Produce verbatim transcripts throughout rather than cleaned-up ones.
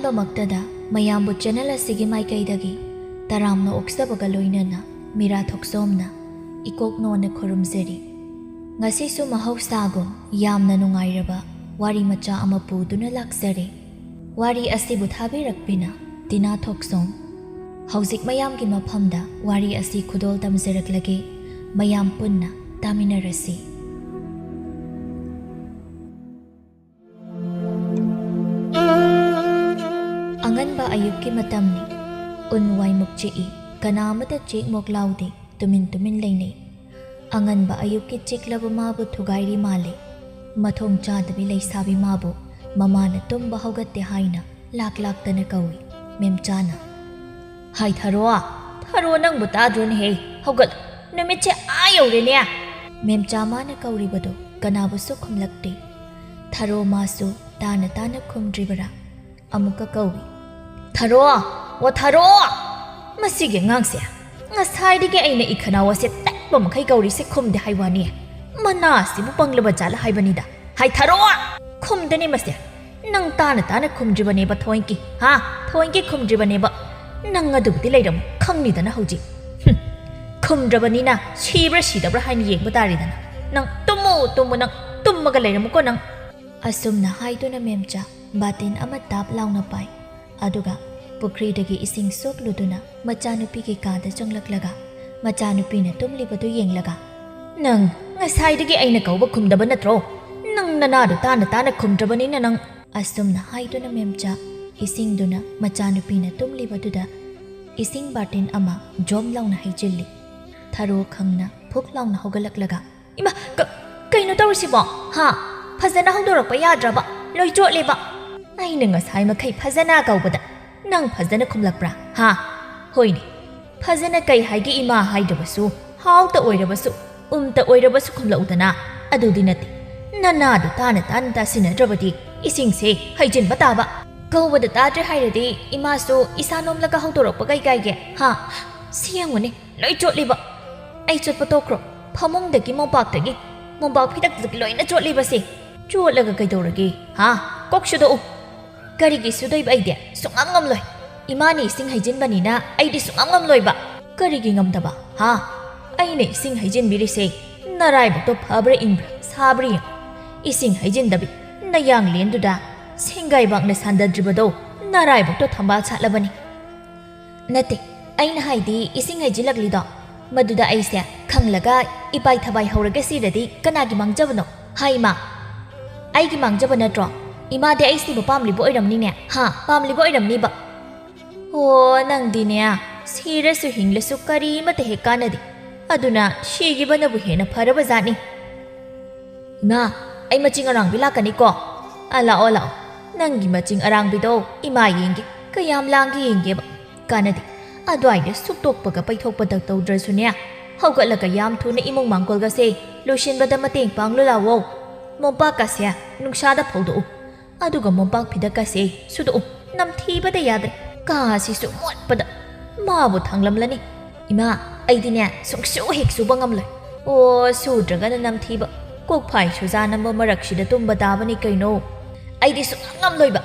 ꯑꯍꯥꯟꯕꯃꯛꯇꯗ ꯃꯌꯥꯝꯕꯨ ꯆꯦꯅꯦꯜ ꯑꯁꯤꯒꯤ ꯃꯥꯏꯀꯩꯗꯒꯤ ꯇꯔꯥꯝꯅ ꯑꯣꯛꯆꯕꯒ ꯂꯣꯏꯅꯅ ꯃꯤꯔꯥ ꯊꯣꯛꯆꯣꯝꯅ ꯏꯀꯣꯛ ꯅꯣꯟꯅ ꯈꯨꯔꯨꯝꯖꯔꯤ꯫ ꯉꯁꯤꯁꯨ ꯃꯍꯧꯁꯥꯒꯨꯝ ꯌꯥꯝꯅ ꯅꯨꯡꯉꯥꯏꯔꯕ ꯋꯥꯔꯤ ꯃꯆꯥ ꯑꯃ ꯄꯨꯗꯨꯅ ꯂꯥꯛꯆꯔꯦ꯫ ꯋꯥꯔꯤ ꯑꯁꯤꯕꯨ ꯊꯥꯕꯤꯔꯛꯄꯤꯅ ꯇꯤꯅꯥ ꯊꯣꯛꯆꯣꯝ꯫ ꯍꯧꯖꯤꯛ ꯃꯌꯥꯝꯒꯤ ꯃꯐꯝꯗ ꯋꯥꯔꯤ ꯑꯁꯤ ꯈꯨꯗꯣꯜ ꯇꯝꯖꯔꯛꯂꯒꯦ꯫ ꯃꯌꯥꯝ ꯄꯨꯟꯅ ꯇꯥꯃꯤꯟꯅꯔꯁꯤ꯫ ꯑꯉꯟꯕ ꯑꯌꯨꯛꯀꯤ ꯃꯇꯝꯅꯤ꯫ ꯎꯟ ꯋꯥꯏꯃꯨꯛ ꯆꯤꯛꯏ꯫ ꯀꯅꯥ ꯑꯃꯇ ꯆꯦꯛꯃꯣꯛ ꯂꯥꯎꯗꯦ꯫ ꯇꯨꯃꯤꯟ ꯇꯨꯃꯤꯟ ꯂꯩꯅꯩ꯫ ꯑꯉꯟꯕ ꯑꯌꯨꯛꯀꯤ ꯆꯤꯛꯂꯕ ꯃꯥꯕꯨ ꯊꯨꯒꯥꯏꯔꯤ ꯃꯥꯜꯂꯦ꯫ ꯃꯊꯣꯡ ꯆꯥꯗꯕꯤ ꯂꯩꯁꯥꯕꯤ ꯃꯥꯕꯨ ꯃꯃꯥꯅ ꯇꯨꯝꯕ ꯍꯧꯒꯠꯇꯦ ꯍꯥꯏꯅ ꯂꯥꯛ ꯂꯥꯛꯇꯅ ꯀꯧꯏ꯫ ꯃꯦꯝꯆꯥꯅ, "ꯍꯥꯏ ꯊꯔꯣ, ꯊꯔꯣ, ꯅꯪꯕꯨ ꯇꯥꯗ꯭ꯔꯣꯅꯦꯍꯦ? ꯍꯧꯒꯠ, ꯅꯨꯃꯤꯠꯁꯦ ꯑꯥ ꯌꯧꯔꯦꯅꯦ!" ꯃꯦꯝꯆꯥ ꯃꯥꯅ ꯀꯧꯔꯤꯕꯗꯨ ꯀꯅꯥꯕꯨꯁꯨ ꯈꯨꯝꯂꯛꯇꯦ꯫ ꯊꯔꯣ ꯃꯥꯁꯨ ꯇꯥꯅ ꯇꯥꯅ ꯈꯨꯝꯗ꯭ꯔꯤꯕꯔꯥ? ꯑꯃꯨꯛꯀ ꯀꯧꯏ, "ꯊꯔꯣ, ꯑꯣ ꯊꯔꯣ!" ꯃꯁꯤꯒꯤ ꯑꯉꯥꯡꯁꯦ, ꯉꯁꯥꯏꯗꯒꯤ ꯑꯩꯅ ꯏꯈꯅꯥꯎ ꯑꯁꯦ ꯇꯠꯄ ꯃꯈꯩ ꯀꯧꯔꯤꯁꯦ ꯈꯨꯝꯗꯦ ꯍꯥꯏ ꯋꯥꯅꯤ꯫ ꯃꯅꯥ ꯑꯁꯤꯕꯨ ꯄꯪꯂꯕ ꯖꯥꯠꯂ ꯍꯥꯏꯕꯅꯤꯗ꯫ ꯍꯥꯏ ꯊꯔꯣ! ꯈꯨꯝꯗꯅꯤ ꯃꯁꯦ꯫ ꯅꯪ ꯇꯥꯅ ꯇꯥꯅ ꯈꯨꯝꯗ꯭ꯔꯤꯕꯅꯦꯕ ꯊꯣꯏꯡꯀꯤ, ꯍꯥ? ꯊꯣꯏꯡꯀꯤ ꯈꯨꯝꯗ꯭ꯔꯤꯕꯅꯦꯕ꯫ ꯅꯪ ꯑꯗꯨꯕꯨꯗꯤ ꯂꯩꯔꯝꯃꯨ, ꯈꯪꯅꯤꯗꯅ ꯍꯧꯖꯤꯛ꯫ ꯍꯨꯝ꯫ ꯈꯨꯝꯗ꯭ꯔꯕꯅꯤꯅ ꯁꯤꯕ꯭ꯔꯥ ꯁꯤꯗꯕ꯭ꯔꯥ ꯍꯥꯏꯅ ꯌꯦꯡꯕ ꯇꯥꯔꯦꯗꯅ꯫ ꯅꯪ ꯇꯨꯝꯃꯨ, ꯇꯨꯝꯃꯨ, ꯅꯪ ꯇꯨꯝꯃꯒ ꯂꯩꯔꯝꯃꯨꯀꯣ ꯅꯪ꯫ ꯑꯁꯨꯝꯅ ꯍꯥꯏꯗꯨꯅ ꯃꯦꯝꯆꯥ ꯕꯥꯇꯤꯟ ꯑꯃ ꯇꯥꯞ ꯂꯥꯎꯅ ꯄꯥꯏ꯫ ꯑꯗꯨꯒ ꯄꯨꯈ꯭ꯔꯤꯗꯒꯤ ꯏꯁꯤꯡ ꯁꯣꯛꯂꯨꯗꯨꯅ ꯃꯆꯥꯅꯨꯄꯤꯒꯤ ꯀꯥꯗ ꯆꯪꯂꯛꯂꯒ ꯃꯆꯥꯅꯨꯄꯤꯅ ꯇꯨꯝꯂꯤꯕꯗꯨ ꯌꯦꯡꯂꯒ, "ꯅꯪ ꯉꯁꯥꯏꯗꯒꯤ ꯑꯩꯅ ꯀꯧꯕ ꯈꯨꯝꯗꯕ ꯅꯠꯇ꯭ꯔꯣ? ꯅꯪ ꯅꯅꯥꯗꯨ ꯇꯥꯅ ꯇꯥꯅ ꯈꯨꯝꯗ꯭ꯔꯕꯅꯤꯅ ꯅꯪ," ꯑꯁꯨꯝꯅ ꯍꯥꯏꯗꯨꯅ ꯃꯦꯝꯆꯥ ꯏꯁꯤꯡꯗꯨꯅ ꯃꯆꯥꯅꯨꯄꯤꯅ ꯇꯨꯝꯂꯤꯕꯗꯨꯗ ꯏꯁꯤꯡ ꯕꯥꯇꯤꯟ ꯑꯃ ꯖꯣꯝ ꯂꯥꯎꯅ ꯍꯩꯖꯤꯜꯂꯤ꯫ ꯊꯔꯣ ꯈꯪꯅ ꯐꯨꯛ ꯂꯥꯎꯅ ꯍꯧꯒꯠꯂꯛꯂꯒ, "ꯏꯃꯥ, ꯀ-, ꯀꯩꯅꯣ ꯇꯧꯔꯤꯁꯤꯕꯣ? ꯍꯥ? ꯐꯖꯅ ꯍꯧꯗꯣꯔꯛꯄ ꯌꯥꯗ꯭ꯔꯕ? ꯂꯣꯏ ꯆꯣꯠꯂꯦꯕ꯫ ꯑꯩꯅ ꯉꯁꯥꯏ ꯃꯈꯩ ꯐꯖꯅ ꯀꯧꯕꯗ ꯅꯪ ꯐꯖꯅ ꯈꯨꯝꯂꯛꯄ꯭ꯔꯥ? ꯍꯥ? ꯍꯣꯏꯅꯦ, ꯐꯖꯅ ꯀꯩ ꯍꯥꯏꯒꯦ ꯏꯃꯥ ꯍꯥꯏꯗ꯭ꯔꯕꯁꯨ, ꯍꯥꯎꯇ ꯑꯣꯏꯔꯕꯁꯨ, ꯎꯝꯇ ꯑꯣꯏꯔꯕꯁꯨ ꯈꯨꯝꯂꯛꯎꯗꯅ꯫ ꯑꯗꯨꯗꯤ ꯅꯠꯇꯦ, ꯅꯅꯥꯗꯨ ꯇꯥꯅ ꯇꯥꯅ ꯇꯥꯁꯤꯟꯅꯗ꯭ꯔꯕꯗꯤ ꯏꯁꯤꯡꯁꯦ ꯍꯩꯖꯤꯟꯕ ꯇꯥꯕ꯫ ꯀꯧꯕꯗ ꯇꯥꯗ꯭ꯔꯦ ꯍꯥꯏꯔꯗꯤ ꯏꯃꯥꯁꯨ ꯏꯁꯥ ꯅꯣꯝꯂꯒ ꯍꯧꯗꯣꯔꯛꯄ ꯀꯩ ꯀꯥꯏꯒꯦ? ꯍꯥ? ꯁꯤ ꯌꯦꯡꯉꯨꯅꯦ, ꯂꯣꯏ ꯆꯣꯠꯂꯤꯕ꯫ ꯑꯩ ꯆꯣꯠꯄ ꯇꯣꯛꯈ꯭ꯔꯣ, ꯐꯃꯨꯡꯗꯒꯤ ꯃꯣꯝꯄꯥꯛꯇꯒꯤ, ꯃꯣꯝꯄꯥꯛ ꯐꯤꯗꯛꯇꯒꯤ ꯂꯣꯏꯅ ꯆꯣꯠꯂꯤꯕꯁꯦ꯫ ꯆꯣꯠꯂꯒ ꯀꯩꯗꯧꯔꯒꯦ? ꯍꯥ? ꯀꯣꯛ ꯁꯨꯗꯣꯛꯎ꯫ ꯀꯔꯤꯒꯤ ꯁꯨꯗꯣꯏꯕ ꯑꯩꯗꯤ? ꯁꯨꯡꯉꯝ ꯉꯝꯂꯣꯏ꯫ ꯏꯃꯥꯅ ꯏꯁꯤꯡ ꯍꯩꯖꯤꯟꯕꯅꯤꯅ ꯑꯩꯗꯤ ꯁꯨꯡꯉꯝ ꯉꯝꯂꯣꯏꯕ꯫ ꯀꯔꯤꯒꯤ ꯉꯝꯗꯕ? ꯍꯥ? ꯑꯩꯅ ꯏꯁꯤꯡ ꯍꯩꯖꯤꯟꯕꯤꯔꯤꯁꯦ ꯅꯔꯥꯏꯕꯛꯇꯣ ꯐꯕ꯭ꯔꯥ ꯏꯪꯕ꯭ꯔꯥ ꯁꯥꯕ꯭ꯔꯥ ꯌꯦꯡ꯫ ꯏꯁꯤꯡ ꯍꯩꯖꯤꯟꯗꯕꯤ ꯅꯌꯥꯡꯂꯦꯟꯗꯨꯗ ꯁꯦꯡꯒꯥꯏꯕꯥꯛꯅ ꯁꯥꯟꯗꯗ꯭ꯔꯤꯕꯗꯣ ꯅꯔꯥꯏꯕꯛꯇꯣ ꯊꯝꯕꯥꯜ ꯁꯥꯠꯂꯕꯅꯤ꯫ ꯅꯠꯇꯦ, ꯑꯩꯅ ꯍꯥꯏꯗꯤ ꯏꯁꯤꯡ ꯍꯩꯖꯤꯜꯂꯛꯂꯤꯗꯣ, ꯃꯗꯨꯗ ꯑꯩꯁꯦ ꯈꯪꯂꯒ ꯏꯄꯥꯏ ꯊꯕꯥꯏ ꯍꯧꯔꯒ ꯁꯤꯔꯗꯤ ꯀꯅꯥꯒꯤ ꯃꯥꯡꯖꯕꯅꯣ? ꯍꯥꯏ ꯏꯃꯥ, ꯑꯩꯒꯤ ꯃꯥꯡꯖꯕ ꯅꯠꯇ꯭ꯔꯣ? ꯏꯃꯥꯗꯤ ꯑꯩ ꯁꯤꯕ ꯄꯥꯝꯂꯤꯕ ꯑꯣꯏꯔꯝꯅꯤꯅꯦ꯫ ꯍꯥ, ꯄꯥꯝꯂꯤꯕ ꯑꯣꯏꯔꯝꯅꯤꯕ꯫ ꯑꯣ, ꯅꯪꯗꯤꯅꯦ, ꯁꯤꯔꯁꯨ ꯍꯤꯡꯂꯁꯨ ꯀꯔꯤꯃꯠꯇ ꯍꯦꯛ ꯀꯥꯟꯅꯗꯦ꯫ ꯑꯗꯨꯅ ꯁꯤꯈꯤꯕꯅꯕꯨ ꯍꯦꯟꯅ ꯐꯔꯕ ꯖꯥꯠꯅꯤ꯫ ꯏꯃꯥ, ꯑꯩ ꯃꯆꯤꯡ ꯑꯔꯥꯡꯕꯤ ꯂꯥꯛꯀꯅꯤꯀꯣ꯫ ꯑ, ꯂꯥꯛꯑꯣ, ꯂꯥꯛꯑꯣ꯫ ꯅꯪꯒꯤ ꯃꯆꯤꯡ ꯑꯔꯥꯡꯕꯤꯗꯣ ꯏꯃꯥ ꯌꯦꯡꯒꯦ꯫ ꯀꯌꯥꯝ ꯂꯥꯡꯒꯦ ꯌꯦꯡꯒꯦꯕ꯫ ꯀꯥꯟꯅꯗꯦ꯫ ꯑꯗꯨꯋꯥꯏꯗ ꯁꯨꯛꯇꯣꯛꯄꯒ ꯄꯩꯊꯣꯛꯄꯗ ꯇꯧꯗ꯭ꯔꯁꯨꯅꯦ, ꯍꯧꯒꯠꯂꯒ ꯌꯥꯝ ꯊꯨꯅ ꯏꯃꯨꯡ ꯃꯥꯡꯒꯣꯜꯒꯁꯦ ꯂꯣꯏꯁꯤꯟꯕꯗ ꯃꯇꯦꯡ ꯄꯥꯡꯂꯨ ꯂꯥꯛꯑꯣ꯫ ꯃꯣꯝꯄꯥꯛꯀꯁꯦ ꯅꯨꯡꯁꯥꯗ ꯐꯧꯗꯣꯛꯎ꯫ ꯑꯗꯨꯒ ꯃꯣꯝꯄꯥꯛ ꯐꯤꯗꯛꯀꯁꯦ ꯁꯨꯗꯣꯛꯎ꯫ ꯅꯝꯊꯤꯕꯗ ꯌꯥꯗ꯭ꯔꯦ꯫ ꯀꯥ ꯑꯁꯤꯁꯨ ꯃꯣꯠꯄꯗ ꯃꯥꯕꯨ ꯊꯥꯡꯂꯝꯂꯅꯤ꯫ ꯏꯃꯥ, ꯑꯩꯗꯤꯅꯦ ꯁꯨꯡꯁꯨ ꯍꯦꯛ ꯁꯨꯕ ꯉꯝꯂꯣꯏ꯫ ꯑꯣ, ꯁꯨꯗ꯭ꯔꯒꯅ ꯅꯝꯊꯤꯕ꯫ ꯀꯣꯛꯐꯥꯏ ꯁꯨꯖꯥ ꯅꯝꯕ ꯃꯔꯛꯁꯤꯗ ꯇꯨꯝꯕ ꯇꯥꯕꯅꯤ ꯀꯩꯅꯣ꯫ ꯑꯩꯗꯤ ꯁꯨꯡꯉꯝ ꯉꯝꯂꯣꯏꯕ꯫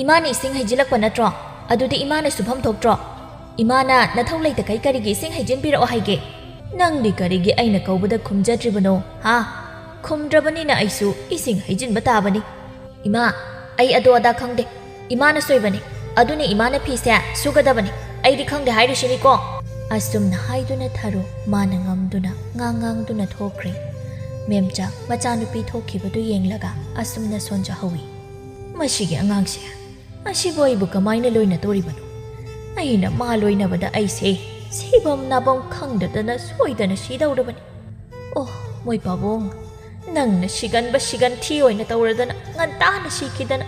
ꯏꯃꯥꯅ ꯏꯁꯤꯡ ꯍꯩꯖꯤꯜꯂꯛꯄ ꯅꯠꯇ꯭ꯔꯣ? ꯑꯗꯨꯗꯤ ꯏꯃꯥꯅ ꯁꯨꯐꯝ ꯊꯣꯛꯇ꯭ꯔꯣ? ꯏꯃꯥꯅ ꯅꯊꯧ ꯂꯩꯇꯈꯩ ꯀꯔꯤꯒꯤ ꯏꯁꯤꯡ ꯍꯩꯖꯤꯟꯕꯤꯔꯛꯑꯣ ꯍꯥꯏꯒꯦ? ꯅꯪꯗꯤ ꯀꯔꯤꯒꯤ ꯑꯩꯅ ꯀꯧꯕꯗ ꯈꯨꯝꯖꯗ꯭ꯔꯤꯕꯅꯣ, ꯍꯥ? ꯈꯨꯝꯗ꯭ꯔꯕꯅꯤꯅ ꯑꯩꯁꯨ ꯏꯁꯤꯡ ꯍꯩꯖꯤꯟꯕ ꯇꯥꯕꯅꯤ꯫ ꯏꯃꯥ, ꯑꯩ ꯑꯗꯨ ꯑꯗꯥ ꯈꯪꯗꯦ꯫ ꯏꯃꯥꯅ ꯁꯣꯏꯕꯅꯤ꯫ ꯑꯗꯨꯅ ꯏꯃꯥꯅ ꯐꯤꯁꯦ ꯁꯨꯒꯗꯕꯅꯤ꯫ ꯑꯩꯗꯤ ꯈꯪꯗꯦ ꯍꯥꯏꯔꯤꯁꯤꯅꯤꯀꯣ꯫ ꯑꯁꯨꯝꯅ ꯍꯥꯏꯗꯨꯅ ꯊꯔꯣ ꯃꯥꯅ ꯉꯝꯗꯨꯅ ꯉꯥꯡ ꯉꯥꯡꯗꯨꯅ ꯊꯣꯛꯈ꯭ꯔꯦ꯫ ꯃꯦꯝꯆꯥ ꯃꯆꯥꯅꯨꯄꯤ ꯊꯣꯛꯈꯤꯕꯗꯨ ꯌꯦꯡꯂꯒ ꯑꯁꯨꯝꯅ ꯁꯣꯟꯖꯍꯧꯏ꯫ ꯃꯁꯤꯒꯤ ꯑꯉꯥꯡꯁꯦ, ꯑꯁꯤꯕꯨ ꯑꯩꯕꯨ ꯀꯃꯥꯏꯅ ꯂꯣꯏꯅꯗꯣꯔꯤꯕꯅꯣ? ꯑꯩꯅ ꯃꯥ ꯂꯣꯏꯅꯕꯗ ꯑꯩꯁꯦ ꯁꯤꯐꯝ ꯅꯥꯐꯝ ꯈꯪꯗꯗꯅ ꯁꯣꯏꯗꯅ ꯁꯤꯗꯧꯔꯕꯅꯤ꯫ ꯑꯣ, ꯃꯣꯏ ꯄꯥꯕꯨꯡ, ꯅꯪꯅ ꯁꯤꯒꯟꯕ ꯁꯤꯒꯟ ꯊꯤ ꯑꯣꯏꯅ ꯇꯧꯔꯗꯅ ꯉꯟꯇꯥꯅ ꯁꯤꯈꯤꯗꯅ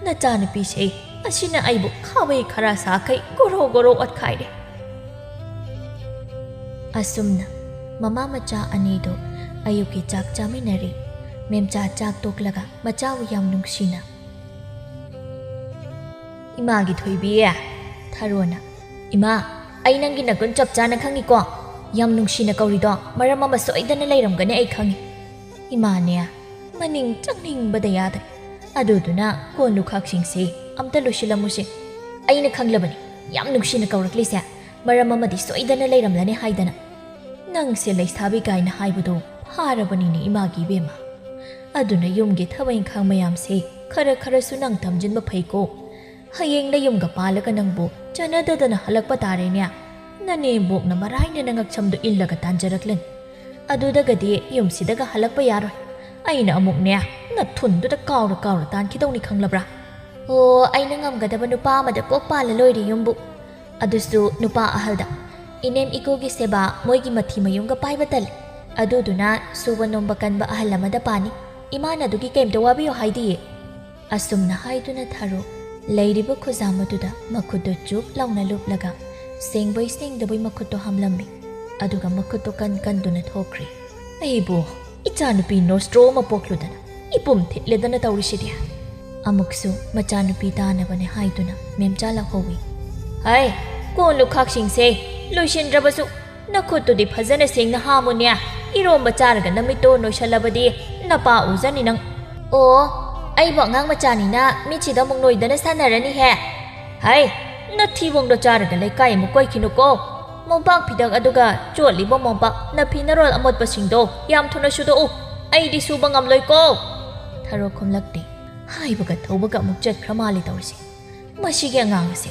ꯅꯆꯥꯅꯨꯄꯤꯁꯦ ꯑꯁꯤꯅ ꯑꯩꯕꯨ ꯈꯥꯕꯩ ꯈꯔ ꯁꯥꯈꯩ ꯒꯣꯔꯣ ꯒꯣꯔꯣ ꯑꯣꯠꯈꯥꯏꯔꯦ꯫ ꯑꯁꯨꯝꯅ ꯃꯃꯥ ꯃꯆꯥ ꯑꯅꯤꯗꯣ ꯑꯌꯨꯛꯀꯤ ꯆꯥꯛ ꯆꯥꯃꯤꯟꯅꯔꯤ꯫ ꯃꯦꯝꯆꯥ ꯆꯥꯛ ꯇꯣꯛꯂꯒ ꯃꯆꯥꯕꯨ ꯌꯥꯝ ꯅꯨꯡꯁꯤꯅ, "ꯏꯃꯥꯒꯤ ꯊꯣꯏꯕꯤ," ꯊꯔꯣꯅ, "ꯏꯃꯥ, ꯑꯩ ꯅꯪꯒꯤ ꯅꯒꯨꯟ ꯆꯞ ꯆꯥꯅ ꯈꯪꯉꯤꯀꯣ꯫ ꯌꯥꯝ ꯅꯨꯡꯁꯤꯅ ꯀꯧꯔꯤꯗꯣ ꯃꯔꯝ ꯑꯃ ꯁꯣꯏꯗꯅ ꯂꯩꯔꯝꯒꯅꯤ, ꯑꯩ ꯈꯪꯉꯤ꯫" ꯏꯃꯥꯅꯦ ꯃꯅꯤꯡ ꯆꯪꯅꯤꯡꯕꯗ ꯌꯥꯗ꯭ꯔꯦ꯫ ꯑꯗꯨꯗꯨꯅ ꯀꯣꯟ ꯂꯨꯈꯥꯛꯁꯤꯡꯁꯤ ꯑꯝꯇ ꯂꯣꯏꯁꯤꯜꯂꯝꯃꯨꯁꯦ꯫ ꯑꯩꯅ ꯈꯪꯂꯕꯅꯤ, ꯌꯥꯝ ꯅꯨꯡꯁꯤꯅ ꯀꯧꯔꯛꯂꯤꯁꯦ ꯃꯔꯝ ꯑꯃꯗꯤ ꯁꯣꯏꯗꯅ ꯂꯩꯔꯝꯂꯅꯤ ꯍꯥꯏꯗꯅ꯫ ꯅꯪꯁꯦ ꯂꯩꯁꯥꯕꯤ ꯀꯥꯏꯅ ꯍꯥꯏꯕꯗꯣ ꯐꯥꯔꯕꯅꯤꯅꯦ ꯏꯃꯥꯒꯤ ꯏꯕꯦꯝꯃ꯫ ꯑꯗꯨꯅ ꯌꯨꯝꯒꯤ ꯊꯕꯛ ꯏꯪꯈꯥꯡ ꯃꯌꯥꯝꯁꯦ ꯈꯔ ꯈꯔꯁꯨ ꯅꯪ ꯊꯝꯖꯤꯟꯕ ꯐꯩꯀꯣ꯫ ꯍꯌꯦꯡ ꯅꯌꯨꯝꯒ ꯄꯥꯜꯂꯒ ꯅꯪꯕꯨ ꯆꯠꯅꯗꯗꯅ ꯍꯜꯂꯛꯄ ꯇꯥꯔꯦꯅꯦ꯫ ꯅꯅꯦꯝꯕꯣꯛꯅ ꯃꯔꯥꯏꯅ ꯅꯉꯛꯁꯝꯗꯨ ꯏꯜꯂꯒ ꯇꯥꯟꯖꯔꯛꯂꯅꯤ꯫ ꯑꯗꯨꯗꯒꯗꯤ ꯌꯨꯝꯁꯤꯗꯒ ꯍꯜꯂꯛꯄ ꯌꯥꯔꯣꯏ꯫ ꯑꯩꯅ ꯑꯃꯨꯛꯅꯦ ꯅꯊꯨꯟꯗꯨꯗ ꯀꯥꯎꯔ ꯀꯥꯎꯔ ꯇꯥꯟꯈꯤꯗꯧꯅꯤ ꯈꯪꯂꯕ꯭ꯔꯥ? ꯑꯣ, ꯑꯩꯅ ꯉꯝꯒꯗꯕ ꯅꯨꯄꯥ ꯑꯃꯗ ꯀꯣꯛ ꯄꯥꯜꯂ ꯂꯣꯏꯔꯦ ꯌꯨꯝꯕꯨ꯫ ꯑꯗꯨꯁꯨ ꯅꯨꯄꯥ ꯑꯍꯜꯗ꯫ ꯏꯅꯦꯝ ꯏꯀꯨꯒꯤ ꯁꯦꯕꯥ ꯃꯣꯏꯒꯤ ꯃꯊꯤ ꯃꯌꯨꯡꯒ ꯄꯥꯏꯕ ꯇꯜꯂꯤ꯫ ꯑꯗꯨꯗꯨꯅ ꯁꯨꯕ ꯅꯣꯝꯕ ꯀꯟꯕ ꯑꯍꯜ ꯑꯃꯗ ꯄꯥꯅꯤ꯫ ꯏꯃꯥꯅ ꯑꯗꯨꯒꯤ ꯀꯩꯝꯇ ꯋꯥꯕꯤꯌꯨ ꯍꯥꯏꯗꯤꯌꯦ꯫ ꯑꯁꯨꯝꯅ ꯍꯥꯏꯗꯨꯅ ꯊꯥꯔꯣ ꯂꯩꯔꯤꯕ ꯈꯨꯖꯥꯝ ꯑꯗꯨꯗ ꯃꯈꯨꯠꯇꯨ ꯆꯨꯞ ꯂꯥꯎꯅ ꯂꯨꯞꯂꯒ ꯁꯦꯡꯕꯣꯏ ꯁꯦꯡꯗꯕꯣꯏ ꯃꯈꯨꯠꯇꯣ ꯍꯥꯝꯂꯝꯃꯤ꯫ ꯑꯗꯨꯒ ꯃꯈꯨꯠꯇꯣ ꯀꯟ ꯀꯟꯗꯨꯅ ꯊꯣꯛꯈ꯭ꯔꯦ꯫ ꯑꯩꯕꯨ ꯏꯆꯥꯅꯨꯄꯤ ꯅꯣꯁꯇ꯭ꯔꯣ ꯑꯃ ꯄꯣꯛꯂꯨꯗꯅ ꯏꯄꯨꯝ ꯊꯤꯠꯂꯦꯗꯅ ꯇꯧꯔꯤꯁꯤꯗꯤ꯫ ꯑꯃꯨꯛꯁꯨ ꯃꯆꯥꯅꯨꯄꯤ ꯇꯥꯅꯕꯅꯦ ꯍꯥꯏꯗꯨꯅ ꯃꯦꯝꯆꯥ ꯂꯥꯎꯍꯧꯏ꯫ ꯍꯩ, ꯀꯣꯟ ꯂꯨꯈꯥꯛꯁꯤꯡꯁꯦ ꯂꯣꯏꯁꯤꯟꯗ꯭ꯔꯕꯁꯨ ꯅꯈꯨꯠꯇꯨꯗꯤ ꯐꯖꯅ ꯁꯦꯡꯅ ꯍꯥꯝꯃꯨꯅꯦ꯫ ꯏꯔꯣꯝꯕ ꯆꯥꯔꯒ ꯅꯃꯤꯠꯇꯣ ꯅꯣꯏꯁꯜꯂꯕꯗꯤ ꯅꯄꯥ ꯎꯖꯅꯤ ꯅꯪ꯫ ꯑꯣ, ꯑꯩꯕꯨ ꯑꯉꯥꯡ ꯃꯆꯥꯅꯤꯅ ꯃꯤꯠꯁꯤꯗ ꯑꯃꯨꯛ ꯅꯣꯏꯗꯅ ꯁꯥꯟꯅꯔꯅꯤꯍꯦ꯫ ꯍꯩ, ꯅꯊꯤꯕꯣꯡꯗꯣ ꯆꯥꯔꯒ ꯂꯩꯀꯥꯏ ꯑꯃꯨꯛ ꯀꯣꯏꯈꯤꯅꯨꯀꯣ꯫ ꯃꯣꯝꯄꯥꯛ ꯐꯤꯗꯛ ꯑꯗꯨꯒ ꯆꯣꯠꯂꯤꯕ ꯃꯣꯝꯄꯥꯛ ꯅꯐꯤ ꯅꯔꯣꯜ ꯑꯃꯣꯠꯄꯁꯤꯡꯗꯣ ꯌꯥꯝ ꯊꯨꯅ ꯁꯨꯗꯣꯛꯎ꯫ ꯑꯩꯗꯤ ꯁꯨꯕ ꯉꯝꯂꯣꯏꯀꯣ꯫ ꯊꯔꯣ ꯈꯨꯝꯂꯛꯇꯦ꯫ ꯍꯥꯏꯕꯒ ꯊꯧꯕꯒ ꯑꯃꯨꯛ ꯆꯠꯈ꯭ꯔ ꯃꯥꯜꯂꯦ ꯇꯧꯔꯤꯁꯦ꯫ ꯃꯁꯤꯒꯤ ꯑꯉꯥꯡ ꯑꯁꯦ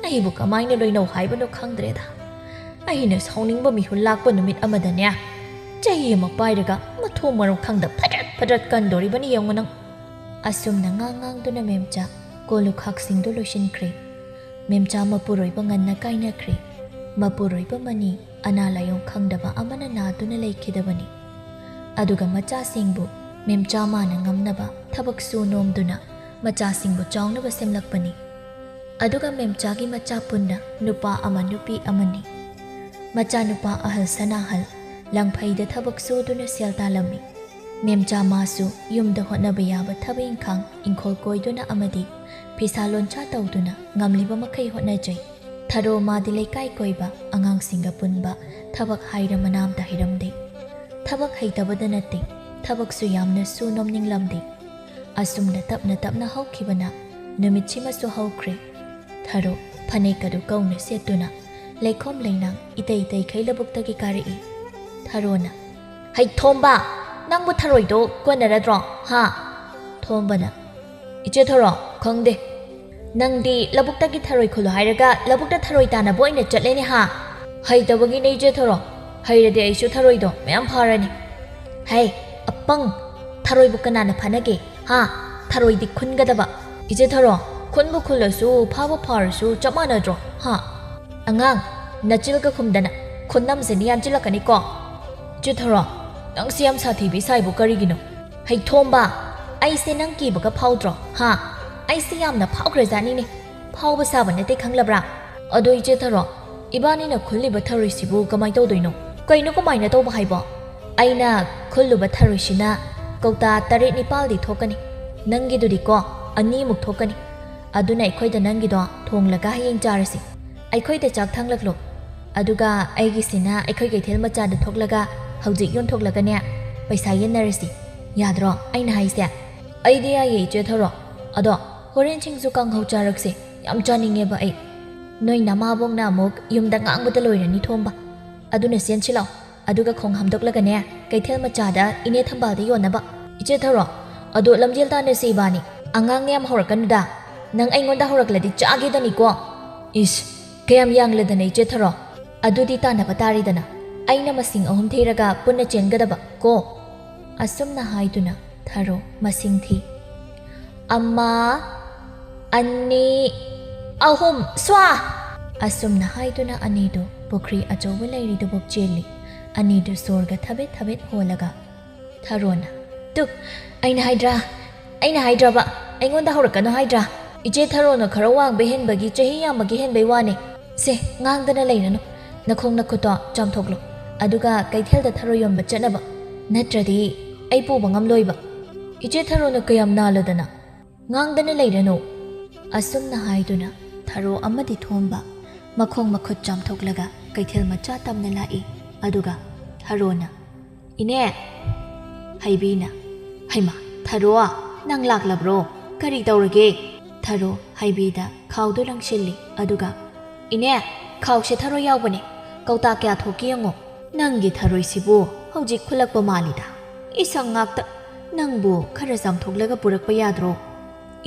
ꯑꯩꯕꯨ ꯀꯃꯥꯏꯅ ꯂꯣꯏꯅꯧ ꯍꯥꯏꯕꯅꯣ ꯈꯪꯗ꯭ꯔꯦꯗ꯫ ꯑꯩꯅ ꯁꯥꯎꯅꯤꯡꯕ ꯃꯤꯍꯨꯜ ꯂꯥꯛꯄ ꯅꯨꯃꯤꯠ ꯑꯃꯗꯅꯦ, ꯆꯍꯤ ꯑꯃ ꯄꯥꯏꯔꯒ ꯃꯊꯣꯡ ꯃꯔꯝ ꯈꯪꯗ ꯐꯗ꯭ꯔꯠ ꯐꯗ꯭ꯔꯠ ꯀꯟꯗꯣꯔꯤꯕꯅꯤ ꯌꯦꯡꯉꯨ ꯅꯪ꯫ ꯑꯁꯨꯝꯅ ꯉꯥꯡ ꯉꯥꯡꯗꯨꯅ ꯃꯦꯝꯆꯥ ꯀꯣꯜ ꯂꯨꯈꯥꯛꯁꯤꯡꯗꯨ ꯂꯣꯏꯁꯤꯟꯈ꯭ꯔꯦ꯫ ꯃꯦꯝꯆꯥ ꯃꯄꯨꯔꯣꯏꯕ ꯉꯟꯅ ꯀꯥꯏꯅꯈ꯭ꯔꯦ꯫ ꯃꯄꯨꯔꯣꯏꯕ ꯃꯅꯤ ꯑꯅꯥ ꯂꯥꯏꯌꯣꯡ ꯈꯪꯗꯕ ꯑꯃꯅ ꯅꯥꯗꯨꯅ ꯂꯩꯈꯤꯗꯕꯅꯤ꯫ ꯑꯗꯨꯒ ꯃꯆꯥꯁꯤꯡꯕꯨ ꯃꯦꯝꯆꯥ ꯃꯥꯅ ꯉꯝꯅꯕ ꯊꯕꯛ ꯁꯨ ꯅꯣꯝꯗꯨꯅ ꯃꯆꯥꯁꯤꯡꯕꯨ ꯆꯥꯎꯅꯕ ꯁꯦꯝꯂꯛꯄꯅꯤ꯫ ꯑꯗꯨꯒ ꯃꯦꯝꯆꯥꯒꯤ ꯃꯆꯥ ꯄꯨꯟꯅ ꯅꯨꯄꯥ ꯑꯃ ꯅꯨꯄꯤ ꯑꯃꯅꯤ꯫ ꯃꯆꯥꯅꯨꯄꯥ ꯑꯍꯜ ꯁꯅꯥꯍꯜ ꯂꯪꯐꯩꯗ ꯊꯕꯛ ꯁꯨꯗꯨꯅ ꯁꯦꯜ ꯇꯥꯜꯂꯝꯃꯤ꯫ ꯃꯦꯝꯆꯥ ꯃꯥꯁꯨ ꯌꯨꯝꯗ ꯍꯣꯠꯅꯕ ꯌꯥꯕ ꯊꯕꯛ ꯏꯪꯈꯥꯡ, ꯏꯪꯈꯣꯜ ꯀꯣꯏꯗꯨꯅ ꯑꯃꯗꯤ ꯐꯤꯁꯥ ꯂꯣꯟꯁꯥ ꯇꯧꯗꯨꯅ ꯉꯝꯂꯤꯕ ꯃꯈꯩ ꯍꯣꯠꯅꯖꯩ꯫ ꯊꯔꯣ ꯃꯥꯗꯤ ꯂꯩꯀꯥꯏ ꯀꯣꯏꯕ, ꯑꯉꯥꯡꯁꯤꯡꯒ ꯄꯨꯟꯕ, ꯊꯕꯛ ꯍꯥꯏꯔ ꯃꯅꯥ ꯑꯝꯇ ꯍꯩꯔꯝꯗꯦ꯫ ꯊꯕꯛ ꯍꯩꯇꯕꯗ ꯅꯠꯇꯦ, ꯊꯕꯛꯁꯨ ꯌꯥꯝꯅ ꯁꯨ ꯅꯣꯝꯅꯤꯡꯂꯝꯗꯦ꯫ ꯑꯁꯨꯝꯅ ꯇꯞꯅ ꯇꯞꯅ ꯍꯧꯈꯤꯕꯅ ꯅꯨꯃꯤꯠꯁꯤꯃꯁꯨ ꯍꯧꯈ꯭ꯔꯦ꯫ ꯊꯔꯣ ꯐꯅꯦꯛ ꯑꯗꯨ ꯀꯧꯅ ꯁꯦꯠꯇꯨꯅ ꯂꯩꯈꯣꯝ ꯂꯩꯅꯥꯡ ꯏꯇꯩ ꯇꯩꯈꯩ ꯂꯧꯕꯨꯛꯇꯒꯤ ꯀꯥꯔꯛꯏ꯫ ꯊꯔꯣꯅ, "ꯍꯩ ꯊꯣꯝꯕ, ꯅꯪꯕꯨ ꯊꯔꯣꯏꯗꯣ ꯀꯣꯟꯅꯔꯗ꯭ꯔꯣ, ꯍꯥ?" ꯊꯣꯝꯕꯅ, "ꯏꯆꯦ ꯊꯔꯣ, ꯈꯪꯗꯦ꯫ ꯅꯪꯗꯤ ꯂꯧꯕꯨꯛꯇꯒꯤ ꯊꯔꯣꯏ ꯈꯨꯜꯂꯨ ꯍꯥꯏꯔꯒ ꯂꯧꯕꯨꯛꯇ ꯊꯔꯣꯏ ꯇꯥꯟꯅꯕ ꯑꯣꯏꯅ ꯆꯠꯂꯦꯅꯦ, ꯍꯥ?" "ꯍꯩꯇꯕꯒꯤꯅꯦ ꯏꯆꯦ ꯊꯔꯣ꯫ ꯍꯩꯔꯗꯤ ꯑꯩꯁꯨ ꯊꯔꯣꯏꯗꯣ ꯃꯌꯥꯝ ꯐꯥꯔꯅꯤ꯫" "ꯍꯩ, ꯑꯄꯪ, ꯊꯔꯣꯏꯕꯨ ꯀꯅꯥꯅ ꯐꯥꯅꯒꯦ, ꯍꯥ? ꯊꯔꯣꯏꯗꯤ ꯈꯨꯟꯒꯗꯕ꯫" "ꯏꯆꯦ ꯊꯔꯣ, ꯈꯨꯟꯕꯨ ꯈꯨꯜꯂꯁꯨ ꯐꯥꯕꯨ ꯐꯥꯔꯁꯨ ꯆꯞ ꯃꯥꯟꯅꯗ꯭ꯔꯣ, ꯍꯥ?" "ꯑꯉꯥꯡ, ꯅꯆꯤꯜꯒ ꯈꯨꯝꯗꯅ ꯈꯨꯟꯅꯝꯁꯤꯅ ꯌꯥꯟꯁꯤꯜꯂꯛꯀꯅꯤꯀꯣ꯫" "ꯏꯆꯦ ꯊꯔꯣ, ꯅꯪꯁꯤ ꯌꯥꯝ ꯁꯥꯊꯤꯕꯤ ꯁꯥꯏꯕꯨ ꯀꯔꯤꯒꯤꯅꯣ?" "ꯍꯩ ꯊꯣꯝꯕ, ꯑꯩꯁꯦ ꯅꯪ ꯀꯤꯕꯒ ꯐꯥꯎꯗ꯭ꯔꯣ, ꯍꯥ? ꯑꯩꯁꯦ ꯌꯥꯝꯅ ꯐꯥꯎꯈ꯭ꯔꯖꯥꯠꯅꯤꯅꯦ꯫ ꯐꯥꯎꯕ ꯁꯥꯕ ꯅꯠꯇꯦ, ꯈꯪꯂꯕ꯭ꯔꯥ? ꯑꯗꯣ ꯏꯆꯦ ꯊꯔꯣ, ꯏꯕꯥꯅꯤꯅ ꯈꯨꯜꯂꯤꯕ ꯊꯔꯣꯏꯁꯤꯕꯨ ꯀꯃꯥꯏ ꯇꯧꯗꯣꯏꯅꯣ?" "ꯀꯩꯅꯣ ꯀꯃꯥꯏꯅ ꯇꯧꯕ ꯍꯥꯏꯕꯣ? ꯑꯩꯅ ꯈꯨꯜꯂꯨꯕ ꯊꯔꯣꯏꯁꯤꯅ ꯀꯧꯇꯥ ꯇꯔꯦꯠ ꯅꯤꯄꯥꯜꯗꯤ ꯊꯣꯛꯀꯅꯤ꯫ ꯅꯪꯒꯤꯗꯨꯗꯤꯀꯣ, ꯑꯅꯤꯃꯨꯛ ꯊꯣꯛꯀꯅꯤ꯫ ꯑꯗꯨꯅ ꯑꯩꯈꯣꯏꯗ ꯅꯪꯒꯤꯗꯣ ꯊꯣꯡꯂꯒ ꯍꯌꯦꯡ ꯆꯥꯔꯁꯤ꯫ ꯑꯩꯈꯣꯏꯗ ꯆꯥꯛ ꯊꯥꯡꯂꯛꯂꯣ꯫ ꯑꯗꯨꯒ ꯑꯩꯒꯤꯁꯤꯅ ꯑꯩꯈꯣꯏ ꯀꯩꯊꯦꯜ ꯃꯆꯥꯗ ꯊꯣꯛꯂꯒ ꯍꯧꯖꯤꯛ ꯌꯣꯟꯊꯣꯛꯂꯒꯅꯦ, ꯄꯩꯁꯥ ꯌꯦꯟꯅꯔꯁꯤ꯫ ꯌꯥꯗ꯭ꯔꯣ ꯑꯩꯅ ꯍꯥꯏꯁꯦ?" "ꯑꯩꯗꯤ ꯌꯥꯏꯌꯦ, ꯏꯆꯦ ꯊꯔꯣ꯫ ꯑꯗꯣ ꯍꯣꯔꯦꯟ ꯁꯤꯡꯖꯨ ꯀꯥꯡꯍꯧ ꯆꯥꯔꯛꯁꯦ꯫ ꯌꯥꯝ ꯆꯥꯅꯤꯡꯉꯦꯕ ꯑꯩ꯫ ꯅꯣꯏ ꯅꯃꯥꯕꯣꯛꯅ ꯑꯃꯨꯛ ꯌꯨꯝꯗ ꯉꯥꯡꯕꯗ ꯂꯣꯏꯔꯅꯤ, ꯊꯣꯝꯕ꯫ ꯑꯗꯨꯅ ꯆꯦꯟꯁꯤ ꯂꯥꯎ꯫ ꯑꯗꯨꯒ ꯈꯣꯡ ꯍꯥꯝꯗꯣꯛꯂꯒꯅꯦ, ꯀꯩꯊꯦꯜ ꯃꯆꯥꯗ ꯏꯅꯦ ꯊꯝꯕꯥꯜꯗ ꯌꯣꯟꯅꯕ꯫ ꯏꯆꯦ ꯊꯔꯣ, ꯑꯗꯣ ꯂꯝꯖꯦꯜ ꯇꯥꯟꯅꯁꯤ ꯏꯕꯥꯅꯤ꯫ ꯑꯉꯥꯡꯅ ꯌꯥꯝ ꯍꯧꯔꯛꯀꯅꯨꯗ꯫ ꯅꯪ ꯑꯩꯉꯣꯟꯗ ꯍꯧꯔꯛꯂꯗꯤ ꯆꯥꯒꯦꯗꯅꯤꯀꯣ꯫" "ꯏꯁ, ꯀꯌꯥꯝ ꯌꯥꯡꯂꯗꯅ, ꯏꯆꯦ ꯊꯔꯣ꯫ ꯑꯗꯨꯗꯤ ꯇꯥꯟꯅꯕ ꯇꯥꯔꯦꯗꯅ꯫ ꯑꯩꯅ ꯃꯁꯤꯡ ꯑꯍꯨꯝ ꯊꯤꯔꯒ ꯄꯨꯟꯅ ꯆꯦꯟꯒꯗꯕ ꯀꯣ꯫" ꯑꯁꯨꯝꯅ ꯍꯥꯏꯗꯨꯅ ꯊꯔꯣ ꯃꯁꯤꯡ ꯊꯤ꯫ "ꯑꯃ, ꯑꯅꯤ, ꯑꯍꯨꯝ, ꯁ꯭ꯋꯥ!" ꯑꯁꯨꯝꯅ ꯍꯥꯏꯗꯨꯅ ꯑꯅꯤꯗꯨ ꯄꯨꯈ꯭ꯔꯤ ꯑꯆꯧꯕ ꯂꯩꯔꯤꯗꯨꯕꯨ ꯆꯦꯜꯂꯤ꯫ ꯑꯅꯤꯗꯨ ꯁꯣꯔꯒ ꯊꯕꯦꯠ ꯊꯕꯦꯠ ꯍꯣꯜꯂꯒ ꯊꯔꯣꯅ, "ꯇꯨ, ꯑꯩꯅ ꯍꯥꯏꯗ꯭ꯔꯥ? ꯑꯩꯅ ꯍꯥꯏꯗ꯭ꯔꯕ? ꯑꯩꯉꯣꯟꯗ ꯍꯧꯔꯛꯀꯅꯨ ꯍꯥꯏꯗ꯭ꯔꯥ? ꯏꯆꯦ ꯊꯔꯣꯅ ꯈꯔ ꯋꯥꯡꯕ ꯍꯦꯟꯕꯒꯤ, ꯆꯍꯤ ꯌꯥꯝꯕꯒꯤ ꯍꯦꯟꯕꯩ ꯋꯥꯅꯦ꯫ ꯁꯦ, ꯉꯥꯡꯗꯅ ꯂꯩꯔꯅꯨ꯫ ꯅꯈꯣꯡ ꯅꯈꯨꯠꯇꯣ ꯆꯥꯝꯊꯣꯛꯂꯣ꯫ ꯑꯗꯨꯒ ꯀꯩꯊꯦꯜꯗ ꯊꯔꯣ ꯌꯣꯟꯕ ꯆꯠꯅꯕ꯫ ꯅꯠꯇ꯭ꯔꯗꯤ ꯑꯩ ꯄꯨꯕ ꯉꯝꯂꯣꯏꯕ꯫ ꯏꯆꯦ ꯊꯔꯣꯅ ꯀꯌꯥꯝ ꯅꯥꯜꯂꯗꯅ꯫ ꯉꯥꯡꯗꯅ ꯂꯩꯔꯅꯨ꯫" ꯑꯁꯨꯝꯅ ꯍꯥꯏꯗꯨꯅ ꯊꯔꯣ ꯑꯃꯗꯤ ꯊꯣꯝꯕ ꯃꯈꯣꯡ ꯃꯈꯨꯠ ꯆꯥꯝꯊꯣꯛꯂꯒ ꯀꯩꯊꯦꯜ ꯃꯆꯥ ꯇꯝꯅ ꯂꯥꯛꯏ꯫ ꯑꯗꯨꯒ ꯊꯔꯣꯅ, "ꯏꯅꯦ!" ꯍꯩꯕꯤꯅ, "ꯍꯩꯃꯥ, ꯊꯔꯣ, ꯅꯪ ꯂꯥꯛꯂꯕ꯭ꯔꯣ? ꯀꯔꯤ ꯇꯧꯔꯒꯦ?" ꯊꯔꯣ ꯍꯩꯕꯤꯗ ꯈꯥꯎꯗꯨ ꯂꯪꯁꯤꯜꯂꯤ꯫ ꯑꯗꯨꯒ, "ꯏꯅꯦ, ꯈꯥꯎꯁꯦ ꯊꯔꯣꯏ ꯌꯥꯎꯕꯅꯦ꯫ ꯀꯧꯇꯥ ꯀꯌꯥ ꯊꯣꯛꯀꯦ ꯌꯦꯡꯉꯣ꯫ ꯅꯪꯒꯤ ꯊꯔꯣꯏꯁꯤꯕꯨ ꯍꯧꯖꯤꯛ ꯈꯨꯜꯂꯛꯄ ꯃꯥꯜꯂꯤꯗ꯫ ꯏꯁꯪ ꯉꯥꯛꯇ꯫ ꯅꯪꯕꯨ ꯈꯔ ꯆꯥꯝꯊꯣꯛꯂꯒ ꯄꯨꯔꯛꯄ ꯌꯥꯗ꯭ꯔꯣ?"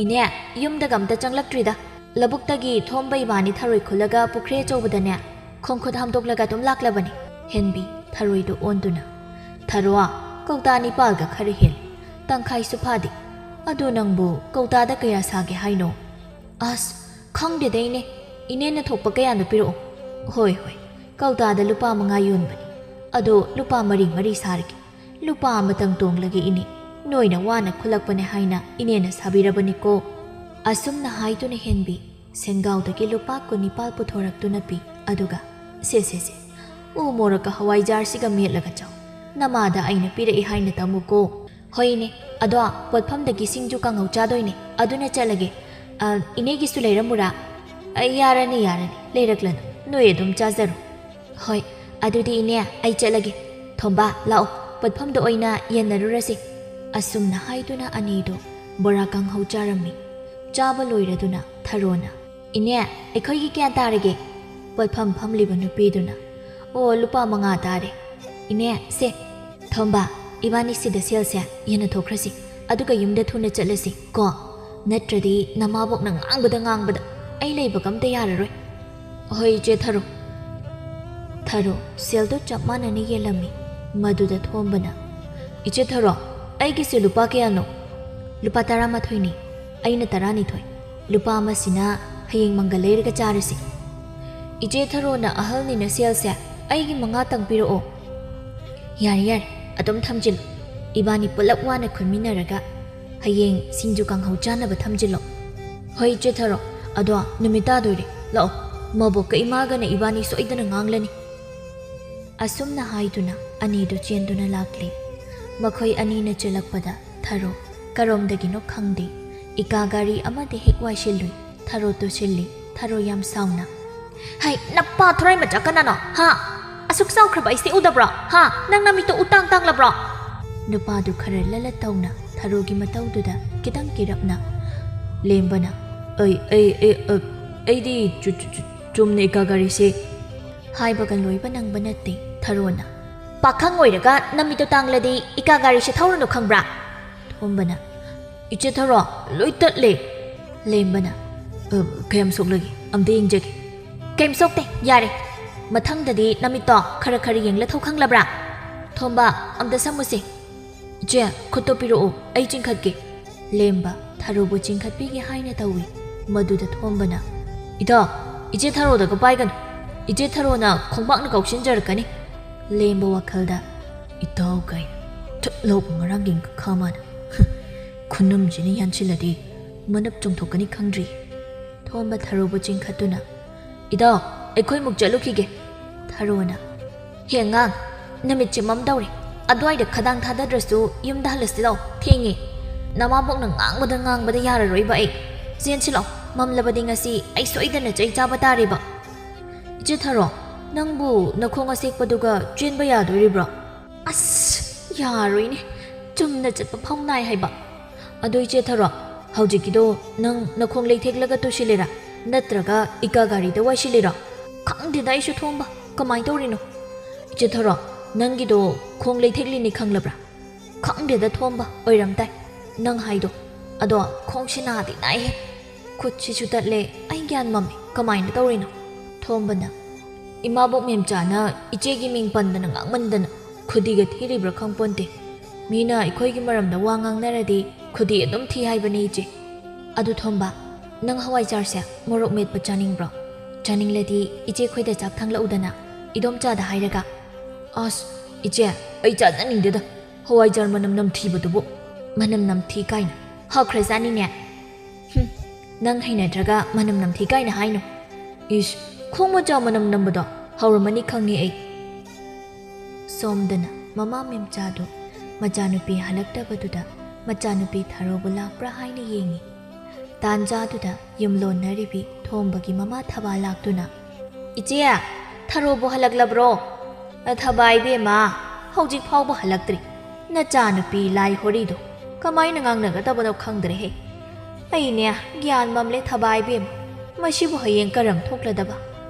"ꯏꯅꯦ, ꯌꯨꯝꯗꯒ ꯑꯝꯇ ꯆꯪꯂꯛꯇ꯭ꯔꯤꯗ꯫ ꯂꯧꯕꯨꯛꯇꯒꯤ ꯊꯣꯝꯕ ꯏꯕꯥꯅꯤ ꯊꯔꯣꯏ ꯈꯨꯜꯂꯒ ꯄꯨꯈ꯭ꯔꯤ ꯑꯆꯧꯕꯗꯅꯦ ꯈꯣꯡ ꯈꯨꯠ ꯍꯥꯝꯗꯣꯛꯂꯒ ꯑꯗꯨꯝ ꯂꯥꯛꯂꯕꯅꯤ꯫" ꯍꯦꯟꯕꯤ ꯊꯔꯣꯏꯗꯨ ꯑꯣꯟꯗꯨꯅ, "ꯊꯔꯣ, ꯀꯧꯇꯥ ꯅꯤꯄꯥꯜꯒ ꯈꯔ ꯍꯦꯜꯂꯤ꯫ ꯇꯪꯈꯥꯏꯁꯨ ꯐꯥꯗꯦ꯫ ꯑꯗꯨ ꯅꯪꯕꯨ ꯀꯧꯇꯥꯗ ꯀꯌꯥ ꯁꯥꯒꯦ ꯍꯥꯏꯅꯣ?" "ꯑꯁ, ꯈꯪꯗꯦꯗ ꯏꯅꯦ꯫ ꯏꯅꯦꯅ ꯊꯣꯛꯄ ꯀꯌꯥꯅꯣ ꯄꯤꯔꯛꯑꯣ꯫" "ꯍꯣꯏ, ꯍꯣꯏ, ꯀꯧꯇꯥꯗ ꯂꯨꯄꯥ ꯃꯉꯥ ꯌꯣꯟꯕꯅꯤ꯫ ꯑꯗꯣ ꯂꯨꯄꯥ ꯃꯔꯤ ꯃꯔꯤ ꯁꯥꯔꯒꯦ꯫ ꯂꯨꯄꯥ ꯑꯃꯇꯪ ꯇꯣꯡꯂꯒꯦ ꯏꯅꯦ꯫ ꯅꯣꯏꯅ ꯋꯥꯅ ꯈꯨꯜꯂꯛꯄꯅꯦ ꯍꯥꯏꯅ ꯏꯅꯦꯅ ꯁꯥꯕꯤꯔꯕꯅꯤꯀꯣ꯫" ꯑꯁꯨꯝꯅ ꯍꯥꯏꯗꯨꯅ ꯍꯦꯟꯕꯤ ꯁꯦꯡꯒꯥꯎꯗꯒꯤ ꯂꯨꯄꯥ ꯀꯨꯟꯅꯤꯄꯥꯜ ꯄꯨꯊꯣꯔꯛꯇꯨꯅ ꯄꯤ꯫ ꯑꯗꯨꯒ, "ꯁꯦ, ꯁꯦ, ꯁꯦ, ꯎ ꯃꯣꯔꯣꯛꯀ ꯍꯋꯥꯏꯖꯥꯔꯁꯤꯒ ꯃꯦꯠꯂꯒ ꯆꯥꯎ꯫ ꯅꯃꯥꯗ ꯑꯩꯅ ꯄꯤꯔꯛꯏ ꯍꯥꯏꯅ ꯇꯝꯃꯨꯀꯣ꯫" "ꯍꯣꯏꯅꯦ, ꯑꯗꯣ ꯄꯣꯠꯐꯝꯗꯒꯤ ꯁꯤꯡꯖꯨ ꯀꯥꯡꯍꯧ ꯆꯥꯗꯣꯏꯅꯦ, ꯑꯗꯨꯅ ꯆꯠꯂꯒꯦ꯫ ꯑ, ꯏꯅꯦꯒꯤꯁꯨ ꯂꯩꯔꯝꯃꯨꯔꯥ?" "ꯑ, ꯌꯥꯔꯅꯤ, ꯌꯥꯔꯅꯤ, ꯂꯩꯔꯛꯂꯅꯨ, ꯅꯣꯏ ꯑꯗꯨꯝ ꯆꯥꯖꯔꯣ꯫" "ꯍꯣꯏ, ꯑꯗꯨꯗꯤ ꯏꯅꯦ, ꯑꯩ ꯆꯠꯂꯒꯦ꯫ ꯊꯣꯝꯕ, ꯂꯥꯛꯑꯣ, ꯄꯣꯠꯐꯝꯗ ꯑꯣꯏꯅ ꯌꯦꯟꯅꯔꯨꯔꯁꯤ꯫" ꯑꯁꯨꯝꯅ ꯍꯥꯏꯗꯨꯅ ꯑꯅꯤꯗꯣ ꯕꯣꯔꯥ ꯀꯥꯡꯍꯧ ꯆꯥꯔꯝꯃꯤ꯫ ꯆꯥꯕ ꯂꯣꯏꯔꯗꯨꯅ ꯊꯔꯣꯅ, "ꯏꯅꯦ, ꯑꯩꯈꯣꯏꯒꯤ ꯀꯌꯥ ꯇꯥꯔꯒꯦ?" ꯄꯣꯠꯐꯝ ꯐꯝꯂꯤꯕ ꯅꯨꯄꯤꯗꯨꯅ, "ꯑꯣ, ꯂꯨꯄꯥ ꯃꯉꯥ ꯇꯥꯔꯦ꯫ ꯏꯅꯦ, ꯁꯦ, ꯊꯣꯝꯕ, ꯏꯕꯥꯅꯤ ꯁꯤꯗ ꯁꯦꯜꯁꯦ ꯌꯦꯟꯅꯊꯣꯛꯈ꯭ꯔꯁꯤ, ꯑꯗꯨꯒ ꯌꯨꯝꯗ ꯊꯨꯅ ꯆꯠꯂꯁꯤ ꯀꯣ꯫ ꯅꯠꯇ꯭ꯔꯗꯤ ꯅꯃꯥꯕꯣꯛꯅ ꯉꯥꯡꯕꯗ ꯉꯥꯡꯕꯗ ꯑꯩ ꯂꯩꯕꯒ ꯑꯝꯇ ꯌꯥꯔꯔꯣꯏ꯫" "ꯍꯣꯏ, ꯏꯆꯦ ꯊꯔꯣ꯫" ꯊꯔꯣ ꯁꯦꯜꯗꯣ ꯆꯞ ꯃꯥꯟꯅꯅ ꯌꯦꯜꯂꯝꯃꯤ꯫ ꯃꯗꯨꯗ ꯊꯣꯝꯕꯅ, "ꯏꯆꯦ ꯊꯔꯣ, ꯑꯩꯒꯤꯁꯦ ꯂꯨꯄꯥ ꯀꯌꯥꯅꯣ?" "ꯂꯨꯄꯥ ꯇꯔꯥꯃꯥꯊꯣꯏꯅꯤ, ꯑꯩꯅ ꯇꯔꯥꯅꯤꯊꯣꯏ꯫ ꯂꯨꯄꯥ ꯑꯃꯁꯤꯅ ꯍꯌꯦꯡ ꯃꯪꯒꯜ ꯂꯩꯔꯒ ꯆꯥꯔꯁꯤ꯫" ꯏꯆꯦ ꯊꯔꯣꯅ ꯑꯍꯜꯅꯤꯅ ꯁꯦꯜꯁꯦ ꯑꯩꯒꯤ ꯃꯉꯥꯇꯪ ꯄꯤꯔꯛꯑꯣ꯫ "ꯌꯥꯔꯦ, ꯌꯥꯔꯦ, ꯑꯗꯨꯝ ꯊꯝꯖꯤꯜꯂꯨ꯫ ꯏꯕꯥꯅꯤ ꯄꯨꯂꯞ ꯋꯥꯅ ꯈꯨꯟꯃꯤꯟꯅꯔꯒ ꯍꯌꯦꯡ ꯁꯤꯡꯖꯨ ꯀꯥꯡꯍꯧ ꯆꯥꯅꯕ ꯊꯝꯖꯤꯜꯂꯣ꯫" "ꯍꯣꯏ, ꯏꯆꯦ ꯊꯔꯣ, ꯑꯗꯣ ꯅꯨꯃꯤꯠ ꯇꯥꯗꯣꯏꯔꯦ꯫ ꯂꯥꯛꯑꯣ, ꯃꯕꯣꯛꯀ ꯏꯃꯥꯒꯅ ꯏꯕꯥꯅꯤ ꯁꯣꯏꯗꯅ ꯉꯥꯡꯂꯅꯤ꯫" ꯑꯁꯨꯝꯅ ꯍꯥꯏꯗꯨꯅ ꯑꯅꯤꯗꯨ ꯆꯦꯟꯗꯨꯅ ꯂꯥꯛꯂꯦ꯫ ꯃꯈꯣꯏ ꯑꯅꯤꯅ ꯆꯦꯜꯂꯛꯄꯗ ꯊꯔꯣ ꯀꯔꯣꯝꯗꯒꯤꯅꯣ ꯈꯪꯗꯦ, ꯏꯀꯥ ꯒꯥꯔꯤ ꯑꯃꯗ ꯍꯦꯛ ꯋꯥꯏꯁꯤꯜꯂꯨꯏ꯫ ꯊꯔꯣ ꯇꯨꯁꯤꯜꯂꯤ꯫ ꯊꯔꯣ ꯌꯥꯝ ꯁꯥꯎꯅ, "ꯍꯩ, ꯅꯄꯥ ꯊꯣꯔꯥꯏ ꯃꯆꯥ ꯀꯅꯥꯅꯣ? ꯍꯥ? ꯑꯁꯨꯛ ꯆꯥꯎꯈ꯭ꯔꯕ ꯑꯩꯁꯦ ꯎꯗꯕ꯭ꯔꯣ? ꯍꯥ? ꯅꯪ ꯅꯃꯤꯠꯇꯣ ꯎꯇꯥꯡ ꯇꯥꯡꯂꯕ꯭ꯔꯣ?" ꯅꯨꯄꯥꯗꯨ ꯈꯔ ꯂꯂꯠ ꯇꯧꯅ ꯊꯔꯣꯒꯤ ꯃꯇꯧꯗꯨꯗ ꯈꯤꯇꯪ ꯀꯤꯔꯞꯅ, ꯂꯦꯝꯕꯅ, ꯑꯩ ꯑꯩ ꯑꯩ ꯑ, ꯑꯩꯗꯤ ꯆꯨ- ꯆꯨ- ꯆꯨ- ꯆꯨꯝꯅ ꯏꯀꯥ ꯒꯥꯔꯤꯁꯦ꯫ ꯍꯥꯏꯕꯒ ꯂꯣꯏꯕ ꯅꯪꯕ ꯅꯠꯇꯦ ꯊꯔꯣꯅ꯫ "ꯄꯥꯈꯪ ꯑꯣꯏꯔꯒ ꯅꯃꯤꯠꯇꯣ ꯇꯥꯡꯂꯗꯤ ꯏꯀꯥ ꯒꯥꯔꯤꯁꯦ ꯊꯧꯔꯨꯅꯨ ꯈꯪꯕ꯭ꯔꯥ?" ꯊꯣꯝꯕꯅ, "ꯏꯆꯦ ꯊꯔꯣ, ꯂꯣꯏ ꯇꯠꯂꯦ!" ꯂꯦꯝꯕꯅ, "ꯑ, ꯀꯌꯥꯝ ꯁꯣꯛꯂꯒꯦ? ꯑꯝꯇ ꯌꯦꯡꯖꯒꯦ꯫" "ꯀꯩꯝ ꯁꯣꯛꯇꯦ, ꯌꯥꯔꯦ꯫ ꯃꯊꯪꯗꯗꯤ ꯅꯃꯤꯠꯇꯣ ꯈꯔ ꯈꯔ ꯌꯦꯡꯂ ꯊꯧ ꯈꯪꯂꯕ꯭ꯔꯥ? ꯊꯣꯝꯕ, ꯑꯝꯇ ꯁꯝꯃꯨꯁꯦ꯫" "ꯏꯆꯦ, ꯈꯨꯠꯇꯣ ꯄꯤꯔꯛꯑꯣ, ꯑꯩ ꯆꯤꯡꯈꯠꯀꯦ꯫" ꯂꯦꯝꯕ ꯊꯔꯣꯕꯨ ꯆꯤꯡꯈꯠꯄꯤꯒꯦ ꯍꯥꯏꯅ ꯇꯧꯏ꯫ ꯃꯗꯨꯗ ꯊꯣꯝꯕꯅ, "ꯏꯇꯥꯎ, ꯏꯆꯦ ꯊꯔꯣꯗꯒ ꯄꯥꯏꯒꯅꯨ꯫ ꯏꯆꯦ ꯊꯔꯣꯅ ꯈꯣꯡꯄꯥꯛꯅ ꯀꯥꯎꯁꯤꯟꯖꯔꯛꯀꯅꯤ꯫" ꯂꯦꯝꯕ ꯋꯥꯈꯜꯗ, "ꯏꯇꯥꯎ ꯀꯥꯏꯅ ꯊꯨꯠ ꯂꯧꯕ ꯉꯔꯥꯡꯒꯤ ꯈꯥ ꯃꯥꯅ꯫ ꯈꯨꯅꯝꯁꯤꯅ ꯌꯥꯟꯁꯤꯜꯂꯗꯤ ꯃꯅꯞ ꯆꯣꯡꯊꯣꯛꯀꯅꯤ ꯈꯪꯗ꯭ꯔꯤ꯫" ꯊꯣꯝꯕ ꯊꯔꯣꯕꯨ ꯆꯤꯡꯈꯠꯇꯨꯅ, "ꯏꯇꯥꯎ, ꯑꯩꯈꯣꯏꯃꯨꯛ ꯆꯠꯂꯨꯈꯤꯒꯦ꯫" ꯊꯔꯣꯅ, "ꯍꯦ ꯑꯉꯥꯡ, ꯅꯨꯃꯤꯠꯁꯦ ꯃꯝꯗꯧꯔꯦ꯫ ꯑꯗ꯭ꯋꯥꯏꯗ ꯈꯗꯥꯡ ꯊꯥꯗꯗ꯭ꯔꯁꯨ ꯌꯨꯝꯗ ꯍꯜꯂꯁꯤ ꯂꯥꯎ, ꯊꯦꯡꯉꯦ꯫ ꯅꯃꯥꯕꯣꯛꯅ ꯉꯥꯡꯕꯗ ꯉꯥꯡꯕꯗ ꯌꯥꯔꯔꯣꯏꯕ ꯑꯩ꯫ ꯆꯦꯟꯁꯤ ꯂꯥꯎ, ꯃꯝꯂꯕꯗꯤ ꯉꯁꯤ ꯑꯩ ꯁꯣꯏꯗꯅ ꯆꯩ ꯆꯥꯕ ꯇꯥꯔꯦꯕ꯫" "ꯏꯆꯦ ꯊꯔꯣ, ꯅꯪꯕꯨ ꯅꯈꯣꯡ ꯑꯁꯦꯛꯄꯗꯨꯒ ꯆꯦꯟꯕ ꯌꯥꯗꯣꯔꯤꯕ꯭ꯔꯣ?" "ꯑꯁ, ꯌꯥꯔꯣꯏꯅꯦ꯫ ꯆꯨꯝꯅ ꯆꯠꯄ ꯐꯥꯎ ꯅꯥꯏ ꯍꯥꯏꯕ꯫" "ꯑꯗꯣ ꯏꯆꯦ ꯊꯔꯣ, ꯍꯧꯖꯤꯛꯀꯤꯗꯣ ꯅꯪ ꯅꯈꯣꯡ ꯂꯩꯊꯦꯛꯂꯒ ꯇꯨꯁꯤꯜꯂꯤꯔꯥ? ꯅꯠꯇ꯭ꯔꯒ ꯏꯀꯥ ꯒꯥꯔꯤꯗ ꯋꯥꯏꯁꯤꯜꯂꯤꯔꯣ?" "ꯈꯪꯗꯦꯗ ꯑꯩꯁꯨ ꯊꯣꯝꯕ, ꯀꯃꯥꯏ ꯇꯧꯔꯤꯅꯣ?" "ꯏꯆꯦ ꯊꯔꯣ, ꯅꯪꯒꯤꯗꯣ ꯈꯣꯡ ꯂꯩꯊꯦꯛꯂꯤꯅꯤ ꯈꯪꯂꯕ꯭ꯔꯥ?" "ꯈꯪꯗꯦꯗ ꯊꯣꯝꯕ, ꯑꯣꯏꯔꯝ ꯇꯥꯏ ꯅꯪ ꯍꯥꯏꯗꯣ꯫ ꯑꯗꯣ ꯈꯣꯡꯁꯤ ꯅꯥꯗꯤ ꯅꯥꯏꯍꯦ꯫ ꯈꯨꯠꯁꯤꯁꯨ ꯇꯠꯂꯦ, ꯑꯩ ꯒ꯭ꯌꯥꯟ ꯃꯝꯃꯦ, ꯀꯃꯥꯏꯅ ꯇꯧꯔꯤꯅꯣ?" ꯊꯣꯝꯕꯅ, "ꯏꯃꯥꯕꯣꯛ ꯃꯦꯝꯆꯥꯅ ꯏꯆꯦꯒꯤ ꯃꯤꯡ ꯄꯟꯗꯅ ꯉꯥꯡꯃꯟꯗꯅ ꯈꯨꯗꯤꯒ ꯊꯤꯔꯤꯕ꯭ꯔꯥ ꯈꯪꯄꯣꯟꯇꯦ꯫ ꯃꯤꯅ ꯑꯩꯈꯣꯏꯒꯤ ꯃꯔꯝꯗ ꯋꯥ ꯉꯥꯡꯅꯔꯗꯤ ꯈꯨꯗꯤ ꯑꯗꯨꯝ ꯊꯤ ꯍꯥꯏꯕꯅꯦ ꯏꯆꯦ꯫ ꯑꯗꯨ ꯊꯣꯝꯕ, ꯅꯪ ꯍꯋꯥꯏꯖꯥꯔꯁꯦ ꯃꯣꯔꯣꯛ ꯃꯦꯠꯄ ꯆꯥꯅꯤꯡꯕ꯭ꯔꯣ? ꯆꯥꯅꯤꯡꯂꯗꯤ ꯏꯆꯦ ꯈꯣꯏꯗ ꯆꯥꯛ ꯊꯥꯡꯂꯛꯎꯗꯅ, ꯏꯗꯣꯝꯆꯥꯗ ꯍꯥꯏꯔꯒ꯫" "ꯑꯁ, ꯏꯆꯦ, ꯑꯩ ꯆꯥꯖꯅꯤꯡꯗꯦꯗ꯫ ꯍꯋꯥꯏꯖꯥꯔ ꯃꯅꯝ ꯅꯝꯊꯤꯕꯗꯨꯕꯨ꯫" "ꯃꯅꯝ ꯅꯝꯊꯤ ꯀꯥꯏꯅ, ꯍꯥꯎꯈ꯭ꯔꯖꯥꯠꯅꯤꯅꯦ꯫" "ꯍꯨꯝ, ꯅꯪ ꯍꯩꯅꯗ꯭ꯔꯒ ꯃꯅꯝ ꯅꯝꯊꯤ ꯀꯥꯏꯅ ꯍꯥꯏꯅꯣ꯫ ꯏꯁ, ꯈꯣꯡ ꯃꯆꯥ ꯃꯅꯝ ꯅꯝꯕꯗꯣ ꯍꯥꯎꯔꯝꯃꯅꯤ ꯈꯪꯉꯦ ꯑꯩ꯫" ꯁꯣꯝꯗꯅ ꯃꯃꯥ ꯃꯦꯝꯆꯥꯗꯨ ꯃꯆꯥꯅꯨꯄꯤ ꯍꯜꯂꯛꯇꯕꯗꯨꯗ ꯃꯆꯥꯅꯨꯄꯤ ꯊꯔꯣꯕꯨ ꯂꯥꯛꯄ꯭ꯔꯥ ꯍꯥꯏꯅ ꯌꯦꯡꯉꯤ꯫ ꯇꯥꯟꯖꯥꯗꯨꯗ ꯌꯨꯝꯂꯣꯟꯅꯔꯤꯕꯤ ꯊꯣꯝꯕꯒꯤ ꯃꯃꯥ ꯊꯕꯥ ꯂꯥꯛꯇꯨꯅ, "ꯏꯆꯦ, ꯊꯔꯣꯕꯨ ꯍꯜꯂꯛꯂꯕ꯭ꯔꯣ?" "ꯊꯕꯥ ꯏꯕꯦꯝꯃ, ꯍꯧꯖꯤꯛ ꯐꯥꯎꯕ ꯍꯜꯂꯛꯇ꯭ꯔꯤ꯫ ꯅꯆꯥꯅꯨꯄꯤ ꯂꯥꯏ ꯍꯣꯔꯤꯗꯣ ꯀꯃꯥꯏꯅ ꯉꯥꯡꯅꯒꯗꯕꯅꯣ ꯈꯪꯗ꯭ꯔꯦꯍꯦ꯫ ꯑꯩꯅꯦ, ꯒ꯭ꯌꯥꯟ ꯃꯝꯂꯦ ꯊꯕꯥꯏꯕꯦꯝ꯫ ꯃꯁꯤꯕꯨ ꯍꯌꯦꯡ ꯀꯔꯝ ꯊꯣꯛꯂꯗꯕ?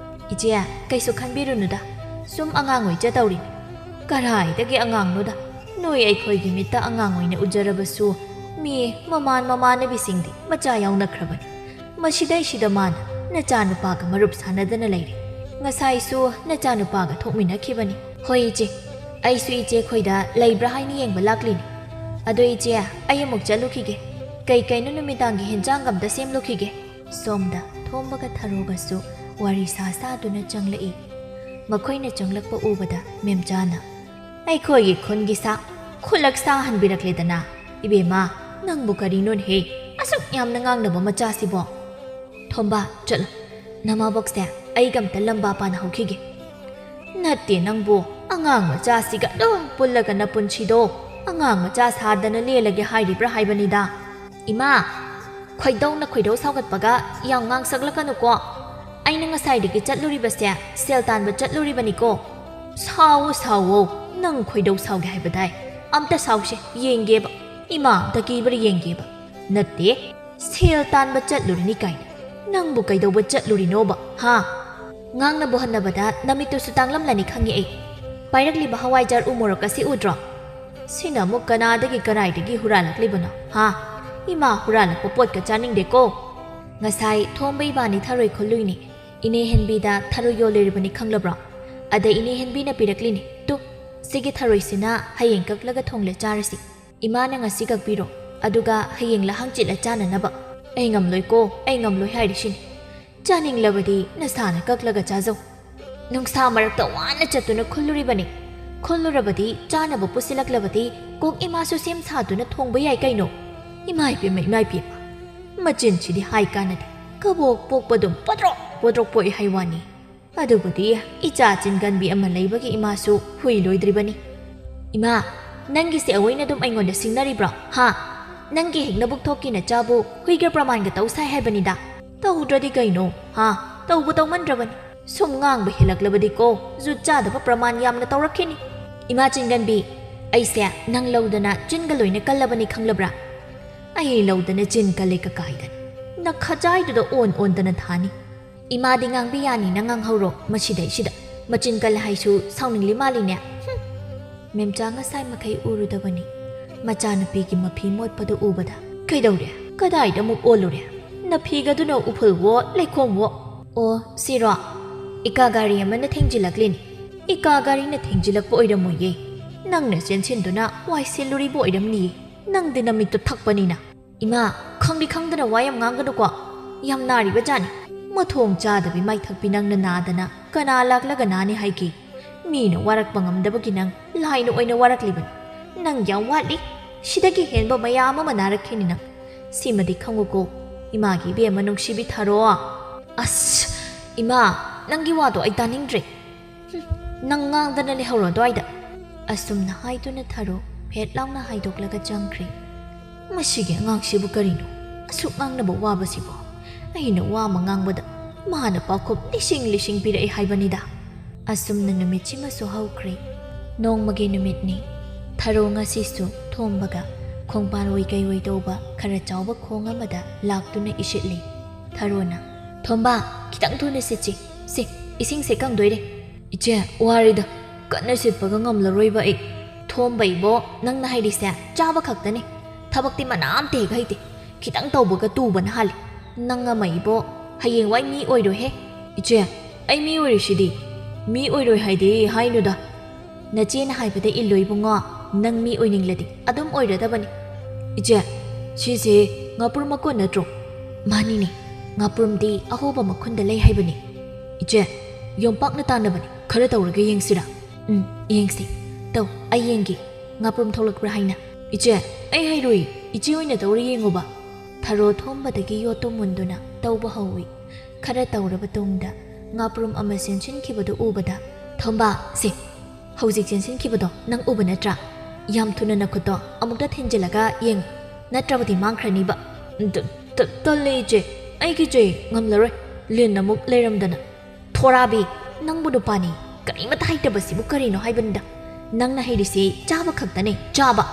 ꯏꯆꯦ, ꯀꯩꯁꯨ ꯈꯟꯕꯤꯔꯨꯅꯨꯗ꯫ ꯁꯨꯝ ꯑꯉꯥꯡ ꯑꯣꯏꯖꯗꯧꯔꯤꯅꯤ꯫ ꯀꯔꯥꯏꯗꯒꯤ ꯑꯉꯥꯡꯅꯣꯗ? ꯅꯣꯏ ꯑꯩꯈꯣꯏꯒꯤ ꯃꯤꯠꯇ ꯑꯉꯥꯡ ꯑꯣꯏꯅ ꯎꯖꯔꯕꯁꯨ, ꯃꯤ ꯃꯃꯥꯟ ꯃꯃꯥꯟꯅꯕꯤꯁꯤꯡꯗꯤ ꯃꯆꯥ ꯌꯥꯎꯅꯈ꯭ꯔꯕꯅꯤ꯫ ꯃꯁꯤꯗꯩꯁꯤꯗ ꯃꯥꯅ ꯅꯆꯥꯅꯨꯄꯥꯒ ꯃꯔꯨꯞ ꯁꯥꯟꯅꯗꯅ ꯂꯩꯔꯦ꯫ ꯉꯁꯥꯏꯁꯨ ꯅꯆꯥꯅꯨꯄꯥꯒ ꯊꯣꯛꯃꯤꯟꯅꯈꯤꯕꯅꯤ꯫ ꯍꯣꯏ ꯏꯆꯦ, ꯑꯩꯁꯨ ꯏꯆꯦ ꯈꯣꯏꯗ ꯂꯩꯕ꯭ꯔꯥ ꯍꯥꯏꯅ ꯌꯦꯡꯕ ꯂꯥꯛꯂꯤꯅꯤ꯫ ꯑꯗꯣ ꯏꯆꯦ, ꯑꯩ ꯑꯃꯨꯛ ꯆꯠꯂꯨꯈꯤꯒꯦ꯫ ꯀꯩ ꯀꯩꯅꯣ ꯅꯨꯃꯤꯗꯥꯡꯒꯤ ꯍꯦꯟꯖꯥꯡ ꯑꯝꯇ ꯁꯦꯝꯂꯨꯈꯤꯒꯦ꯫ ꯁꯣꯝꯗ ꯊꯣꯝꯕꯒ ꯊꯔꯣꯒꯁꯨ ꯋꯥꯔꯤ ꯁꯥ ꯁꯥꯗꯨꯅ ꯆꯪꯂꯛꯏ꯫ ꯃꯈꯣꯏꯅ ꯆꯪꯂꯛꯄ ꯎꯕꯗ ꯃꯦꯝꯆꯥꯅ, "ꯑꯩꯈꯣꯏꯒꯤ ꯈꯨꯟꯒꯤ ꯁꯥ ꯈꯨꯂꯛ ꯁꯥꯍꯟꯕꯤꯔꯛꯂꯦꯗꯅ꯫ ꯏꯕꯦꯝꯃ, ꯅꯪꯕꯨ ꯀꯔꯤꯅꯣꯅꯦꯍꯦ? ꯑꯁꯨꯛ ꯌꯥꯝꯅ ꯉꯥꯡꯅꯕ ꯃꯆꯥꯁꯤꯕꯣ?" "ꯊꯣꯝꯕ, ꯆꯠꯂꯣ꯫ ꯅꯃꯥꯕꯣꯛꯁꯦ ꯑꯩꯒ ꯑꯝꯇ ꯂꯝꯕꯥ ꯄꯥꯅꯍꯧꯈꯤꯒꯦ꯫" "ꯅꯠꯇꯦ ꯅꯪꯕꯨ, ꯑꯉꯥꯡ ꯃꯆꯥꯁꯤꯒ ꯑꯗꯨꯝ ꯄꯨꯜꯂꯒ ꯅꯄꯨꯟꯁꯤꯗꯣ ꯑꯉꯥꯡ ꯃꯆꯥ ꯁꯥꯗꯅ ꯂꯦꯜꯂꯒꯦ ꯍꯥꯏꯔꯤꯕ꯭ꯔꯥ ꯍꯥꯏꯕꯅꯤꯗ?" "ꯏꯃꯥ, ꯈꯣꯏꯗꯧꯅ ꯈꯣꯏꯗꯧ ꯁꯥꯎꯒꯠꯄꯒ ꯌꯥꯝ ꯉꯥꯡꯁꯛꯂꯛꯀꯅꯨꯀꯣ꯫ ꯑꯩꯅ ꯉꯁꯥꯏꯗꯒꯤ ꯆꯠꯂꯨꯔꯤꯕꯁꯦ ꯁꯦꯜ ꯇꯥꯟꯕ ꯆꯠꯂꯨꯔꯤꯕꯅꯤꯀꯣ꯫" "ꯁꯥꯎꯋꯣ, ꯁꯥꯎꯋꯣ, ꯅꯪ ꯈꯣꯏꯗꯧ ꯁꯥꯎꯒꯦ ꯍꯥꯏꯕꯗꯥꯏ? ꯑꯝꯇ ꯁꯥꯎꯁꯦ, ꯌꯦꯡꯒꯦꯕ꯫ ꯏꯃꯥ ꯑꯝꯇ ꯀꯤꯕ꯭ꯔꯥ ꯌꯦꯡꯒꯦꯕ꯫ ꯅꯠꯇꯦ, ꯁꯦꯜ ꯇꯥꯟꯕ ꯆꯠꯂꯨꯔꯤꯅꯤ ꯀꯥꯏꯅ꯫ ꯅꯪꯕꯨ ꯀꯩꯗꯧꯕ ꯆꯠꯂꯨꯔꯤꯅꯣꯕ, ꯍꯥ?" "ꯉꯥꯡꯅꯕ ꯍꯣꯠꯅꯕꯗ ꯅꯃꯤꯠꯇꯨꯁꯨ ꯇꯥꯡꯂꯝꯂꯅꯤ ꯈꯪꯉꯦ ꯑꯩ꯫ ꯄꯥꯏꯔꯛꯂꯤꯕ ꯍꯋꯥꯏꯖꯥꯔ ꯎ ꯃꯣꯔꯣꯛ ꯑꯁꯤ ꯎꯗ꯭ꯔꯣ? ꯁꯤꯅ ꯑꯃꯨꯛ ꯀꯅꯥꯗꯒꯤ ꯀꯔꯥꯏꯗꯒꯤ ꯍꯨꯔꯥꯜꯂꯛꯂꯤꯕꯅꯣ, ꯍꯥ? ꯏꯃꯥ ꯍꯨꯔꯥꯜꯂꯛꯄ ꯄꯣꯠꯀ ꯆꯥꯅꯤꯡꯗꯦꯀꯣ꯫" "ꯉꯁꯥꯏ ꯊꯣꯝꯕ ꯏꯕꯥꯅꯤ ꯊꯔꯣꯏ ꯈꯨꯜꯂꯨꯏꯅꯤ꯫ ꯏꯅꯦ ꯍꯦꯟꯕꯤꯗ ꯊꯔꯣꯏ ꯌꯣꯜꯂꯨꯔꯤꯕꯅꯤ ꯈꯪꯂꯕ꯭ꯔꯣ? ꯑꯗ ꯏꯅꯦ ꯍꯦꯟꯕꯤꯅ ꯄꯤꯔꯛꯂꯤꯅꯤ꯫ ꯇꯨ, ꯁꯤꯒꯤ ꯊꯔꯣꯏꯁꯤꯅ ꯍꯌꯦꯡ ꯀꯛꯂꯒ ꯊꯣꯡꯂꯦ ꯆꯥꯔꯁꯤ꯫ ꯏꯃꯥꯅ ꯉꯁꯤ ꯀꯛꯄꯤꯔꯣ, ꯑꯗꯨꯒ ꯍꯌꯦꯡꯂ ꯍꯪꯆꯤꯠꯂ ꯆꯥꯅꯅꯕ꯫" "ꯑꯩ ꯉꯝꯂꯣꯏꯀꯣ, ꯑꯩ ꯉꯝꯂꯣꯏ ꯍꯥꯏꯔꯤꯁꯤꯅꯤ꯫ ꯆꯥꯅꯤꯡꯂꯕꯗꯤ ꯅꯁꯥꯅ ꯀꯛꯂꯒ ꯆꯥꯖꯧ꯫" "ꯅꯨꯡꯁꯥ ꯃꯔꯛꯇ ꯋꯥꯅ ꯆꯠꯇꯨꯅ ꯈꯨꯜꯂꯨꯔꯤꯕꯅꯤ꯫ ꯈꯨꯜꯂꯨꯔꯕꯗꯤ ꯆꯥꯅꯕ ꯄꯨꯁꯤꯜꯂꯛꯂꯕꯗꯤ ꯀꯣꯛ ꯏꯃꯥꯁꯨ ꯁꯦꯝ ꯁꯥꯗꯨꯅ ꯊꯣꯡꯕ ꯌꯥꯏ ꯀꯩꯅꯣ꯫" "ꯏꯃꯥ ꯏꯄꯦꯝꯃ, ꯏꯃꯥ ꯏꯄꯦꯝꯃ, ꯃꯆꯤꯟꯁꯤꯗꯤ ꯍꯥꯏ ꯀꯥꯟꯅꯗꯦ꯫ ꯀꯕꯣꯛ ꯄꯣꯛꯄꯗꯨꯝ ꯄꯣꯗ꯭ꯔꯣꯛ ꯄꯣꯗ꯭ꯔꯣꯛ ꯄꯣꯛꯏ ꯍꯥꯏ ꯋꯥꯅꯤ꯫ ꯑꯗꯨꯕꯨꯗꯤ ꯏꯆꯥ ꯆꯤꯟꯒꯟꯕꯤ ꯑꯃ ꯂꯩꯕꯒꯤ ꯏꯃꯥꯁꯨ ꯍꯨꯏ ꯂꯣꯏꯗ꯭ꯔꯤꯕꯅꯤ꯫" "ꯏꯃꯥ, ꯅꯪꯒꯤꯁꯦ ꯑꯑꯣꯏꯅ ꯑꯗꯨꯝ ꯑꯩꯉꯣꯟꯗ ꯁꯤꯡꯅꯔꯤꯕ꯭ꯔꯣ, ꯍꯥ? ꯅꯪꯒꯤ ꯍꯦꯛ ꯅꯕꯨꯛ ꯊꯣꯛꯀꯤ ꯅꯆꯥꯕꯨ ꯍꯨꯏꯒ ꯄ꯭ꯔꯃꯥꯟꯒ ꯇꯧ ꯁꯥꯏ ꯍꯥꯏꯕꯅꯤꯗ꯫ ꯇꯧꯗ꯭ꯔꯗꯤ ꯀꯩꯅꯣ, ꯍꯥ? ꯇꯧꯕꯨ ꯇꯧꯃꯟꯗ꯭ꯔꯕꯅꯤ꯫ ꯁꯨꯝ ꯉꯥꯡꯕ ꯍꯦꯜꯂꯛꯂꯕꯗꯤꯀꯣ, ꯖꯨꯠ ꯆꯥꯗꯕ ꯄ꯭ꯔꯃꯥꯟ ꯌꯥꯝꯅ ꯇꯧꯔꯛꯈꯤꯅꯤ꯫" "ꯏꯃꯥ ꯆꯤꯟꯒꯟꯕꯤ, ꯑꯩꯁꯦ ꯅꯪ ꯂꯧꯗꯅ ꯆꯤꯟꯒ ꯂꯣꯏꯅ ꯀꯜꯂꯕꯅꯤ ꯈꯪꯂꯕ꯭ꯔꯥ?" ꯑꯩ ꯂꯧꯗꯅ ꯆꯤꯟ ꯀꯜꯂꯦ ꯀꯀꯥꯏꯗꯅ꯫ ꯅꯈꯖꯥꯏꯗꯨꯗ ꯑꯣꯟ ꯑꯣꯟꯗꯅ ꯊꯥꯅꯤ꯫ ꯏꯃꯥꯗꯤ ꯉꯥꯡꯕꯤ ꯌꯥꯅꯤꯅ ꯉꯥꯡꯍꯧꯔꯣ ꯃꯁꯤꯗꯩꯁꯤꯗ꯫ ꯃꯆꯤꯟ ꯀꯜꯂꯦ ꯍꯥꯏꯁꯨ ꯁꯥꯎꯅꯤꯡꯂꯤ ꯃꯥꯜꯂꯤꯅꯦ꯫ ꯍꯨꯝ꯫ ꯃꯦꯝꯆꯥ ꯉꯁꯥꯏ ꯃꯈꯩ ꯎꯔꯨꯗꯕꯅꯤ꯫ ꯃꯆꯥꯅꯨꯄꯤꯒꯤ ꯃꯐꯤ ꯃꯣꯠꯄꯗꯨ ꯎꯕꯗ, "ꯀꯩꯗꯧꯔꯦ? ꯀꯗꯥꯏꯗ ꯑꯃꯨꯛ ꯑꯣꯜꯂꯨꯔꯦ? ꯅꯐꯤꯒꯗꯨꯅ ꯎꯐꯨꯜꯋꯣ ꯂꯩꯈꯣꯝꯋꯣ?" "ꯑꯣ, ꯁꯤꯔꯣ? ꯏꯀꯥ ꯒꯥꯔꯤ ꯑꯃꯅ ꯊꯦꯡꯖꯤꯜꯂꯛꯂꯤꯅꯤ꯫" "ꯏꯀꯥ ꯒꯥꯔꯤꯅ ꯊꯦꯡꯖꯤꯜꯂꯛꯄ ꯑꯣꯏꯔꯝꯃꯣꯏꯌꯦ꯫ ꯅꯪꯅ ꯆꯦꯟꯁꯤꯟꯗꯨꯅ ꯋꯥꯏ ꯁꯤꯜꯂꯨꯔꯤꯕ ꯑꯣꯏꯔꯝꯅꯤꯌꯦ꯫ ꯅꯪꯗꯤ ꯅꯃꯤꯠꯇꯣ ꯊꯛꯄꯅꯤꯅ꯫" "ꯏꯃꯥ, ꯈꯪꯗꯤ ꯈꯪꯗꯅ ꯋꯥ ꯌꯥꯝ ꯉꯥꯡꯒꯅꯨꯀꯣ꯫ ꯌꯥꯝ ꯅꯥꯔꯤꯕ ꯖꯥꯠꯅꯤ꯫ ꯃꯊꯣꯡ ꯆꯥꯗꯕꯤ ꯃꯥꯏꯊꯛꯄꯤ ꯅꯪꯅ ꯅꯥꯗꯅ ꯀꯅꯥ ꯂꯥꯛꯂꯒ ꯅꯥꯅꯤ ꯍꯥꯏꯒꯦ? ꯃꯤꯅ ꯋꯥꯔꯛꯄ ꯉꯝꯗꯕꯒꯤ ꯅꯪ ꯂꯥꯏꯅ ꯑꯣꯏꯅ ꯋꯥꯔꯛꯂꯤꯕꯅꯤ꯫ ꯅꯪ ꯌꯥꯝ ꯋꯥꯠꯂꯤ꯫ ꯁꯤꯗꯒꯤ ꯍꯦꯟꯕ ꯃꯌꯥꯝ ꯑꯃ ꯅꯥꯔꯛꯈꯤꯅꯤ ꯅꯪ꯫ ꯁꯤꯃꯗꯤ ꯈꯪꯉꯨꯀꯣ, ꯏꯃꯥꯒꯤ ꯏꯕꯦꯝꯃ ꯅꯨꯡꯁꯤꯕꯤ ꯊꯥꯔꯣ꯫" "ꯑꯁ, ꯏꯃꯥ, ꯅꯪꯒꯤ ꯋꯥꯗꯣ ꯑꯩ ꯇꯥꯅꯤꯡꯗ꯭ꯔꯦ꯫ ꯍꯨꯝ, ꯅꯪ ꯉꯥꯡꯗꯅ ꯂꯩꯍꯧꯔꯣ ꯑꯗꯨꯋꯥꯏꯗ꯫" ꯑꯁꯨꯝꯅ ꯍꯥꯏꯗꯨꯅ ꯊꯥꯔꯣ ꯐꯦꯠ ꯂꯥꯎꯅ ꯍꯥꯏꯗꯣꯛꯂꯒ ꯆꯪꯈ꯭ꯔꯦ꯫ "ꯃꯁꯤꯒꯤ ꯑꯉꯥꯡꯁꯤꯕꯨ ꯀꯔꯤꯅꯣ ꯑꯁꯨꯛ ꯉꯥꯡꯅꯕ ꯋꯥꯕꯁꯤꯕꯣ? ꯑꯩꯅ ꯋꯥ ꯑꯃ ꯉꯥꯡꯕꯗ ꯃꯥꯅ ꯄꯥꯎꯈꯨꯝ ꯂꯤꯁꯤꯡ ꯂꯤꯁꯤꯡ ꯄꯤꯔꯛꯑꯦ ꯍꯥꯏꯕꯅꯤꯗ꯫" ꯑꯁꯨꯝꯅ ꯅꯨꯃꯤꯠꯁꯤꯃꯁꯨ ꯍꯧꯈ꯭ꯔꯦ꯫ ꯅꯣꯡꯃꯒꯤ ꯅꯨꯃꯤꯠꯅꯤ꯫ ꯊꯔꯣ ꯉꯁꯤꯁꯨ ꯊꯣꯝꯕꯒ ꯈꯣꯡꯕꯥꯟ ꯑꯣꯏ ꯀꯩ ꯑꯣꯏ ꯇꯧꯕ ꯈꯔ ꯆꯥꯎꯕ ꯈꯣꯡ ꯑꯃꯗ ꯂꯥꯛꯇꯨꯅ ꯏꯁꯤꯠꯂꯤ꯫ ꯊꯔꯣꯅ, "ꯊꯣꯝꯕ, ꯈꯤꯇꯪ ꯊꯨꯅ ꯁꯤꯠꯁꯤ꯫ ꯁꯦ, ꯏꯁꯤꯡꯁꯦ ꯀꯪꯗꯣꯏꯔꯦ꯫" "ꯏꯆꯦ, ꯋꯥꯔꯤꯗ ꯀꯟꯅ ꯁꯤꯠꯄꯒ ꯉꯝꯂꯔꯣꯏꯕ ꯑꯩ꯫" "ꯊꯣꯝꯕ ꯏꯕꯣ, ꯅꯪꯅ ꯍꯩꯔꯤꯁꯦ ꯆꯥꯕ ꯈꯛꯇꯅꯤ꯫ ꯊꯕꯛꯇꯤ ꯃꯅꯥ ꯑꯝꯇ ꯍꯦꯛ ꯍꯩꯇꯦ꯫ ꯈꯤꯇꯪ ꯇꯧꯕꯒ ꯇꯨꯕꯅ ꯍꯥꯜꯂꯤ꯫ ꯅꯪ ꯑꯃ ꯏꯕꯣ, ꯍꯌꯦꯡꯋꯥꯏ ꯃꯤ ꯑꯣꯏꯔꯣꯏꯍꯦ꯫" "ꯏꯆꯦ, ꯑꯩ ꯃꯤ ꯑꯣꯏꯔꯤꯁꯤꯗꯤ꯫ ꯃꯤ ꯑꯣꯏꯔꯣꯏ ꯍꯥꯏꯗꯤ ꯍꯥꯏꯅꯨꯗ꯫" "ꯅꯆꯦꯅ ꯍꯥꯏꯕꯗ ꯏꯜꯂꯣ ꯏꯕꯨꯡꯉꯣ꯫ ꯅꯪ ꯃꯤ ꯑꯣꯏꯅꯤꯡꯂꯗꯤ ꯑꯗꯨꯝ ꯑꯣꯏꯔꯗꯕꯅꯤ꯫" "ꯏꯆꯦ, ꯁꯤꯁꯦ ꯉꯥꯄ꯭ꯔꯨꯝ ꯃꯀꯣꯟ ꯅꯠꯇ꯭ꯔꯣ?" "ꯃꯥꯅꯤꯅꯦ, ꯉꯥꯄ꯭ꯔꯨꯝꯗꯤ ꯑꯍꯣꯕ ꯃꯈꯨꯟꯗ ꯂꯩ ꯍꯥꯏꯕꯅꯤ꯫" "ꯏꯆꯦ, ꯌꯣꯝꯄꯥꯛꯅ ꯇꯥꯟꯅꯕꯅꯤ꯫ ꯈꯔ ꯇꯧꯔꯒ ꯌꯦꯡꯁꯤꯔꯥ?" "ꯎꯝ, ꯌꯦꯡꯁꯤ꯫ ꯇꯧ, ꯑꯩ ꯌꯦꯡꯒꯦ꯫ ꯉꯥꯄ꯭ꯔꯨꯝ ꯊꯣꯛꯂꯛꯄ꯭ꯔꯥ ꯍꯥꯏꯅ꯫" "ꯏꯆꯦ, ꯑꯩ ꯍꯩꯔꯣꯏ꯫ ꯏꯆꯦ ꯑꯣꯏꯅ ꯇꯧꯔ ꯌꯦꯡꯉꯨꯕ꯫" ꯊꯔꯣ ꯊꯣꯝꯕꯗꯒꯤ ꯌꯣꯠꯇꯨ ꯃꯨꯟꯗꯨꯅ ꯇꯧꯕ ꯍꯧꯏ꯫ ꯈꯔ ꯇꯧꯔꯕ ꯇꯨꯡꯗ ꯉꯥꯄ꯭ꯔꯨꯝ ꯑꯃ ꯆꯦꯟꯁꯤꯟꯈꯤꯕꯗꯨ ꯎꯕꯗ, "ꯊꯣꯝꯕ, ꯁꯦ, ꯍꯧꯖꯤꯛ ꯆꯦꯟꯁꯤꯟꯈꯤꯕꯗꯣ ꯅꯪ ꯎꯕ ꯅꯠꯇ꯭ꯔꯥ? ꯌꯥꯝ ꯊꯨꯅ ꯅꯈꯨꯠꯇꯣ ꯑꯃꯨꯛꯇ ꯊꯤꯟꯖꯤꯜꯂꯒ ꯌꯦꯡꯉꯨ, ꯅꯠꯇ꯭ꯔꯕꯗꯤ ꯃꯥꯡꯈ꯭ꯔꯅꯤꯕ꯫" "ꯇ-, ꯇ-, ꯇꯜꯂꯦ ꯏꯆꯦ, ꯑꯩ ꯀꯤꯖꯩ, ꯉꯝꯂꯔꯣꯏ, ꯂꯤꯟ ꯑꯃꯨꯛ ꯂꯩꯔꯝꯗꯅ꯫" "ꯊꯣꯔꯥꯕꯤ, ꯅꯪꯕꯨ ꯅꯨꯄꯥꯅꯤ, ꯀꯔꯤꯃꯇ ꯍꯩꯇꯕꯁꯤꯕꯨ ꯀꯔꯤꯅꯣ ꯍꯥꯏꯕꯅꯤꯗ꯫ ꯅꯪꯅ ꯍꯩꯔꯤꯁꯤ ꯆꯥꯕ ꯈꯛꯇꯅꯦ, ꯆꯥꯕ꯫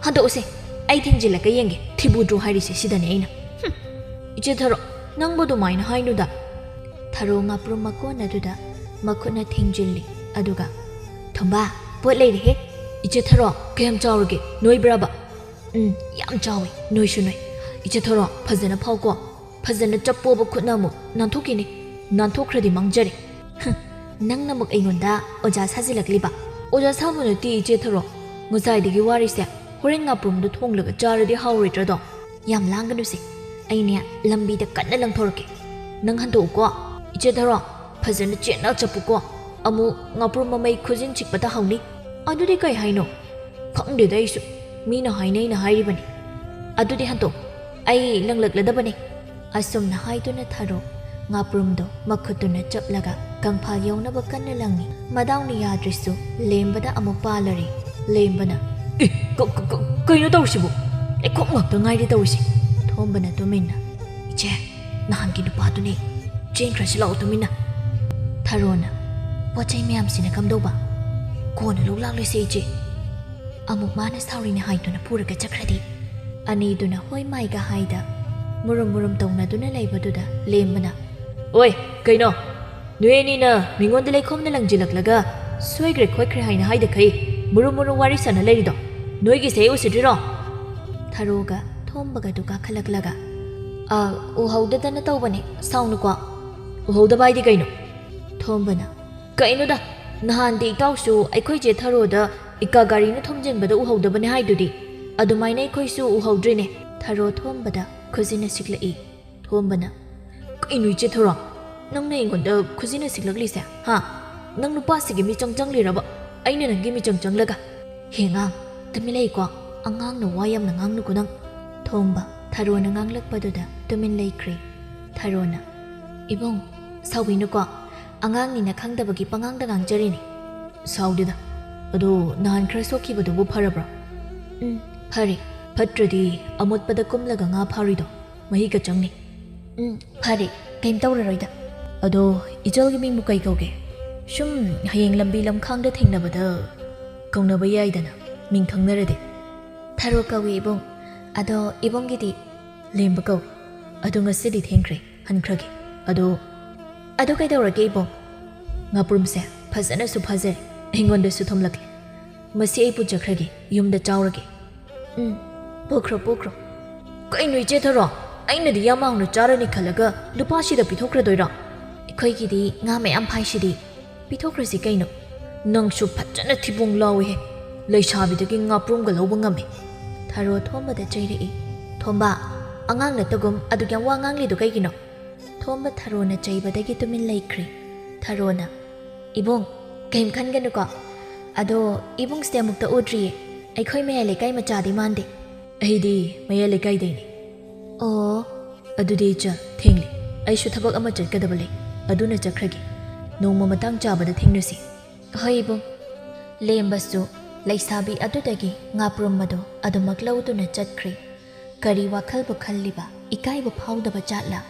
ꯍꯟꯗꯣꯛꯎꯁꯦ, ꯑꯩ ꯊꯤꯡꯖꯤꯜꯂꯒ ꯌꯦꯡꯒꯦ, ꯊꯤꯕꯨꯗ꯭ꯔꯣ ꯍꯥꯏꯔꯤꯁꯦ ꯁꯤꯗꯅꯦ ꯑꯩꯅ꯫ ꯍꯨꯝ, ꯏꯆꯦ ꯊꯔꯣ, ꯅꯪꯕꯨ ꯑꯗꯨꯃꯥꯏꯅ ꯍꯥꯏꯅꯨꯗ꯫ ꯊꯔꯣ ꯉꯥꯄ꯭ꯔꯨꯝ ꯃꯀꯣꯟ ꯑꯗꯨꯗ ꯃꯈꯨꯠꯅ ꯊꯤꯡꯖꯤꯜꯂꯤ, ꯑꯗꯨꯒ, "ꯊꯣꯝꯕ, ꯄꯣꯠ ꯂꯩꯔꯦꯍꯦ!" "ꯏꯆꯦ ꯊꯔꯣ, ꯀꯌꯥꯝ ꯆꯥꯎꯔꯒꯦ? ꯅꯣꯏꯕ꯭ꯔꯕ?" "ꯎꯝ, ꯌꯥꯝ ꯆꯥꯎꯋꯤ, ꯅꯣꯏꯁꯨ ꯅꯣꯏ꯫ ꯏꯆꯦ ꯊꯔꯣ, ꯐꯖꯅ ꯐꯥꯎꯀꯣ꯫ ꯐꯖꯅ ꯆꯞꯄꯣꯕ ꯈꯨꯠꯅ ꯑꯃꯨꯛ, ꯅꯥꯟꯊꯣꯛꯈꯤꯅꯤ꯫ ꯅꯥꯟꯊꯣꯛꯈ꯭ꯔꯗꯤ ꯃꯥꯡꯖꯔꯦ꯫" "ꯍꯨꯝ, ꯅꯪꯅ ꯑꯃꯨꯛ ꯑꯩꯉꯣꯟꯗ ꯑꯣꯖꯥ ꯁꯥꯖꯤꯜꯂꯛꯂꯤꯕ?" "ꯑꯣꯖꯥ ꯁꯥꯕ ꯅꯠꯇꯦ, ꯏꯆꯦ ꯊꯔꯣ꯫ ꯉꯁꯥꯏꯗꯒꯤ ꯋꯥꯔꯤꯁꯦ ꯍꯣꯔꯦꯟ ꯉꯥꯄ꯭ꯔꯨꯝꯗꯣ ꯊꯣꯡꯂꯒ ꯆꯥꯔꯗꯤ ꯍꯥꯎꯔꯣꯏꯗ꯭ꯔꯗꯣ?" "ꯌꯥꯝ ꯂꯥꯡꯒꯅꯨꯁꯦ, ꯑꯩꯅꯦ ꯂꯝꯕꯤꯗ ꯀꯟꯅ ꯂꯪꯊꯣꯔꯛꯀꯦ꯫ ꯅꯪ ꯍꯟꯗꯣꯛꯎꯀꯣ꯫ ꯏꯆꯦ ꯊꯔꯣ, ꯐꯖꯅ ꯆꯦꯠꯅ ꯆꯞꯄꯨꯀꯣ꯫ ꯑꯃꯨꯛ ꯉꯥꯄ꯭ꯔꯨꯝ ꯃꯃꯩ ꯈꯨꯖꯤꯟ ꯆꯤꯛꯄ ꯇꯥꯍꯧꯅꯤ꯫" "ꯑꯗꯨꯗꯤ ꯀꯩ ꯍꯥꯏꯅꯣ?" "ꯈꯪꯗꯦꯗ ꯑꯩꯁꯨ, ꯃꯤꯅ ꯍꯥꯏꯅꯩꯅ ꯍꯥꯏꯔꯤꯕꯅꯤ꯫" "ꯑꯗꯨꯗꯤ ꯍꯟꯗꯣꯛ, ꯑꯩ ꯂꯪꯂꯛꯂꯗꯕꯅꯤ꯫" ꯑꯁꯨꯝꯅ ꯍꯥꯏꯗꯨꯅ ꯊꯔꯣ ꯉꯥꯄ꯭ꯔꯨꯝꯗꯣ ꯃꯈꯨꯠꯇꯨꯅ ꯆꯞꯂꯒ ꯀꯪꯐꯥꯜ ꯌꯧꯅꯕ ꯀꯟꯅ ꯂꯪꯉꯤ꯫ ꯃꯗꯥꯎꯅ ꯌꯥꯗ꯭ꯔꯤꯁꯨ ꯂꯦꯝꯕꯗ ꯑꯃꯨꯛ ꯄꯥꯜꯂꯔꯦ꯫ ꯂꯦꯝꯕꯅ, "ꯑꯦ, ꯀ-, ꯀ-, ꯀ-, ꯀꯩꯅꯣ ꯇꯧꯔꯤꯁꯤꯕꯨ? ꯂꯩꯈꯣꯝ ꯉꯥꯛꯇ ꯉꯥꯏꯔꯦ ꯇꯧꯔꯤꯁꯦ꯫" ꯊꯣꯝꯕꯅ ꯇꯨꯃꯤꯟꯅ, "ꯏꯆꯦ, ꯅꯍꯥꯟꯒꯤ ꯅꯨꯄꯥꯗꯨꯅꯦ, ꯆꯦꯟꯈ꯭ꯔꯁꯤ ꯂꯥꯛꯑꯣ ꯇꯨꯃꯤꯟꯅ꯫" ꯊꯔꯣꯅ, "ꯄꯣꯠ ꯆꯩ ꯃꯌꯥꯝꯁꯤꯅ ꯀꯝꯗꯧꯕ?" "ꯀꯣꯟꯅ ꯂꯧ ꯂꯥꯛꯂꯣꯏꯁꯦ ꯏꯆꯦ꯫" ꯑꯃꯨꯛ ꯃꯥꯅ ꯁꯥꯎꯔꯤꯅꯦ ꯍꯥꯏꯗꯨꯅ ꯄꯨꯔꯒ ꯆꯠꯈ꯭ꯔꯗꯤ꯫ ꯑꯅꯤꯗꯨꯅ ꯍꯣꯏ ꯃꯥꯏꯒ ꯍꯥꯏꯗ ꯃꯨꯔꯨꯝ ꯃꯨꯔꯨꯝ ꯇꯧꯅꯗꯨꯅ ꯂꯩꯕꯗꯨꯗ ꯂꯦꯝꯕꯅ, "ꯑꯣꯏ, ꯀꯩꯅꯣ? ꯅꯣꯏ ꯑꯅꯤꯅ ꯃꯤꯉꯣꯟꯗ ꯂꯩꯈꯣꯝꯅ ꯂꯪꯁꯤꯜꯂꯛꯂꯒ ꯁꯣꯏꯈ꯭ꯔꯦ ꯈꯣꯠꯈ꯭ꯔꯦ ꯍꯥꯏꯅ ꯍꯥꯏꯗꯈꯩ ꯃꯨꯔꯨꯝ ꯃꯨꯔꯨꯝ ꯋꯥꯔꯤ ꯁꯥꯟꯅ ꯂꯩꯔꯤꯗꯣ ꯅꯣꯏꯒꯤꯁꯦ ꯑꯩ ꯎꯁꯤꯗ꯭ꯔꯤꯔꯣ?" ꯊꯔꯣꯒ ꯊꯣꯝꯕꯒꯗꯨ ꯀꯥꯈꯠꯂꯛꯂꯒ, "ꯑ, ꯎꯍꯧꯗꯗꯅ ꯇꯧꯕꯅꯦ, ꯁꯥꯎꯅꯨꯀꯣ꯫" "ꯎꯍꯧꯗꯕ ꯍꯥꯏꯗꯤ ꯀꯩꯅꯣ?" ꯊꯣꯝꯕꯅ, "ꯀꯩꯅꯣꯗ, ꯅꯍꯥꯟꯗꯤ ꯏꯇꯥꯎꯁꯨ ꯑꯩꯈꯣꯏ ꯆꯦ ꯊꯔꯣꯗ ꯏꯀꯥ ꯒꯥꯔꯤꯅ ꯊꯣꯝꯖꯤꯟꯕꯗ ꯎꯍꯧꯗꯕꯅꯦ ꯍꯥꯏꯗꯨꯗꯤ, ꯑꯗꯨꯃꯥꯏꯅ ꯑꯩꯈꯣꯏꯁꯨ ꯎꯍꯧꯗ꯭ꯔꯤꯅꯦ꯫" ꯊꯔꯣ ꯊꯣꯝꯕꯗ ꯈꯨꯖꯤꯟꯅ ꯁꯤꯛꯂꯛꯏ꯫ ꯊꯣꯝꯕꯅ, "ꯀꯩꯅꯣ ꯏꯆꯦ ꯊꯔꯣ, ꯅꯪꯅ ꯑꯩꯉꯣꯟꯗ ꯈꯨꯖꯤꯟꯅ ꯁꯤꯛꯂꯛꯂꯤꯁꯦ, ꯍꯥ? ꯅꯪ ꯅꯨꯄꯥꯁꯤꯒꯤ ꯃꯤꯆꯪ ꯆꯪꯂꯤꯔꯕ? ꯑꯩꯅ ꯅꯪꯒꯤ ꯃꯤꯆꯪ ꯆꯪꯂꯒ?" "ꯍꯦ ꯑꯉꯥꯡ, ꯇꯨꯃꯤꯟ ꯂꯩꯀꯣ꯫ ꯑꯉꯥꯡꯅ ꯋꯥ ꯌꯥꯝꯅ ꯉꯥꯡꯅꯨꯀꯣ ꯅꯪ꯫" ꯊꯣꯝꯕ ꯊꯔꯣꯅ ꯉꯥꯡꯂꯛꯄꯗꯨꯗ ꯇꯨꯃꯤꯟ ꯂꯩꯈ꯭ꯔꯦ꯫ ꯊꯔꯣꯅ, "ꯏꯕꯨꯡ, ꯁꯥꯎꯕꯤꯅꯨꯀꯣ꯫ ꯑꯉꯥꯡꯅꯤꯅ ꯈꯪꯗꯕꯒꯤ ꯄꯉꯥꯡꯗ ꯉꯥꯡꯖꯔꯤꯅꯤ꯫" "ꯁꯥꯎꯗꯦꯗ꯫ ꯑꯗꯣ ꯅꯍꯥꯟ ꯈꯔ ꯁꯣꯛꯈꯤꯕꯗꯨꯕꯨ ꯐꯔꯕ꯭ꯔꯥ?" "ꯎꯝ, ꯐꯔꯦ꯫" "ꯐꯠꯇ꯭ꯔꯗꯤ ꯑꯃꯣꯠꯄꯗ ꯀꯨꯝꯂꯒ ꯉꯥ ꯐꯥꯔꯨꯏꯗꯣ ꯃꯍꯤꯛꯀ ꯆꯪꯅꯤ꯫" "ꯎꯝ, ꯐꯔꯦ꯫ ꯀꯩꯝ ꯇꯧꯔꯔꯣꯏꯗ꯫" "ꯑꯗꯣ ꯏꯆꯜꯒꯤ ꯃꯤꯡꯕꯨ ꯀꯩ ꯀꯧꯒꯦ? ꯁꯨꯝ ꯍꯌꯦꯡ ꯂꯝꯕꯤ ꯂꯝꯈꯥꯡꯗ ꯊꯦꯡꯅꯕꯗ ꯀꯧꯅꯕ ꯌꯥꯏꯗꯅ, ꯃꯤꯡ ꯈꯪꯅꯔꯗꯤ꯫" ꯊꯔꯣ ꯀꯧꯏ ꯏꯕꯨꯡ꯫ ꯑꯗꯣ ꯏꯕꯨꯡꯒꯤꯗꯤ? ꯂꯦꯝꯕ ꯀꯧꯏ꯫ ꯑꯗꯣ ꯉꯁꯤꯗꯤ ꯊꯦꯡꯈ꯭ꯔꯦ, ꯍꯟꯈ꯭ꯔꯒꯦ꯫ ꯑꯗꯣ, ꯑꯗꯣ ꯀꯩꯗꯧꯔꯒꯦ ꯏꯕꯨꯡ? ꯉꯥꯄ꯭ꯔꯨꯝꯁꯦ ꯐꯖꯅꯁꯨ ꯐꯥꯖꯔꯦ, ꯑꯩꯉꯣꯟꯗꯁꯨ ꯊꯣꯝꯂꯛꯂꯦ꯫ ꯃꯁꯤ ꯑꯩ ꯄꯨꯖꯈ꯭ꯔꯒꯦ, ꯌꯨꯝꯗ ꯆꯥꯎꯔꯒꯦ꯫ ꯎꯝ, ꯄꯨꯈ꯭ꯔꯣ, ꯄꯨꯈ꯭ꯔꯣ꯫ ꯀꯩꯅꯣ ꯏꯆꯦ ꯊꯔꯣ? ꯑꯩꯅꯗꯤ ꯌꯥꯝ ꯍꯥꯎꯅ ꯆꯥꯔꯅꯤ ꯈꯜꯂꯒ ꯅꯨꯄꯥꯁꯤꯗ ꯄꯤꯊꯣꯛꯈ꯭ꯔꯗꯣꯏꯔꯣ? ꯑꯩꯈꯣꯏꯒꯤꯗꯤ ꯉꯥ ꯃꯌꯥꯝ ꯐꯥꯏꯁꯤꯗꯤ꯫ ꯄꯤꯊꯣꯛꯈ꯭ꯔꯁꯤ ꯀꯩꯅꯣ꯫ ꯅꯪꯁꯨ ꯐꯖꯅ ꯊꯤꯕꯣꯡ ꯂꯥꯎꯏꯍꯦ꯫ ꯂꯩꯁꯥꯕꯤꯗꯒꯤ ꯉꯥꯄ꯭ꯔꯨꯝꯒ ꯂꯧꯕ ꯉꯝꯃꯤ꯫ ꯊꯔꯣ ꯊꯣꯝꯕꯗ ꯆꯩꯔꯛꯏ꯫ ꯊꯣꯝꯕ, ꯑꯉꯥꯡ ꯅꯠꯇꯒꯨꯝ ꯑꯗꯨꯛ ꯌꯥꯝ ꯋꯥ ꯉꯥꯡꯂꯤꯗꯣ ꯀꯩꯒꯤꯅꯣ? ꯊꯣꯝꯕ ꯊꯔꯣꯅ ꯆꯩꯕꯗꯒꯤ ꯇꯨꯃꯤꯟ ꯂꯩꯈ꯭ꯔꯦ꯫ ꯊꯔꯣꯅ, "ꯏꯕꯨꯡ, ꯀꯩꯝ ꯈꯟꯒꯅꯨꯀꯣ꯫ ꯑꯗꯣ ꯏꯕꯨꯡꯁꯤꯗꯤ ꯑꯃꯨꯛꯇ ꯎꯗ꯭ꯔꯤꯌꯦ꯫ ꯑꯩꯈꯣꯏ ꯃꯌꯥꯏ ꯂꯩꯀꯥꯏ ꯃꯆꯥꯗꯤ ꯃꯥꯟꯗꯦ꯫" "ꯑꯩꯗꯤ ꯃꯌꯥꯏ ꯂꯩꯀꯥꯏꯗꯩꯅꯦ꯫" "ꯑꯣ꯫" "ꯑꯗꯨꯗꯤ ꯏꯆꯜ, ꯊꯦꯡꯂꯦ꯫ ꯑꯩꯁꯨ ꯊꯕꯛ ꯑꯃ ꯆꯠꯀꯗꯕ ꯂꯩ꯫ ꯑꯗꯨꯅ ꯆꯠꯈ꯭ꯔꯒꯦ꯫ ꯅꯣꯡꯃ ꯃꯇꯥꯡ ꯆꯥꯕꯗ ꯊꯦꯡꯅꯁꯤ꯫" "ꯍꯣꯏ ꯏꯕꯨꯡ꯫" ꯂꯦꯝꯕꯁꯨ ꯂꯩꯁꯥꯕꯤ ꯑꯗꯨꯗꯒꯤ ꯉꯥꯄ꯭ꯔꯨꯝ ꯑꯗꯨ ꯑꯗꯨꯃꯛ ꯂꯧꯗꯨꯅ ꯆꯠꯈ꯭ꯔꯦ꯫ ꯀꯔꯤ ꯋꯥꯈꯜꯕꯨ ꯈꯜꯂꯤꯕ, ꯏꯀꯥꯏꯕ ꯐꯥꯎꯗꯕ ꯖꯥꯠꯂ?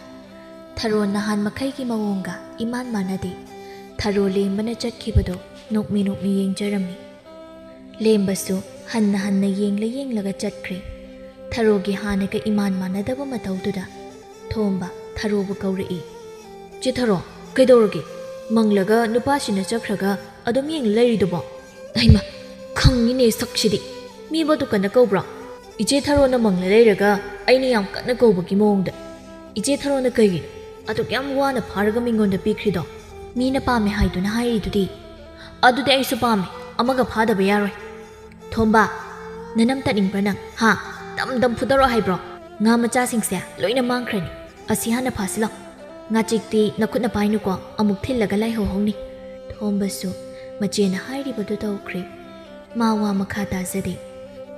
ꯊꯔꯣ ꯅꯍꯥꯟ ꯃꯈꯩꯒꯤ ꯃꯑꯣꯡꯒ ꯏꯃꯥꯟ ꯃꯥꯟꯅꯗꯦ꯫ ꯊꯔꯣ ꯂꯦꯝꯕꯅ ꯆꯠꯈꯤꯕꯗꯨ ꯅꯣꯛꯃꯤ ꯅꯣꯛꯃꯤ ꯌꯦꯡꯖꯔꯝꯃꯤ꯫ ꯂꯦꯝꯕꯁꯨ ꯍꯟꯅ ꯍꯟꯅ ꯌꯦꯡꯂ ꯌꯦꯡꯂꯒ ꯆꯠꯈ꯭ꯔꯦ꯫ ꯊꯔꯣꯒꯤ ꯍꯥꯟꯅꯒ ꯏꯃꯥꯟ ꯃꯥꯟꯅꯗꯕ ꯃꯇꯧꯗꯨꯗ ꯊꯣꯝꯕ ꯊꯔꯣꯕꯨ ꯀꯧꯔꯛꯏ꯫ "ꯆꯦ ꯊꯔꯣ, ꯀꯩꯗꯧꯔꯒꯦ? ꯃꯪꯂꯒ ꯅꯨꯄꯥꯁꯤꯅ ꯆꯠꯈ꯭ꯔꯒ ꯑꯗꯨꯝ ꯌꯦꯡ ꯂꯩꯔꯤꯗꯨꯕꯣ?" "ꯍꯩꯃ, ꯈꯪꯉꯤꯅꯦ ꯁꯛꯁꯤꯗꯤ꯫ ꯃꯤꯕꯨ ꯑꯗꯨ ꯀꯟꯅ ꯀꯧꯕ꯭ꯔꯣ? ꯏꯆꯦ ꯊꯔꯣꯅ ꯃꯪꯂ ꯂꯩꯔꯒ ꯑꯩꯅ ꯌꯥꯝ ꯀꯟꯅ ꯀꯧꯕꯒꯤ ꯃꯑꯣꯡꯗ꯫ ꯏꯆꯦ ꯊꯔꯣꯅ ꯀꯩꯒꯤꯅꯣ ꯑꯗꯨꯛ ꯌꯥꯝ ꯋꯥꯅ ꯐꯥꯔꯒ ꯃꯤꯉꯣꯟꯗ ꯄꯤꯈ꯭ꯔꯤꯗꯣ? ꯃꯤꯅ ꯄꯥꯝꯃꯦ ꯍꯥꯏꯗꯨꯅ ꯍꯥꯏꯔꯤꯗꯨꯗꯤ꯫ ꯑꯗꯨꯗꯤ ꯑꯩꯁꯨ ꯄꯥꯝꯃꯦ, ꯑꯃꯒ ꯐꯥꯗꯕ ꯌꯥꯔꯣꯏ꯫" "ꯊꯣꯝꯕ, ꯅꯅꯝ ꯇꯠꯅꯤꯡꯕ꯭ꯔꯥ ꯅꯪ? ꯍꯥ? ꯗꯝ ꯗꯝ ꯐꯨꯗꯔꯣ ꯍꯥꯏꯕ꯭ꯔꯣ? ꯉꯥ ꯃꯆꯥꯁꯤꯡꯁꯦ ꯂꯣꯏꯅ ꯃꯥꯡꯈ꯭ꯔꯅꯤ꯫ ꯑꯁꯤ ꯍꯥꯟꯅ ꯐꯥꯁꯤꯜꯂꯣ꯫ ꯉꯥꯆꯤꯛꯇꯤ ꯅꯈꯨꯠꯅ ꯄꯥꯏꯅꯨꯀꯣ, ꯑꯃꯨꯛ ꯊꯤꯜꯂꯒ ꯂꯥꯏꯍꯧ ꯍꯧꯅꯤ꯫" ꯊꯣꯝꯕꯁꯨ ꯃꯆꯦꯅ ꯍꯥꯏꯔꯤꯕꯗꯨ ꯇꯧꯈ꯭ꯔꯦ꯫ ꯃꯥ ꯋꯥ ꯃꯈꯥ ꯇꯥꯖꯗꯦ꯫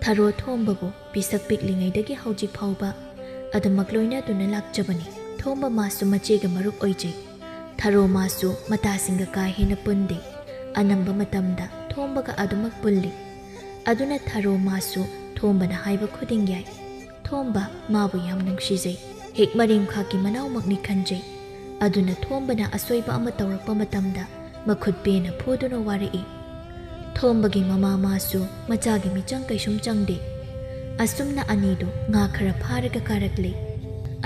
ꯊꯔꯣ ꯊꯣꯝꯕꯕꯨ ꯄꯤꯁꯛ ꯄꯤꯛꯂꯤꯉꯩꯗꯒꯤ ꯍꯧꯖꯤꯛ ꯐꯥꯎꯕ ꯑꯗꯨꯃꯛ ꯂꯣꯏꯅꯗꯨꯅ ꯂꯥꯛꯆꯕꯅꯤ꯫ ꯊꯣꯝꯕ ꯃꯥꯁꯨ ꯃꯆꯦꯒ ꯃꯔꯨꯞ ꯑꯣꯏꯖꯩ꯫ ꯊꯔꯣ ꯃꯥꯁꯨ ꯃꯇꯥꯁꯤꯡꯒ ꯀꯥ ꯍꯦꯟꯅ ꯄꯨꯟꯗꯦ꯫ ꯑꯅꯝꯕ ꯃꯇꯝꯗ ꯊꯣꯝꯕꯒ ꯑꯗꯨꯃꯛ ꯄꯨꯜꯂꯤ꯫ ꯑꯗꯨꯅ ꯊꯔꯣ ꯃꯥꯁꯨ ꯊꯣꯝꯕꯅ ꯍꯥꯏꯕ ꯈꯨꯗꯤꯡ ꯌꯥꯏ꯫ ꯊꯣꯝꯕ ꯃꯥꯕꯨ ꯌꯥꯝ ꯅꯨꯡꯁꯤꯖꯩ꯫ ꯍꯦꯛ ꯃꯔꯦꯝꯈꯥꯛꯀꯤ ꯃꯅꯥꯎꯃꯛꯅꯤ ꯈꯟꯖꯩ꯫ ꯑꯗꯨꯅ ꯊꯣꯝꯕꯅ ꯑꯁꯣꯏꯕ ꯑꯃ ꯇꯧꯔꯛꯄ ꯃꯇꯝꯗ ꯃꯈꯨꯠ ꯄꯦꯟꯅ ꯐꯨꯗꯨꯅ ꯋꯥꯔꯛꯏ꯫ ꯊꯣꯝꯕꯒꯤ ꯃꯃꯥ ꯃꯥꯁꯨ ꯃꯆꯥꯒꯤ ꯃꯤꯆꯪ ꯀꯩꯁꯨꯝ ꯆꯪꯗꯦ꯫ ꯑꯁꯨꯝꯅ ꯑꯅꯤꯗꯨ ꯉꯥ ꯈꯔ ꯐꯥꯔꯒ ꯀꯥꯔꯛꯂꯦ꯫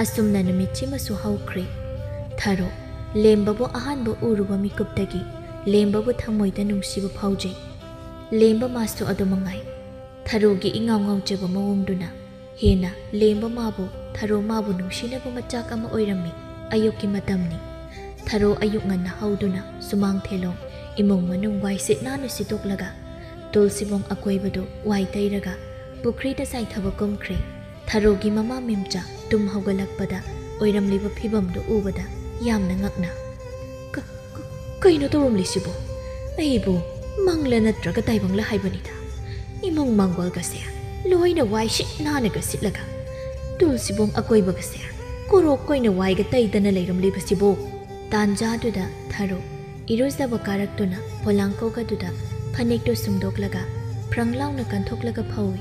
ꯑꯁꯨꯝꯅ ꯅꯨꯃꯤꯠꯁꯤꯃꯁꯨ ꯍꯧꯈ꯭ꯔꯦ꯫ ꯊꯔꯣ, ꯂꯦꯝꯕꯕꯨ ꯑꯍꯥꯟꯕ ꯎꯔꯨꯕ ꯃꯤꯀꯨꯞꯇꯒꯤ ꯂꯦꯝꯕꯕꯨ ꯊꯃꯣꯏꯗ ꯅꯨꯡꯁꯤꯕ ꯐꯥꯎꯖꯩ꯫ ꯂꯦꯝꯕ ꯃꯥꯁꯨ ꯑꯗꯨ ꯃꯉꯥꯏ꯫ ꯊꯔꯣꯒꯤ ꯏꯉꯥꯎ ꯉꯥꯎꯖꯕ ꯃꯑꯣꯡꯗꯨꯅ ꯍꯦꯟꯅ ꯂꯦꯝꯕ ꯃꯥꯕꯨ, ꯊꯔꯣ ꯃꯥꯕꯨ ꯅꯨꯡꯁꯤꯅꯕ ꯃꯆꯥꯛ ꯑꯃ ꯑꯣꯏꯔꯝꯃꯤ꯫ ꯑꯌꯨꯛꯀꯤ ꯃꯇꯝꯅꯤ꯫ ꯊꯔꯣ ꯑꯌꯨꯛ ꯉꯟꯅ ꯍꯧꯗꯨꯅ ꯁꯨꯃꯥꯡ ꯊꯦꯂꯣꯡ, ꯏꯃꯨꯡ ꯃꯅꯨꯡ ꯋꯥꯏ ꯁꯤꯠ ꯅꯥꯟꯅ ꯁꯤꯠꯇꯣꯛꯂꯒ, ꯇꯨꯜꯁꯤꯕꯣꯡ ꯑꯀꯣꯏꯕꯗꯨ ꯋꯥꯏ ꯇꯩꯔꯒ, ꯄꯨꯈ꯭ꯔꯤꯗ ꯆꯥꯏꯊꯕ ꯀꯨꯝꯈ꯭ꯔꯦ꯫ ꯊꯔꯣꯒꯤ ꯃꯃꯥ ꯃꯦꯝꯆꯥ ꯇꯨꯝ ꯍꯧꯒꯠꯂꯛꯄꯗ ꯑꯣꯏꯔꯝꯂꯤꯕ ꯐꯤꯕꯝꯗꯨ ꯎꯕꯗ ꯌꯥꯝꯅ ꯉꯛꯅ, "ꯀ-, ꯀ-, ꯀꯩꯅꯣ ꯇꯧꯔꯝꯂꯤꯁꯤꯕꯣ? ꯑꯩꯕꯨ ꯃꯪꯂ ꯅꯠꯇ꯭ꯔꯒ ꯇꯥꯏꯕꯪꯂ ꯍꯥꯏꯕꯅꯤꯗ꯫ ꯏꯃꯨꯡ ꯃꯥꯡꯒꯣꯜꯒꯁꯦ ꯂꯣꯏꯅ ꯋꯥꯏ ꯁꯤꯠ ꯅꯥꯟꯅꯒ ꯁꯤꯠꯂꯒ, ꯇꯨꯜꯁꯤꯕꯣꯡ ꯑꯀꯣꯏꯕꯒꯁꯦ ꯀꯣꯔꯣꯛ ꯀꯣꯏꯅ ꯋꯥꯏꯒ ꯇꯩꯗꯅ ꯂꯩꯔꯝꯂꯤꯕꯁꯤꯕꯣ?" ꯇꯥꯟꯖꯥꯗꯨꯗ ꯊꯔꯣ ꯏꯔꯨꯖꯕ ꯀꯥꯔꯛꯇꯨꯅ ꯄꯣꯂꯥꯡꯀꯣꯛ ꯑꯗꯨꯗ ꯐꯅꯦꯛꯇꯨ ꯁꯨꯝꯗꯣꯛꯂꯒ ꯐ꯭ꯔꯪ ꯂꯥꯎꯅ ꯀꯟꯊꯣꯛꯂꯒ ꯐꯧꯏ꯫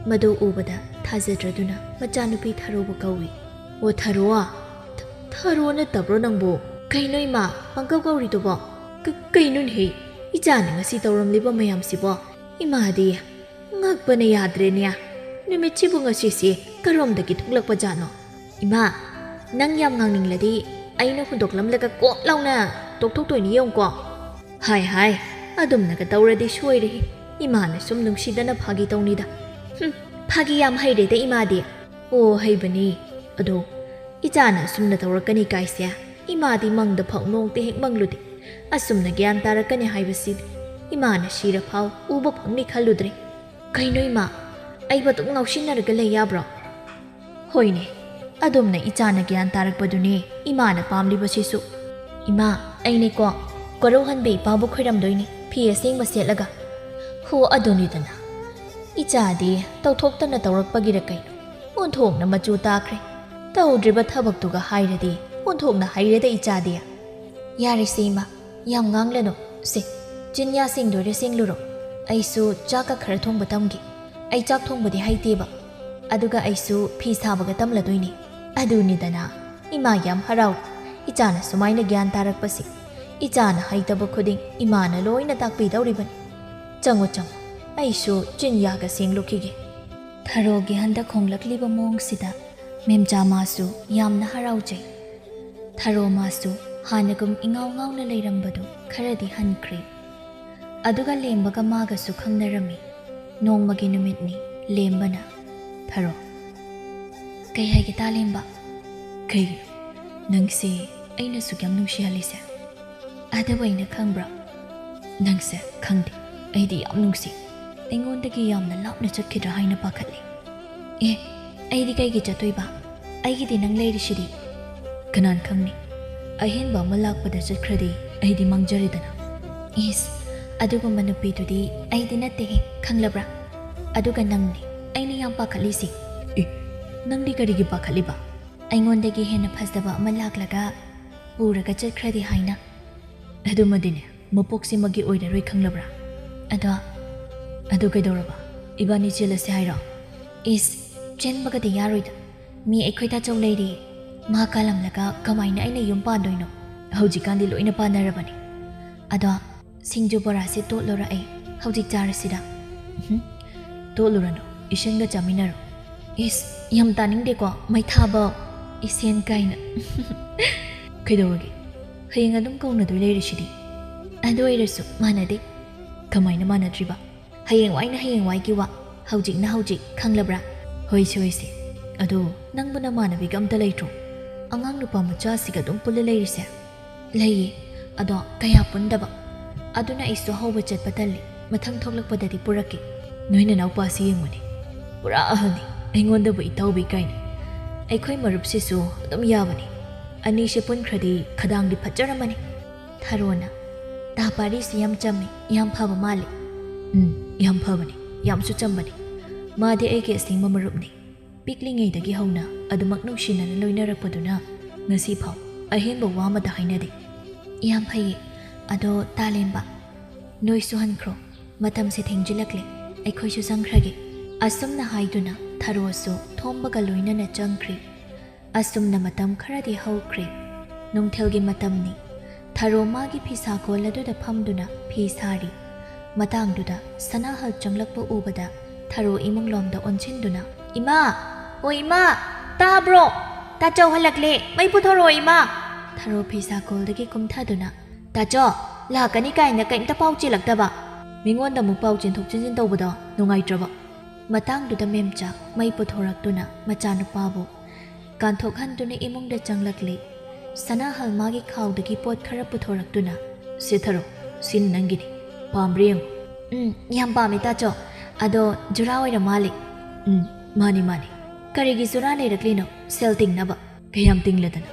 ꯃꯗꯨ ꯎꯕꯗ ꯊꯥꯖꯗ꯭ꯔꯗꯨꯅ ꯃꯆꯥꯅꯨꯄꯤ ꯊꯔꯣꯕꯨ ꯀꯧꯏ꯫ "ꯑꯣ ꯊꯔꯣ, ꯊ-, ꯊꯔꯣ ꯅꯠꯇꯕ꯭ꯔꯣ ꯅꯪꯕꯨ? ꯀꯩꯅꯣ ꯏꯃꯥ, ꯄꯪꯀꯧ ꯀꯧꯔꯤꯗꯨꯕꯣ? ꯀ-, ꯀꯩꯅꯣꯅꯦꯍꯦ? ꯏꯆꯥꯅ ꯉꯁꯤ ꯇꯧꯔꯝꯂꯤꯕ ꯃꯌꯥꯝꯁꯤꯕꯣ? ꯏꯃꯥꯗꯤ ꯉꯛꯄꯅ ꯌꯥꯗ꯭ꯔꯦꯅꯦ꯫ ꯅꯨꯃꯤꯠꯁꯤꯕꯨ ꯉꯁꯤꯁꯤ ꯀꯔꯣꯝꯗꯒꯤ ꯊꯣꯛꯂꯛꯄ ꯖꯥꯠꯅꯣ? ꯏꯃꯥ, ꯅꯪ ꯌꯥꯝ ꯉꯥꯡꯅꯤꯡꯂꯗꯤ ꯑꯩꯅ ꯍꯨꯟꯗꯣꯛꯂꯝꯂꯒ ꯀꯣꯠ ꯂꯥꯎꯅ ꯇꯣꯛꯊꯣꯛꯇꯣꯏꯅꯤ ꯌꯦꯡꯉꯨꯀꯣ꯫" "ꯍꯥꯏ ꯍꯥꯏ, ꯑꯗꯨꯝꯅꯒ ꯇꯧꯔꯗꯤ ꯁꯣꯏꯔꯦꯍꯦ꯫ ꯏꯃꯥꯅ ꯁꯨꯝ ꯅꯨꯡꯁꯤꯗꯅ ꯐꯥꯒꯤ ꯇꯧꯅꯤꯗ꯫" "ꯍꯨꯝ, ꯐꯥꯒꯤ ꯌꯥꯝ ꯍꯩꯔꯦꯗ ꯏꯃꯥꯗꯤ꯫" "ꯑꯣ, ꯍꯩꯕꯅꯤ꯫ ꯑꯗꯣ ꯏꯆꯥꯅ ꯑꯁꯨꯝꯅ ꯇꯧꯔꯛꯀꯅꯤ ꯀꯥꯏꯁꯦ ꯏꯃꯥꯗꯤ ꯃꯪꯗ ꯐꯥꯎ ꯅꯣꯡꯇ ꯍꯦꯛ ꯃꯪꯂꯨꯗꯦ꯫ ꯑꯁꯨꯝꯅ ꯒ꯭ꯌꯥꯟ ꯇꯥꯔꯛꯀꯅꯤ ꯍꯥꯏꯕꯁꯤꯗꯤ ꯏꯃꯥꯅ ꯁꯤꯔ ꯐꯥꯎ ꯎꯕ ꯐꯪꯅꯤ ꯈꯜꯂꯨꯗ꯭ꯔꯦ꯫" "ꯀꯩꯅꯣ ꯏꯃꯥ, ꯑꯩꯕꯨ ꯑꯗꯨꯝ ꯉꯥꯎꯁꯤꯟꯅꯔꯒ ꯂꯩ ꯌꯥꯕ꯭ꯔꯣ?" "ꯍꯣꯏꯅꯦ, ꯑꯗꯨꯝꯅ ꯏꯆꯥꯅ ꯒ꯭ꯌꯥꯟ ꯇꯥꯔꯛꯄꯗꯨꯅꯦ ꯏꯃꯥꯅ ꯄꯥꯝꯂꯤꯕꯁꯤꯁꯨ꯫ ꯏꯃꯥ, ꯑꯩꯅꯦꯀꯣ, ꯀꯣꯔꯧꯍꯟꯕꯤ ꯏꯄꯥꯕꯨ ꯈꯣꯏꯔꯝꯗꯣꯏꯅꯤ, ꯐꯤ ꯑꯁꯦꯡꯕ ꯁꯦꯠꯂꯒ꯫" "ꯍꯣ, ꯑꯗꯨꯅꯤꯗꯅ꯫ ꯏꯆꯥꯗꯤ ꯇꯧꯊꯣꯛꯇꯅ ꯇꯧꯔꯛꯄꯒꯤꯔ ꯀꯩꯅꯣ, ꯑꯣꯟꯊꯣꯛꯅ ꯃꯆꯨ ꯇꯥꯈ꯭ꯔꯦ꯫ ꯇꯧꯗ꯭ꯔꯤꯕ ꯊꯕꯛꯇꯨꯒ ꯍꯥꯏꯔꯗꯤ ꯑꯣꯟꯊꯣꯛꯅ ꯍꯩꯔꯦꯗ ꯏꯆꯥꯗꯤ꯫" "ꯌꯥꯔꯦꯁꯦ ꯏꯃꯥ, ꯌꯥꯝ ꯉꯥꯡꯂꯅꯨ꯫ ꯁꯦ, ꯆꯤꯟꯌꯥ ꯁꯦꯡꯗꯣꯏꯔ ꯁꯦꯡꯂꯨꯔꯣ꯫ ꯑꯩꯁꯨ ꯆꯥꯛꯀ ꯈꯔ ꯊꯣꯡꯕ ꯇꯝꯒꯦ꯫ ꯑꯩ ꯆꯥꯛ ꯊꯣꯡꯕꯗꯤ ꯍꯩꯇꯦꯕ꯫ ꯑꯗꯨꯒ ꯑꯩꯁꯨ ꯐꯤ ꯁꯥꯕꯒ ꯇꯝꯂꯗꯣꯏꯅꯤ꯫" "ꯑꯗꯨꯅꯤꯗꯅ, ꯏꯃꯥ ꯌꯥꯝ ꯍꯔꯥꯎ꯫ ꯏꯆꯥꯅ ꯁꯨꯃꯥꯏꯅ ꯒ꯭ꯌꯥꯟ ꯇꯥꯔꯛꯄꯁꯤ꯫ ꯏꯆꯥꯅ ꯍꯩꯇꯕ ꯈꯨꯗꯤꯡ ꯏꯃꯥꯅ ꯂꯣꯏꯅ ꯇꯥꯛꯄꯤꯗꯧꯔꯤꯕꯅꯤ꯫ ꯆꯪꯉꯨ, ꯆꯪꯉꯨ, ꯑꯩꯁꯨ ꯆꯤꯟꯌꯥꯒ ꯁꯦꯡꯂꯨꯈꯤꯒꯦ꯫" ꯊꯔꯣꯒꯤ ꯍꯟꯗꯛ ꯍꯣꯡꯂꯛꯂꯤꯕ ꯃꯑꯣꯡꯁꯤꯗ ꯃꯦꯝꯆꯥ ꯃꯥꯁꯨ ꯌꯥꯝꯅ ꯍꯔꯥꯎꯖꯩ꯫ ꯊꯔꯣ ꯃꯥꯁꯨ ꯍꯥꯟꯅꯒꯨꯝ ꯏꯉꯥꯎ ꯉꯥꯎꯅ ꯂꯩꯔꯝꯕꯗꯨ ꯈꯔꯗꯤ ꯍꯟꯈ꯭ꯔꯦ꯫ ꯑꯗꯨꯒ ꯂꯦꯝꯕꯒ ꯃꯥꯒꯁꯨ ꯈꯪꯅꯔꯝꯃꯤ꯫ ꯅꯣꯡꯃꯒꯤ ꯅꯨꯃꯤꯠꯅꯤ꯫ ꯂꯦꯝꯕꯅ, "ꯊꯔꯣ, ꯀꯩ ꯍꯥꯏꯒꯦ ꯇꯥ ꯂꯦꯝꯕ?" "ꯀꯩꯒꯤꯅꯣ ꯅꯪꯁꯦ ꯑꯩꯅ ꯁꯨꯛ ꯌꯥꯝ ꯅꯨꯡꯁꯤꯍꯜꯂꯤꯁꯦ?" "ꯑꯗꯨꯕꯨ ꯑꯩꯅ ꯈꯪꯕ꯭ꯔꯣ?" "ꯅꯪꯁꯦ ꯈꯪꯗꯦ, ꯑꯩꯗꯤ ꯌꯥꯝ ꯅꯨꯡꯁꯤ꯫ ꯑꯩꯉꯣꯟꯗꯒꯤ ꯌꯥꯝꯅ ꯂꯥꯞꯅ ꯆꯠꯈꯤꯗ꯭ꯔꯥ ꯍꯥꯏꯅ ꯄꯥꯈꯠꯂꯤ꯫" "ꯑꯦ, ꯑꯩꯗꯤ ꯀꯩꯒꯤ ꯆꯠꯇꯣꯏꯕ? ꯑꯩꯒꯤꯗꯤ ꯅꯪ ꯂꯩꯔꯤꯁꯤꯗꯤ꯫" "ꯀꯅꯥꯅ ꯈꯪꯅꯤ, ꯑꯍꯦꯟꯕ ꯑꯃ ꯂꯥꯛꯄꯗ ꯆꯠꯈ꯭ꯔꯗꯤ ꯑꯩꯗꯤ ꯃꯥꯡꯖꯔꯦꯗꯅ꯫" "ꯏꯁ, ꯑꯗꯨꯒꯨꯝꯕ ꯅꯨꯄꯤꯗꯨꯗꯤ ꯑꯩꯗꯤ ꯅꯠꯇꯦꯍꯦ, ꯈꯪꯂꯕ꯭ꯔꯥ? ꯑꯗꯨꯒ ꯅꯪꯅꯦ ꯑꯩꯅ ꯌꯥꯝ ꯄꯥꯈꯠꯂꯤꯁꯤ꯫" "ꯑꯦ, ꯅꯪꯗꯤ ꯀꯔꯤꯒꯤ ꯄꯥꯈꯠꯂꯤꯕ?" "ꯑꯩꯉꯣꯟꯗꯒꯤ ꯍꯦꯟꯅ ꯐꯖꯕ ꯑꯃ ꯂꯥꯛꯂꯒ ꯄꯨꯔꯒ ꯆꯠꯈ꯭ꯔꯗꯤ ꯍꯥꯏꯅ꯫" "ꯑꯗꯨꯃꯗꯤꯅꯦ, ꯃꯄꯣꯛꯁꯤꯃꯒꯤ ꯑꯣꯏꯔꯔꯣꯏ, ꯈꯪꯂꯕ꯭ꯔꯥ?" "ꯑꯗꯣ?" "ꯑꯗꯨ ꯀꯩꯗꯧꯔꯕ? ꯏꯕꯥꯅꯤ ꯆꯦꯜꯂꯁꯦ ꯍꯥꯏꯔꯣ?" "ꯏꯁ, ꯆꯦꯟꯕꯒꯗꯤ ꯌꯥꯔꯣꯏꯗ꯫ ꯃꯤ ꯑꯩꯈꯣꯏ ꯇꯥꯆꯧ ꯂꯩꯔꯤ꯫ ꯃꯥ ꯀꯥꯜꯂꯝꯂꯒ ꯀꯃꯥꯏꯅ ꯑꯩꯅ ꯌꯨꯝ ꯄꯥꯟꯗꯣꯏꯅꯣ? ꯍꯧꯖꯤꯛꯀꯥꯟꯗꯤ ꯂꯣꯏꯅ ꯄꯥꯟꯅꯔꯕꯅꯤ꯫ ꯑꯗꯣ ꯁꯤꯡꯖꯨ ꯕꯣꯔꯥꯁꯦ ꯇꯣꯠꯂꯨꯔ ꯑꯩ꯫ ꯍꯧꯖꯤꯛ ꯆꯥꯔꯁꯤꯔ?" "ꯎꯝꯍꯨꯝ, ꯇꯣꯠꯂꯨꯔꯅꯨ, ꯏꯁꯦꯟꯒ ꯆꯥꯃꯤꯟꯅꯔꯣ꯫" "ꯏꯁ, ꯌꯥꯝ ꯇꯥꯅꯤꯡꯗꯦꯀꯣ, ꯃꯩ ꯊꯥꯕ ꯏꯁꯦꯟ ꯀꯥꯏꯅ꯫" "ꯀꯩꯗꯧꯔꯒꯦ? ꯍꯌꯦꯡ ꯑꯗꯨꯝ ꯀꯧꯅꯗꯣꯏ ꯂꯩꯔꯤꯁꯤꯗꯤ꯫" "ꯑꯗꯨ ꯑꯣꯏꯔꯁꯨ ꯃꯥꯟꯅꯗꯦ꯫" "ꯀꯃꯥꯏꯅ ꯃꯥꯟꯅꯗ꯭ꯔꯤꯕ?" "ꯍꯌꯦꯡꯋꯥꯏꯅ ꯍꯌꯦꯡꯋꯥꯏꯒꯤ ꯋꯥ, ꯍꯧꯖꯤꯛꯅ ꯍꯧꯖꯤꯛ, ꯈꯪꯂꯕ꯭ꯔꯥ?" "ꯍꯣꯏꯁꯦ, ꯍꯣꯏꯁꯦ꯫ ꯑꯗꯣ ꯅꯪꯕꯨ ꯅꯃꯥꯟꯅꯕꯤꯒ ꯑꯝꯇ ꯂꯩꯇ꯭ꯔꯣ? ꯑꯉꯥꯡ ꯅꯨꯄꯥ ꯃꯆꯥꯁꯤꯒ ꯑꯗꯨꯝ ꯄꯨꯜꯂ ꯂꯩꯔꯤꯁꯦ?" "ꯂꯩꯌꯦ, ꯑꯗꯣ ꯀꯌꯥ ꯄꯨꯟꯗꯕ꯫ ꯑꯗꯨꯅ ꯑꯩꯁꯨ ꯍꯧꯕ ꯆꯠꯄ ꯇꯜꯂꯤ꯫ ꯃꯊꯪ ꯊꯣꯛꯂꯛꯄꯗꯗꯤ ꯄꯨꯔꯛꯀꯦ꯫" "ꯅꯣꯏ ꯅꯅꯥꯎꯄꯥꯁꯤ ꯌꯦꯡꯉꯨꯅꯦ, ꯄꯨꯔꯥ ꯑꯍꯜꯅꯤ, ꯑꯩꯉꯣꯟꯗꯕꯨ ꯏꯇꯥꯎꯕꯤ ꯀꯥꯏꯅ꯫ ꯑꯩꯈꯣꯏ ꯃꯔꯨꯞꯁꯤꯁꯨ ꯑꯗꯨꯝ ꯌꯥꯕꯅꯤ꯫ ꯑꯅꯤꯁꯦ ꯄꯨꯟꯈ꯭ꯔꯗꯤ ꯈꯗꯥꯡꯗꯤ ꯐꯠꯖꯔꯝꯃꯅꯤ꯫" ꯊꯔꯣꯅ, "ꯇꯥ ꯄꯥꯔꯤꯁꯤ ꯌꯥꯝ ꯆꯝꯃꯤ, ꯌꯥꯝ ꯐꯕ ꯃꯥꯜꯂꯤ꯫" "ꯎꯝ, ꯌꯥꯝ ꯐꯕꯅꯤ, ꯌꯥꯝꯁꯨ ꯆꯝꯕꯅꯤ꯫ ꯃꯥꯗꯤ ꯑꯩꯒꯤ ꯑꯁꯦꯡꯕ ꯃꯔꯨꯞꯅꯤ꯫ ꯄꯤꯛꯂꯤꯉꯩꯗꯒꯤ ꯍꯧꯅ ꯑꯗꯨꯃꯛ ꯅꯨꯡꯁꯤꯅꯅ ꯂꯣꯏꯅꯔꯛꯄꯗꯨꯅ ꯉꯁꯤ ꯐꯥꯎ ꯑꯍꯦꯟꯕ ꯋꯥ ꯑꯃꯠꯇ ꯍꯥꯏꯅꯗꯦ꯫" "ꯌꯥꯝ ꯐꯩꯌꯦ꯫ ꯑꯗꯣ ꯇꯥꯂꯦꯝꯕ, ꯅꯣꯏꯁꯨ ꯍꯟꯈ꯭ꯔꯣ꯫ ꯃꯇꯝꯁꯦ ꯊꯦꯡꯖꯤꯜꯂꯛꯂꯦ꯫ ꯑꯩꯈꯣꯏꯁꯨ ꯆꯪꯈ꯭ꯔꯒꯦ꯫" ꯑꯁꯨꯝꯅ ꯍꯥꯏꯗꯨꯅ ꯊꯔꯣꯁꯨ ꯊꯣꯝꯕꯒ ꯂꯣꯏꯅꯅ ꯆꯪꯈ꯭ꯔꯤ꯫ ꯑꯁꯨꯝꯅ ꯃꯇꯝ ꯈꯔꯗꯤ ꯍꯧꯈ꯭ꯔꯦ꯫ ꯅꯨꯡꯊꯤꯜꯒꯤ ꯃꯇꯝꯅꯤ꯫ ꯊꯔꯣ ꯃꯥꯒꯤ ꯐꯤꯁꯥꯀꯣꯜ ꯑꯗꯨꯗ ꯐꯝꯗꯨꯅ ꯐꯤ ꯁꯥꯔꯤ꯫ ꯃꯇꯥꯡꯗꯨꯗ ꯁꯅꯥꯍꯜ ꯆꯪꯂꯛꯄ ꯎꯕꯗ ꯊꯔꯣ ꯏꯃꯨꯡꯂꯣꯝꯗ ꯑꯣꯟꯁꯤꯟꯗꯨꯅ, "ꯏꯃꯥ! ꯑꯣ ꯏꯃꯥ! ꯇꯥꯕ꯭ꯔꯣ? ꯇꯥꯆꯧ ꯍꯜꯂꯛꯂꯦ! ꯃꯩ ꯄꯨꯊꯣꯔꯛꯑꯣ ꯏꯃꯥ!" ꯊꯔꯣ ꯐꯤꯁꯥ ꯀꯣꯜꯗꯒꯤ ꯀꯨꯝꯊꯗꯨꯅ, "ꯇꯥꯆꯧ, ꯂꯥꯛꯀꯅꯤ ꯀꯥꯏꯅ ꯀꯩꯝꯇ ꯄꯥꯎ ꯆꯦꯜꯂꯛꯇꯕ?" ꯃꯤꯉꯣꯟꯗ ꯑꯃꯨꯛ ꯄꯥꯎ ꯆꯦꯟꯊꯣꯛ ꯆꯦꯟꯁꯤꯟ ꯇꯧꯕꯗꯣ ꯅꯨꯡꯉꯥꯏꯇ꯭ꯔꯕ? ꯃꯇꯥꯡꯗꯨꯗ ꯃꯦꯝꯆꯥ ꯃꯩ ꯄꯨꯊꯣꯔꯛꯇꯨꯅ ꯃꯆꯥꯅꯨꯄꯥꯕꯨ ꯀꯥꯟꯊꯣꯛꯍꯟꯗꯨꯅ ꯏꯃꯨꯡꯗ ꯆꯪꯂꯛꯂꯦ꯫ ꯁꯅꯥꯍꯜ ꯃꯥꯒꯤ ꯈꯥꯎꯗꯒꯤ ꯄꯣꯠ ꯈꯔ ꯄꯨꯊꯣꯔꯛꯇꯨꯅ, "ꯁꯦ ꯊꯔꯣ, ꯁꯤꯅ ꯅꯪꯒꯤꯅꯤ꯫ ꯄꯥꯝꯕ꯭ꯔꯥ ꯌꯦꯡꯉꯨ꯫" "ꯎꯝ, ꯌꯥꯝ ꯄꯥꯝꯃꯦ ꯇꯥꯆꯧ꯫ ꯑꯗꯣ ꯖꯨꯔꯥ ꯑꯣꯏꯔ ꯃꯥꯜꯂꯦ꯫" "ꯎꯝ, ꯃꯥꯅꯤ ꯃꯥꯅꯤ꯫" "ꯀꯔꯤꯒꯤ ꯖꯨꯔꯥ ꯂꯩꯔꯛꯂꯤꯅꯣ? ꯁꯦꯜ ꯇꯤꯡꯅꯕ?" "ꯀꯌꯥꯝ ꯇꯤꯡꯂꯗꯅ?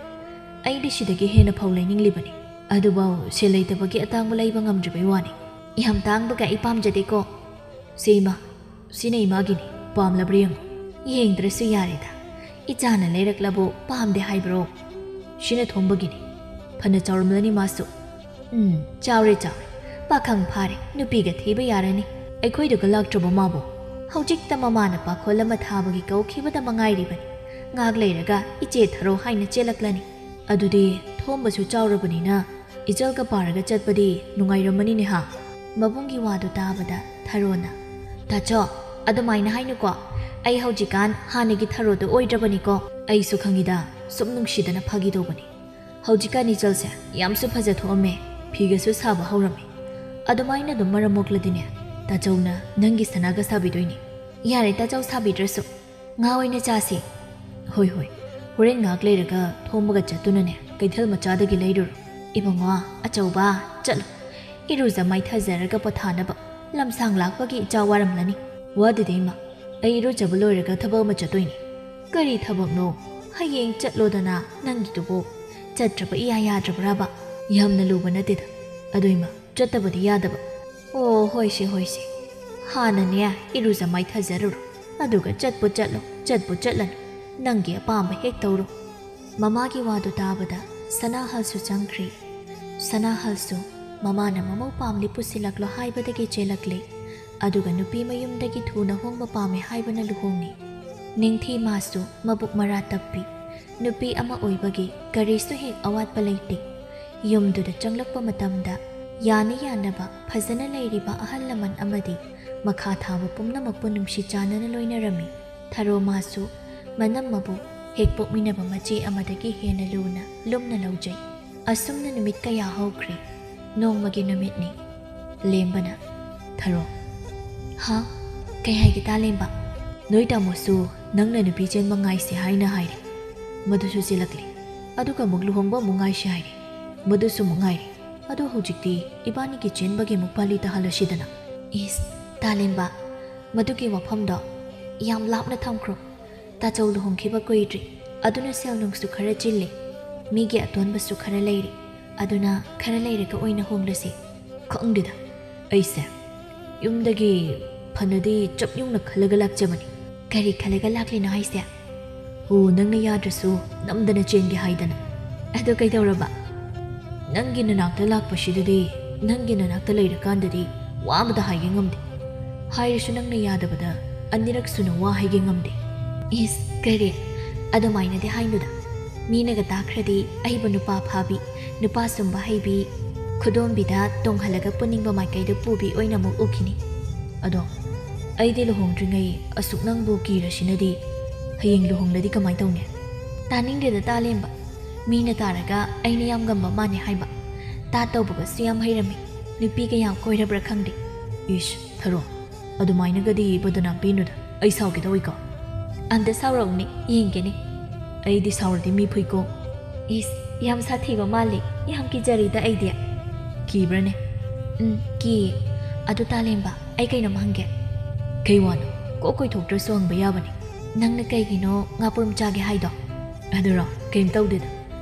ꯑꯩꯗꯤ ꯁꯤꯗꯒꯤ ꯍꯦꯟꯅ ꯐꯧ ꯂꯩꯅꯤꯡꯂꯤꯕꯅꯤ꯫ ꯑꯗꯨꯐꯥꯎ ꯁꯦꯜ ꯂꯩꯇꯕꯒꯤ ꯑꯇꯥꯡꯕ ꯂꯩꯕ ꯉꯝꯗ꯭ꯔꯤꯕꯩ ꯋꯥꯅꯤ꯫ ꯌꯥꯝ ꯇꯥꯡꯕꯒ ꯑꯩ ꯄꯥꯝꯖꯗꯦꯀꯣ꯫" "ꯁꯤ ꯏꯃꯥ, ꯁꯤꯅ ꯏꯃꯥꯒꯤꯅꯤ꯫ ꯄꯥꯝꯂꯕ꯭ꯔꯥ ꯌꯦꯡꯉꯨ꯫" "ꯌꯦꯡꯗ꯭ꯔꯁꯨ ꯌꯥꯔꯦꯗ꯫ ꯏꯆꯥꯅ ꯂꯩꯔꯛꯂꯕꯨ ꯄꯥꯝꯗꯦ ꯍꯥꯏꯕ꯭ꯔꯣ?" "ꯁꯤꯅ ꯊꯣꯝꯕꯒꯤꯅꯤ꯫ ꯐꯅ ꯆꯥꯎꯔꯝꯂꯅꯤ ꯃꯥꯁꯨ꯫" "ꯎꯝ, ꯆꯥꯎꯔꯦ, ꯆꯥꯎꯔꯦ꯫ ꯄꯥꯈꯪ ꯐꯥꯔꯦ, ꯅꯨꯄꯤꯒ ꯊꯤꯕ ꯌꯥꯔꯅꯤ꯫" "ꯑꯩꯈꯣꯏꯗꯒ ꯂꯥꯛꯇ꯭ꯔꯕꯣ ꯃꯥꯕꯣ?" "ꯍꯧꯖꯤꯛꯇ ꯃꯃꯥꯅ ꯄꯥꯈꯣꯜ ꯑꯃ ꯊꯥꯕꯒꯤ ꯀꯧꯈꯤꯕꯗ ꯃꯉꯥꯏꯔꯤꯕꯅꯤ꯫ ꯉꯥꯏꯍꯥꯛ ꯂꯩꯔꯒ ꯏꯆꯦ ꯊꯔꯣ ꯍꯥꯏꯅ ꯆꯦꯜꯂꯛꯂꯅꯤ꯫ ꯑꯗꯨꯗꯤ ꯊꯣꯝꯕꯁꯨ ꯆꯥꯎꯔꯕꯅꯤꯅ ꯏꯆꯜꯒ ꯄꯥꯔꯒ ꯆꯠꯄꯗꯤ ꯅꯨꯡꯉꯥꯏꯔꯝꯃꯅꯤꯅꯦ ꯍꯥ?" ꯃꯕꯨꯡꯒꯤ ꯋꯥꯗꯨ ꯇꯥꯕꯗ ꯊꯔꯣꯅ, "ꯇꯥꯆꯧ, ꯑꯗꯨꯃꯥꯏꯅ ꯍꯥꯏꯅꯨꯀꯣ꯫ ꯑꯩ ꯍꯧꯖꯤꯛꯀꯥꯟ ꯍꯥꯟꯅꯒꯤ ꯊꯔꯣꯗꯣ ꯑꯣꯏꯗ꯭ꯔꯕꯅꯤꯀꯣ꯫" "ꯑꯩꯁꯨ ꯈꯪꯉꯤꯗ, ꯁꯨꯝ ꯅꯨꯡꯁꯤꯗꯅ ꯐꯥꯒꯤ ꯇꯧꯕꯅꯤ꯫ ꯍꯧꯖꯤꯛꯀꯥꯟ ꯏꯆꯜꯁꯦ ꯌꯥꯝꯁꯨ ꯐꯖꯊꯣꯛꯑꯝꯃꯦ, ꯐꯤꯒꯁꯨ ꯁꯥꯕ ꯍꯧꯔꯝꯃꯦ꯫ ꯑꯗꯨꯃꯥꯏꯅ ꯑꯗꯨꯝ ꯃꯔꯝ ꯃꯣꯛꯂꯗꯤꯅꯦ, ꯇꯥꯆꯧꯅ ꯅꯪꯒꯤ ꯁꯅꯥꯒ ꯁꯥꯕꯤꯗꯣꯏꯅꯤ꯫" "ꯌꯥꯔꯦ ꯇꯥꯆꯧ, ꯁꯥꯕꯤꯗ꯭ꯔꯁꯨ꯫ ꯉꯥ ꯑꯣꯏꯅ ꯆꯥꯁꯤ꯫" "ꯍꯣꯏ ꯍꯣꯏ, ꯍꯣꯔꯦꯟ ꯉꯥꯏꯍꯥꯛ ꯂꯩꯔꯒ ꯊꯣꯝꯕꯒ ꯆꯠꯇꯨꯅꯅꯦ, ꯀꯩꯊꯦꯜ ꯃꯆꯥꯗꯒꯤ ꯂꯩꯔꯨꯔꯣ꯫" "ꯏꯕꯨꯡꯉꯣ, ꯑꯆꯧꯕ, ꯆꯠꯂꯣ꯫ ꯏꯔꯨꯖ ꯃꯥꯏꯊꯖꯔꯒ ꯄꯣꯊꯥꯅꯕ꯫ ꯂꯝꯁꯥꯡ ꯂꯥꯛꯄꯒꯤ ꯏꯆꯥ ꯋꯥꯔꯝꯂꯅꯤ꯫" "ꯋꯥꯗꯦꯗ ꯏꯃꯥ, ꯑꯩ ꯏꯔꯨꯖꯕ ꯂꯣꯏꯔꯒ ꯊꯕꯛ ꯑꯃ ꯆꯠꯇꯣꯏꯅꯤ꯫" "ꯀꯔꯤ ꯊꯕꯛꯅꯣ? ꯍꯌꯦꯡ ꯆꯠꯂꯣꯗꯅ ꯅꯪꯒꯤꯗꯨꯕꯨ꯫ ꯆꯠꯇ꯭ꯔꯕ ꯏꯌꯥ ꯌꯥꯗ꯭ꯔꯕ꯭ꯔꯕ?" "ꯌꯥꯝꯅ ꯂꯨꯕ ꯅꯠꯇꯦꯗ꯫ ꯑꯗꯣ ꯏꯃꯥ, ꯆꯠꯇꯕꯗꯤ ꯌꯥꯗꯕ꯫" "ꯑꯣ, ꯍꯣꯏꯁꯦ, ꯍꯣꯏꯁꯦ꯫ ꯍꯥꯟꯅꯅꯦ ꯏꯔꯨꯖ ꯃꯥꯏꯊꯖꯔꯨꯔꯣ꯫ ꯑꯗꯨꯒ ꯆꯠꯄꯨ ꯆꯠꯂꯣ, ꯆꯠꯄꯨ ꯆꯠꯂꯅꯨ꯫ ꯅꯪꯒꯤ ꯑꯄꯥꯝꯕ ꯍꯦꯛ ꯇꯧꯔꯣ꯫" ꯃꯃꯥꯒꯤ ꯋꯥꯗꯨ ꯇꯥꯕꯗ ꯁꯅꯥꯍꯜꯁꯨ ꯆꯪꯈ꯭ꯔꯦ꯫ ꯁꯅꯥꯍꯜꯁꯨ ꯃꯃꯥꯅ ꯃꯃꯧ ꯄꯥꯝꯂꯤ ꯄꯨꯁꯤꯜꯂꯛꯂꯣ ꯍꯥꯏꯕꯗꯒꯤ ꯆꯦꯜꯂꯛꯂꯦ꯫ ꯑꯗꯨꯒ ꯅꯨꯄꯤ ꯃꯌꯨꯝꯗꯒꯤ ꯊꯨꯅ ꯍꯣꯡꯕ ꯄꯥꯝꯃꯦ ꯍꯥꯏꯕꯅ ꯂꯨꯍꯣꯡꯉꯤ꯫ ꯅꯤꯡꯊꯤ ꯃꯥꯁꯨ ꯃꯕꯨꯛ ꯃꯔꯥ ꯇꯞꯄꯤ꯫ ꯅꯨꯄꯤ ꯑꯃ ꯑꯣꯏꯕꯒꯤ ꯀꯔꯤꯁꯨ ꯍꯦꯛ ꯑꯋꯥꯠꯄ ꯂꯩꯇꯦ꯫ ꯌꯨꯝꯗꯨꯗ ꯆꯪꯂꯛꯄ ꯃꯇꯝꯗ ꯌꯥꯅ ꯌꯥꯅꯕ ꯐꯖꯅ ꯂꯩꯔꯤꯕ ꯑꯍꯜ ꯂꯃꯟ ꯑꯃꯗꯤ ꯃꯈꯥ ꯊꯥꯕ ꯄꯨꯝꯅꯃꯛꯄꯨ ꯅꯨꯡꯁꯤ ꯆꯥꯟꯅꯅ ꯂꯣꯏꯅꯔꯝꯃꯤ꯫ ꯊꯔꯣ ꯃꯥꯁꯨ ꯃꯅꯝꯃꯕꯨ ꯍꯦꯛ ꯄꯣꯛꯃꯤꯟꯅꯕ ꯃꯆꯦ ꯑꯃꯗꯒꯤ ꯍꯦꯟꯅ ꯂꯨꯅ ꯂꯨꯝꯅ ꯂꯧꯖꯩ꯫ ꯑꯁꯨꯝꯅ ꯅꯨꯃꯤꯠ ꯀꯌꯥ ꯍꯧꯈ꯭ꯔꯦ꯫ ꯅꯣꯡꯃꯒꯤ ꯅꯨꯃꯤꯠꯅꯤ꯫ ꯂꯦꯝꯕꯅ, "ꯊꯔꯣ꯫" "ꯍꯥ? ꯀꯩ ꯍꯥꯏꯒꯦ ꯇꯥꯂꯦꯝꯕ?" "ꯅꯣꯏ ꯇꯥꯃꯣꯁꯨ ꯅꯪꯅ ꯅꯨꯄꯤ ꯆꯦꯟꯕ ꯉꯥꯏꯁꯦ ꯍꯥꯏꯅ ꯍꯥꯏꯔꯦ꯫ ꯃꯗꯨꯁꯨ ꯆꯦꯜꯂꯛꯂꯦ꯫ ꯑꯗꯨꯒ ꯑꯃꯨꯛ ꯂꯨꯍꯣꯡꯕ ꯑꯃꯨꯛ ꯉꯥꯏꯁꯦ ꯍꯥꯏꯔꯦ꯫ ꯃꯗꯨꯁꯨ ꯑꯃꯨꯛ ꯉꯥꯏꯔꯦ꯫ ꯑꯗꯣ ꯍꯧꯖꯤꯛꯇꯤ ꯏꯕꯥꯅꯤꯒꯤ ꯆꯦꯟꯕꯒꯤ ꯑꯃꯨꯛ ꯄꯥꯂꯤ ꯇꯥꯍꯜꯂꯁꯤꯗꯅ?" "ꯏꯁ, ꯇꯥꯂꯦꯝꯕ, ꯃꯗꯨꯒꯤ ꯋꯥꯐꯝꯗꯣ ꯌꯥꯝ ꯂꯥꯞꯅ ꯊꯝꯈ꯭ꯔꯣ꯫ ꯇꯥꯆꯧ ꯂꯨꯍꯣꯡꯈꯤꯕ ꯀꯨꯏꯗ꯭ꯔꯤ꯫ ꯑꯗꯨꯅ ꯁꯦꯜ ꯅꯨꯡꯁꯨ ꯈꯔ ꯆꯤꯜꯂꯤ꯫ ꯃꯤꯒꯤ ꯑꯇꯣꯟꯕꯁꯨ ꯈꯔ ꯂꯩꯔꯤ꯫ ꯑꯗꯨꯅ ꯈꯔ ꯂꯩꯔꯒ ꯑꯣꯏꯅ ꯍꯣꯡꯂꯁꯤ꯫" "ꯈꯪꯗꯦꯗ, ꯑꯩꯁꯦ ꯌꯨꯝꯗꯒꯤ ꯐꯅꯗꯤ ꯆꯞ ꯌꯨꯡꯅ ꯈꯜꯂꯒ ꯂꯥꯛꯆꯕꯅꯤ꯫" "ꯀꯔꯤ ꯈꯜꯂꯒ ꯂꯥꯛꯂꯤꯅꯣ ꯍꯥꯏꯁꯦ?" "ꯍꯣ, ꯅꯪꯅ ꯌꯥꯗ꯭ꯔꯁꯨ ꯅꯝꯗꯅ ꯆꯦꯟꯒꯦ ꯍꯥꯏꯗꯅ꯫" "ꯑꯗꯨ ꯀꯩꯗꯧꯔꯕ?" "ꯅꯪꯒꯤ ꯅꯅꯥꯛꯇ ꯂꯥꯛꯄꯁꯤꯗꯗꯤ, ꯅꯪꯒꯤ ꯅꯅꯥꯛꯇ ꯂꯩꯔꯀꯥꯟꯗꯗꯤ ꯋꯥ ꯑꯃꯗ ꯍꯥꯏꯒꯦ ꯉꯝꯗꯦ꯫ ꯍꯥꯏꯔꯁꯨ ꯅꯪꯅ ꯌꯥꯗꯕꯗ ꯑꯅꯤꯔꯛ ꯁꯨꯅ ꯋꯥ ꯍꯥꯏꯒꯦ ꯉꯝꯗꯦ꯫" "ꯏꯁ, ꯀꯔꯤ? ꯑꯗꯨꯃꯥꯏꯅꯗꯤ ꯍꯥꯏꯅꯨꯗ꯫ ꯃꯤꯅꯒ ꯇꯥꯈ꯭ꯔꯗꯤ ꯑꯩꯕꯨ ꯅꯨꯄꯥ ꯐꯥꯕꯤ, ꯅꯨꯄꯥ ꯁꯨꯝꯕ ꯍꯩꯕꯤ, ꯈꯨꯗꯣꯝꯕꯤꯗ ꯇꯣꯡꯍꯜꯂꯒ ꯄꯨꯅꯤꯡꯕ ꯃꯥꯏꯀꯩꯗ ꯄꯨꯕꯤ ꯑꯣꯏꯅ ꯑꯃꯨꯛ ꯎꯈꯤꯅꯤ꯫ ꯑꯗꯣ ꯑꯩꯗꯤ ꯂꯨꯍꯣꯡꯗ꯭ꯔꯤꯉꯩ ꯑꯁꯨꯛ ꯅꯪꯕꯨ ꯀꯤꯔꯁꯤꯅꯗꯤ, ꯍꯌꯦꯡ ꯂꯨꯍꯣꯡꯂꯗꯤ ꯀꯃꯥꯏ ꯇꯧꯅꯤ?" "ꯇꯥꯅꯤꯡꯗꯦꯗ ꯇꯥꯂꯦꯝꯕ꯫ ꯃꯤꯅ ꯇꯥꯔꯒ ꯑꯩꯅ ꯌꯥꯝ ꯉꯝꯕ ꯃꯥꯅꯤ ꯍꯥꯏꯕ꯫ ꯇꯥ ꯇꯧꯕꯒꯁꯨ ꯌꯥꯝ ꯍꯩꯔꯝꯃꯤ꯫ ꯅꯨꯄꯤꯒ ꯌꯥꯝ ꯀꯣꯏꯔꯕ꯭ꯔꯥ ꯈꯪꯗꯦ꯫" "ꯏꯁ, ꯊꯔꯣ, ꯑꯗꯨꯃꯥꯏꯅꯒꯗꯤ ꯕꯗꯅꯥꯝ ꯄꯤꯅꯨꯗ꯫ ꯑꯩ ꯁꯥꯎꯒꯦ ꯇꯧꯏꯀꯣ꯫" "ꯑꯝꯇ ꯁꯥꯎꯔꯛꯎꯅꯦ, ꯌꯦꯡꯒꯦꯅꯦ꯫" "ꯑꯩꯗꯤ ꯁꯥꯎꯔꯗꯤ ꯃꯤ ꯐꯨꯏꯀꯣ꯫" "ꯏꯁ, ꯌꯥꯝ ꯁꯥꯊꯤꯕ ꯃꯥꯜꯂꯦ꯫ ꯌꯥꯝ ꯀꯤꯖꯔꯤꯗ ꯑꯩꯗꯤ꯫" "ꯀꯤꯕ꯭ꯔꯅꯦ?" "ꯎꯝ, ꯀꯤꯌꯦ꯫ ꯑꯗꯨ ꯇꯥꯂꯦꯝꯕ, ꯑꯩ ꯀꯩꯅꯣꯝ ꯍꯪꯒꯦ꯫" "ꯀꯩ ꯋꯥꯅꯣ? ꯀꯣꯛ ꯀꯣꯏꯊꯣꯛꯇ꯭ꯔꯁꯨ ꯍꯪꯕ ꯌꯥꯕꯅꯦ꯫" "ꯅꯪꯅ ꯀꯩꯒꯤꯅꯣ ꯉꯥꯄ꯭ꯔꯨꯝ ꯆꯥꯒꯦ ꯍꯥꯏꯗꯣ?" "ꯑꯗꯨꯔꯣ? ꯀꯩꯝ ꯇꯧꯗꯦꯗ꯫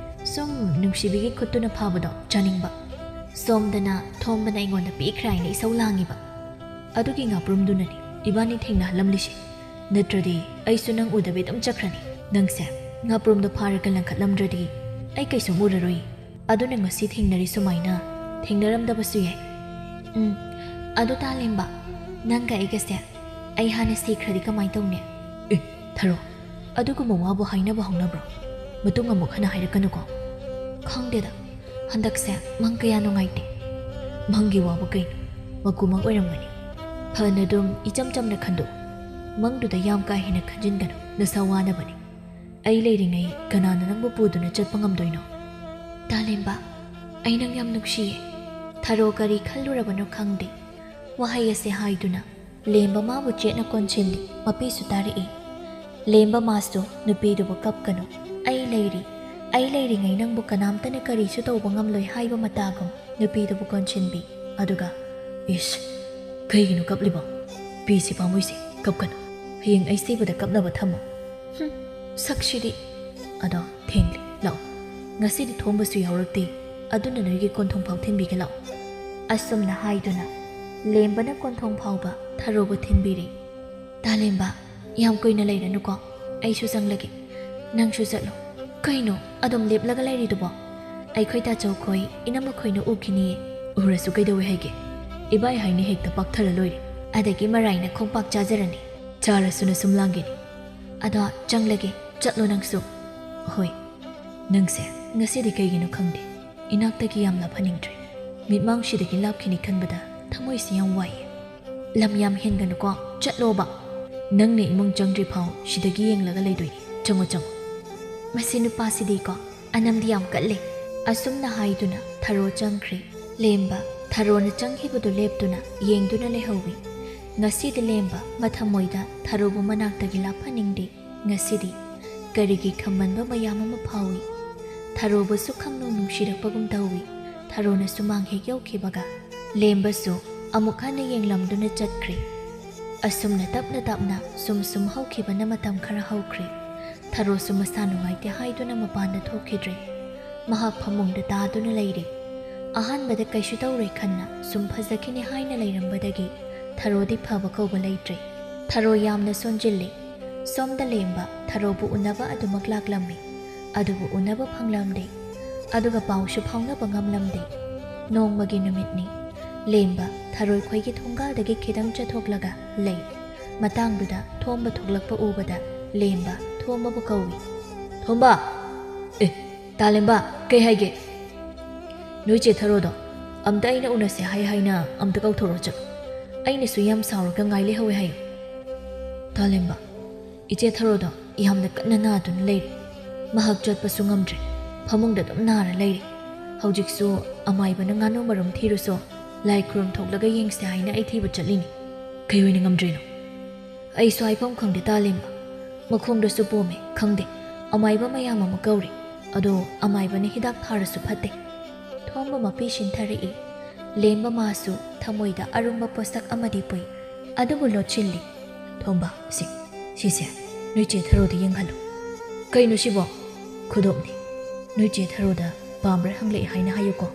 ꯁꯨꯝ ꯅꯨꯡꯁꯤꯕꯤꯒꯤ ꯈꯨꯠꯇꯨꯅ ꯐꯥꯕꯗꯣ ꯆꯥꯅꯤꯡꯕ꯫" ꯁꯣꯝꯗꯅ ꯊꯣꯝꯕꯅ ꯑꯩꯉꯣꯟꯗ ꯄꯤꯈ꯭ꯔꯦ ꯍꯥꯏꯅ ꯏꯁꯧ ꯂꯥꯡꯉꯤꯕ꯫ "ꯑꯗꯨꯒꯤ ꯉꯥꯄ꯭ꯔꯨꯝꯗꯨꯅꯅꯤ ꯏꯕꯥꯅꯤ ꯊꯦꯡꯅꯍꯜꯂꯝꯂꯤꯁꯦ꯫ ꯅꯠꯇ꯭ꯔꯗꯤ ꯑꯩꯁꯨ ꯅꯪ ꯎꯗꯕꯤ ꯑꯗꯨꯝ ꯆꯠꯈ꯭ꯔꯅꯤ꯫ ꯅꯪꯁꯦ ꯉꯥꯄ꯭ꯔꯨꯝꯗꯣ ꯐꯥꯔꯒ ꯂꯪꯈꯠꯂꯝꯗ꯭ꯔꯗꯤ ꯑꯩ ꯀꯩꯁꯨꯝ ꯎꯔꯔꯣꯏ꯫ ꯑꯗꯨꯅ ꯉꯁꯤ ꯊꯦꯡꯅꯔꯤ ꯁꯨꯃꯥꯏꯅ ꯊꯦꯡꯅꯔꯝꯗꯕꯁꯨ ꯌꯥꯏ꯫" "ꯎꯝ, ꯑꯗꯨ ꯇꯥꯂꯦꯝꯕ, ꯅꯪꯒ ꯑꯩꯒꯁꯦ ꯑꯩ ꯍꯥꯟꯅ ꯁꯤꯈ꯭ꯔꯗꯤ ꯀꯃꯥꯏ ꯇꯧꯅꯤ?" "ꯑꯦ, ꯊꯔꯣ, ꯑꯗꯨꯒꯨꯝꯕ ꯋꯥꯕꯨ ꯍꯥꯏꯅꯕ ꯍꯧꯅꯕ꯭ꯔꯣ? ꯃꯇꯨꯡ ꯑꯃꯨꯛ ꯍꯟꯅ ꯍꯥꯏꯔꯛꯀꯅꯨꯀꯣ꯫" "ꯈꯪꯗꯦꯗ, ꯍꯟꯗꯛꯁꯦ ꯃꯪ ꯀꯌꯥ ꯅꯨꯡꯉꯥꯏꯇꯦ꯫" ꯃꯪꯒꯤ ꯋꯥꯕꯨ ꯀꯩꯅꯣ? ꯃꯀꯨꯃꯪ ꯑꯣꯏꯔꯝꯒꯅꯤ꯫ ꯐꯅ ꯑꯗꯨꯝ ꯏꯆꯝ ꯆꯝꯅ ꯈꯟꯗꯣꯛꯎ꯫ ꯃꯪꯗꯨꯗ ꯌꯥꯝ ꯀꯥ ꯍꯦꯟꯅ ꯈꯟꯖꯤꯟꯒꯅꯨ, ꯅꯁꯥ ꯋꯥꯅꯕꯅꯤ꯫ ꯑꯩ ꯂꯩꯔꯤꯉꯩ ꯀꯅꯥꯅ ꯅꯪꯕꯨ ꯄꯨꯗꯨꯅ ꯆꯠꯄ ꯉꯝꯗꯣꯏꯅꯣ? ꯇꯥꯂꯦꯝꯕ, ꯑꯩ ꯅꯪ ꯌꯥꯝ ꯅꯨꯡꯁꯤꯌꯦ꯫ ꯊꯔꯣ ꯀꯔꯤ ꯈꯜꯂꯨꯔꯕꯅꯣ ꯈꯪꯗꯦ꯫ ꯋꯥꯍꯩ ꯑꯁꯤ ꯍꯥꯏꯗꯨꯅ ꯂꯦꯝꯕ ꯃꯥꯕꯨ ꯆꯦꯠꯅ ꯀꯣꯟꯁꯤꯜꯂꯤ, ꯃꯄꯤꯁꯨ ꯇꯥꯔꯛꯏ꯫ ꯂꯦꯝꯕ ꯃꯥꯁꯨ ꯅꯨꯄꯤꯗꯨꯕꯨ ꯀꯞꯀꯅꯨ, ꯑꯩ ꯂꯩꯔꯤ, ꯑꯩ ꯂꯩꯔꯤꯉꯩ ꯅꯪꯕꯨ ꯀꯅꯥꯝꯇꯅ ꯀꯔꯤꯁꯨ ꯇꯧꯕ ꯉꯝꯂꯣꯏ ꯍꯥꯏꯕ ꯃꯇꯥꯒꯨꯝ ꯅꯨꯄꯤꯗꯨꯕꯨ ꯀꯣꯟꯁꯤꯟꯕꯤ꯫ ꯑꯗꯨꯒ, "ꯏꯁ, ꯀꯩꯒꯤꯅꯣ ꯀꯞꯂꯤꯕꯣ? ꯄꯤꯁꯤ ꯄꯥꯝꯃꯨꯏꯁꯦ, ꯀꯞꯀꯅꯨ꯫ ꯍꯌꯦꯡ ꯑꯩ ꯁꯤꯕꯗ ꯀꯞꯅꯕ ꯊꯝꯃꯨ꯫ ꯍꯨꯝ, ꯁꯛꯁꯤꯗꯤ꯫" ꯑꯗꯣ ꯊꯦꯡꯂꯦ, ꯂꯥꯛꯑꯣ꯫ ꯉꯁꯤꯗꯤ ꯊꯣꯝꯕꯁꯨ ꯌꯥꯎꯔꯛꯇꯦ, ꯑꯗꯨꯅ ꯅꯣꯏꯒꯤ ꯀꯣꯟꯊꯣꯡ ꯐꯥꯎ ꯊꯤꯟꯕꯤꯒꯦ ꯂꯥꯛꯑꯣ꯫ ꯑꯁꯨꯝꯅ ꯍꯥꯏꯗꯨꯅ ꯂꯦꯝꯕꯅ ꯀꯣꯟꯊꯣꯡ ꯐꯥꯎꯕ ꯊꯔꯣꯕꯨ ꯊꯤꯟꯕꯤꯔꯦ꯫ "ꯇꯥꯂꯦꯝꯕ, ꯌꯥꯝ ꯀꯨꯏꯅ ꯂꯩꯔꯅꯨꯀꯣ, ꯑꯩꯁꯨ ꯆꯪꯂꯒꯦ꯫ ꯅꯪꯁꯨ ꯆꯠꯂꯣ꯫ ꯀꯩꯅꯣ ꯑꯗꯨꯝ ꯂꯦꯞꯂꯒ ꯂꯩꯔꯤꯗꯨꯕꯣ? ꯑꯩꯈꯣꯏ ꯇꯥꯆꯧꯈꯣꯏ ꯏꯅꯝꯃꯈꯣꯏꯅ ꯎꯈꯤꯅꯤꯌꯦ꯫" "ꯎꯔꯁꯨ ꯀꯩꯗꯧꯋꯦ ꯍꯥꯏꯒꯦ? ꯏꯕꯥꯏ ꯍꯥꯏꯅ ꯍꯦꯛꯇ ꯄꯥꯛꯊꯔ ꯂꯣꯏꯔꯦ꯫ ꯑꯗꯒꯤ ꯃꯔꯥꯏꯅ ꯈꯣꯡꯄꯥꯛ ꯆꯥꯖꯔꯅꯤ꯫ ꯆꯥꯔꯁꯨꯅ ꯁꯨꯝ ꯂꯥꯡꯒꯦꯅꯤ꯫ ꯑꯗꯣ ꯆꯪꯂꯒꯦ, ꯆꯠꯂꯣ ꯅꯪꯁꯨ꯫" "ꯍꯣꯏ, ꯅꯪꯁꯦ ꯉꯁꯤꯗꯤ ꯀꯩꯒꯤꯅꯣ ꯈꯪꯗꯦ, ꯏꯅꯥꯛꯇꯒꯤ ꯌꯥꯝ ꯂꯥꯞꯍꯟꯅꯤꯡꯗ꯭ꯔꯦ꯫ ꯃꯤꯠꯃꯥꯡꯁꯤꯗꯒꯤ ꯂꯥꯞꯈꯤꯅꯤ ꯈꯟꯕꯗ ꯊꯃꯣꯏꯁꯤ ꯌꯥꯝ ꯋꯥꯏꯌꯦ꯫ ꯂꯝ ꯌꯥꯝ ꯍꯦꯟꯒꯅꯨꯀꯣ, ꯆꯠꯂꯣꯕ꯫" "ꯅꯪꯅ ꯏꯃꯨꯡ ꯆꯪꯗ꯭ꯔꯤ ꯐꯥꯎ ꯁꯤꯗꯒꯤ ꯌꯦꯡꯂꯒ ꯂꯩꯗꯣꯏꯅꯤ꯫ ꯆꯪꯉꯣ, ꯆꯪꯉꯣ꯫" "ꯃꯁꯤ ꯅꯨꯄꯥꯁꯤꯗꯤꯀꯣ, ꯑꯅꯝꯗꯤ ꯌꯥꯝ ꯀꯜꯂꯦ꯫" ꯑꯁꯨꯝꯅ ꯍꯥꯏꯗꯨꯅ ꯊꯔꯣ ꯆꯪꯈ꯭ꯔꯦ꯫ ꯂꯦꯝꯕ ꯊꯔꯣꯅ ꯆꯪꯈꯤꯕꯗꯨ ꯂꯦꯞꯇꯨꯅ ꯌꯦꯡꯗꯨꯅ ꯂꯩꯍꯧꯏ꯫ ꯉꯁꯤꯗꯤ ꯂꯦꯝꯕ ꯃꯊꯃꯣꯏꯗ ꯊꯔꯣꯕꯨ ꯃꯅꯥꯛꯇꯒꯤ ꯂꯥꯞꯍꯟꯅꯤꯡꯗꯦ꯫ ꯉꯁꯤꯗꯤ ꯀꯔꯤꯒꯤ ꯈꯝꯕꯟꯕ ꯃꯌꯥꯝ ꯑꯃ ꯐꯥꯎꯏ꯫ ꯊꯔꯣꯕꯨꯁꯨ ꯈꯪꯅꯨꯡ ꯅꯨꯡꯁꯤꯔꯛꯄꯒꯨꯝ ꯇꯧꯏ꯫ ꯊꯔꯣꯅ ꯁꯨꯃꯥꯡ ꯍꯦꯛ ꯌꯧꯈꯤꯕꯒ ꯂꯦꯝꯕꯁꯨ ꯑꯃꯨꯛ ꯍꯟꯅ ꯌꯦꯡꯂꯝꯗꯨꯅ ꯆꯠꯈ꯭ꯔꯦ꯫ ꯑꯁꯨꯝꯅ ꯇꯞꯅ ꯇꯞꯅ ꯁꯨꯝ ꯁꯨꯝ ꯍꯧꯈꯤꯕꯅ ꯃꯇꯝ ꯈꯔ ꯍꯧꯈ꯭ꯔꯦ꯫ ꯊꯔꯣꯁꯨ ꯃꯁꯥ ꯅꯨꯡꯉꯥꯏꯇꯦ ꯍꯥꯏꯗꯨꯅ ꯃꯄꯥꯟꯗ ꯊꯣꯛꯈꯤꯗ꯭ꯔꯦ꯫ ꯃꯍꯥꯛ ꯐꯃꯨꯡꯗ ꯇꯥꯗꯨꯅ ꯂꯩꯔꯤ꯫ ꯑꯍꯥꯟꯕꯗ ꯀꯩꯁꯨ ꯇꯧꯔꯣꯏ ꯈꯟꯅ ꯁꯨꯝ ꯐꯖꯈꯤꯅꯤ ꯍꯥꯏꯅ ꯂꯩꯔꯝꯕꯗꯒꯤ ꯊꯔꯣꯗꯤ ꯐꯕ ꯀꯧꯕ ꯂꯩꯇ꯭ꯔꯦ꯫ ꯊꯔꯣ ꯌꯥꯝꯅ ꯁꯣꯟꯖꯤꯜꯂꯤ꯫ ꯁꯣꯝꯗ ꯂꯦꯝꯕ ꯊꯔꯣꯕꯨ ꯎꯅꯕ ꯑꯗꯨꯃꯛ ꯂꯥꯛꯂꯝꯃꯤ꯫ ꯑꯗꯨꯕꯨ ꯎꯅꯕ ꯐꯪꯂꯝꯗꯦ꯫ ꯑꯗꯨꯒ ꯄꯥꯎꯁꯨ ꯐꯥꯎꯅꯕ ꯉꯝꯂꯝꯗꯦ꯫ ꯅꯣꯡꯃꯒꯤ ꯅꯨꯃꯤꯠꯅꯤ꯫ ꯂꯦꯝꯕ ꯊꯔꯣꯏ ꯈꯣꯏꯒꯤ ꯊꯣꯡꯒꯥꯜꯗꯒꯤ ꯈꯤꯇꯪ ꯆꯠꯊꯣꯛꯂꯒ ꯂꯩ꯫ ꯃꯇꯥꯡꯗꯨꯗ ꯊꯣꯝꯕ ꯊꯣꯛꯂꯛꯄ ꯎꯕꯗ ꯂꯦꯝꯕ ꯊꯣꯝꯕꯕꯨ ꯀꯧꯏ꯫ "ꯊꯣꯝꯕ!" "ꯑꯦ, ꯇꯥꯂꯦꯝꯕ, ꯀꯩ ꯍꯥꯏꯒꯦ?" "ꯅꯣꯏ ꯆꯦ ꯊꯔꯣꯗꯣ?" ꯑꯝꯇ ꯑꯩꯅ ꯎꯅꯁꯦ ꯍꯥꯏ ꯍꯥꯏꯅ ꯑꯝꯇ ꯀꯧꯊꯣꯔꯛꯑꯣ ꯆꯠꯂꯨ꯫ ꯑꯩꯅꯁꯨ ꯌꯥꯝ ꯁꯥꯎꯔꯒ ꯉꯥꯏ ꯂꯩꯍꯧꯋꯦ ꯍꯥꯏꯌꯨ꯫ ꯇꯥꯂꯦꯝꯕ, ꯏꯆꯦ ꯊꯔꯣꯗꯣ ꯌꯥꯝꯅ ꯀꯟꯅ ꯅꯥꯗꯨꯅ ꯂꯩꯔꯤ꯫ ꯃꯍꯥꯛ ꯆꯠꯄꯁꯨ ꯉꯝꯗ꯭ꯔꯦ꯫ ꯐꯃꯨꯡꯗ ꯑꯗꯨꯝ ꯅꯥꯔ ꯂꯩꯔꯤ꯫ ꯍꯧꯖꯤꯛꯁꯨ ꯑꯃꯥꯏꯕꯅ ꯉꯥꯅꯨ ꯃꯔꯨꯝ ꯊꯤꯔꯨꯁꯣ, ꯂꯥꯏ ꯈꯨꯔꯨꯝ ꯊꯣꯛꯂꯒ ꯌꯦꯡꯁꯦ ꯍꯥꯏꯅ ꯑꯩ ꯊꯤꯕ ꯆꯠꯂꯤꯅꯤ꯫ ꯀꯩ ꯑꯣꯏꯅ ꯉꯝꯗ꯭ꯔꯤꯅꯣ? ꯑꯩꯁꯨ ꯍꯥꯏꯐꯝ ꯈꯪꯗꯦ ꯇꯥꯂꯦꯝꯕ꯫ ꯃꯈꯣꯡꯗꯁꯨ ꯄꯣꯝꯃꯦ, ꯈꯪꯗꯦ꯫ ꯑꯃꯥꯏꯕ ꯃꯌꯥꯝ ꯑꯃ ꯀꯧꯔꯦ꯫ ꯑꯗꯣ ꯑꯃꯥꯏꯕꯅ ꯍꯤꯗꯥꯛ ꯊꯥꯔꯁꯨ ꯐꯠꯇꯦ꯫ ꯊꯣꯝꯕ ꯃꯄꯤ ꯁꯤꯟꯊꯔꯛꯏ꯫ ꯂꯦꯝꯕ ꯃꯥꯁꯨ ꯊꯃꯣꯏꯗ ꯑꯔꯨꯝꯕ ꯄꯣꯠꯁꯛ ꯑꯃꯗꯤ ꯄꯨꯏ꯫ ꯑꯗꯨꯕꯨ ꯂꯣꯠꯁꯤꯜꯂꯤ꯫ ꯊꯣꯝꯕ, ꯁꯤ, ꯁꯤꯁꯦ ꯅꯣꯏ ꯆꯦ ꯊꯔꯣꯗ ꯌꯦꯡꯍꯜꯂꯨ꯫ ꯀꯩꯅꯣ ꯁꯤꯕꯣ? ꯈꯨꯗꯣꯞꯅꯤ꯫ ꯅꯣꯏ ꯆꯦ ꯊꯔꯣꯗ ꯄꯥꯝꯕ꯭ꯔꯥ ꯍꯪꯂꯛꯑꯦ ꯍꯥꯏꯅ ꯍꯥꯏꯌꯨꯀꯣ꯫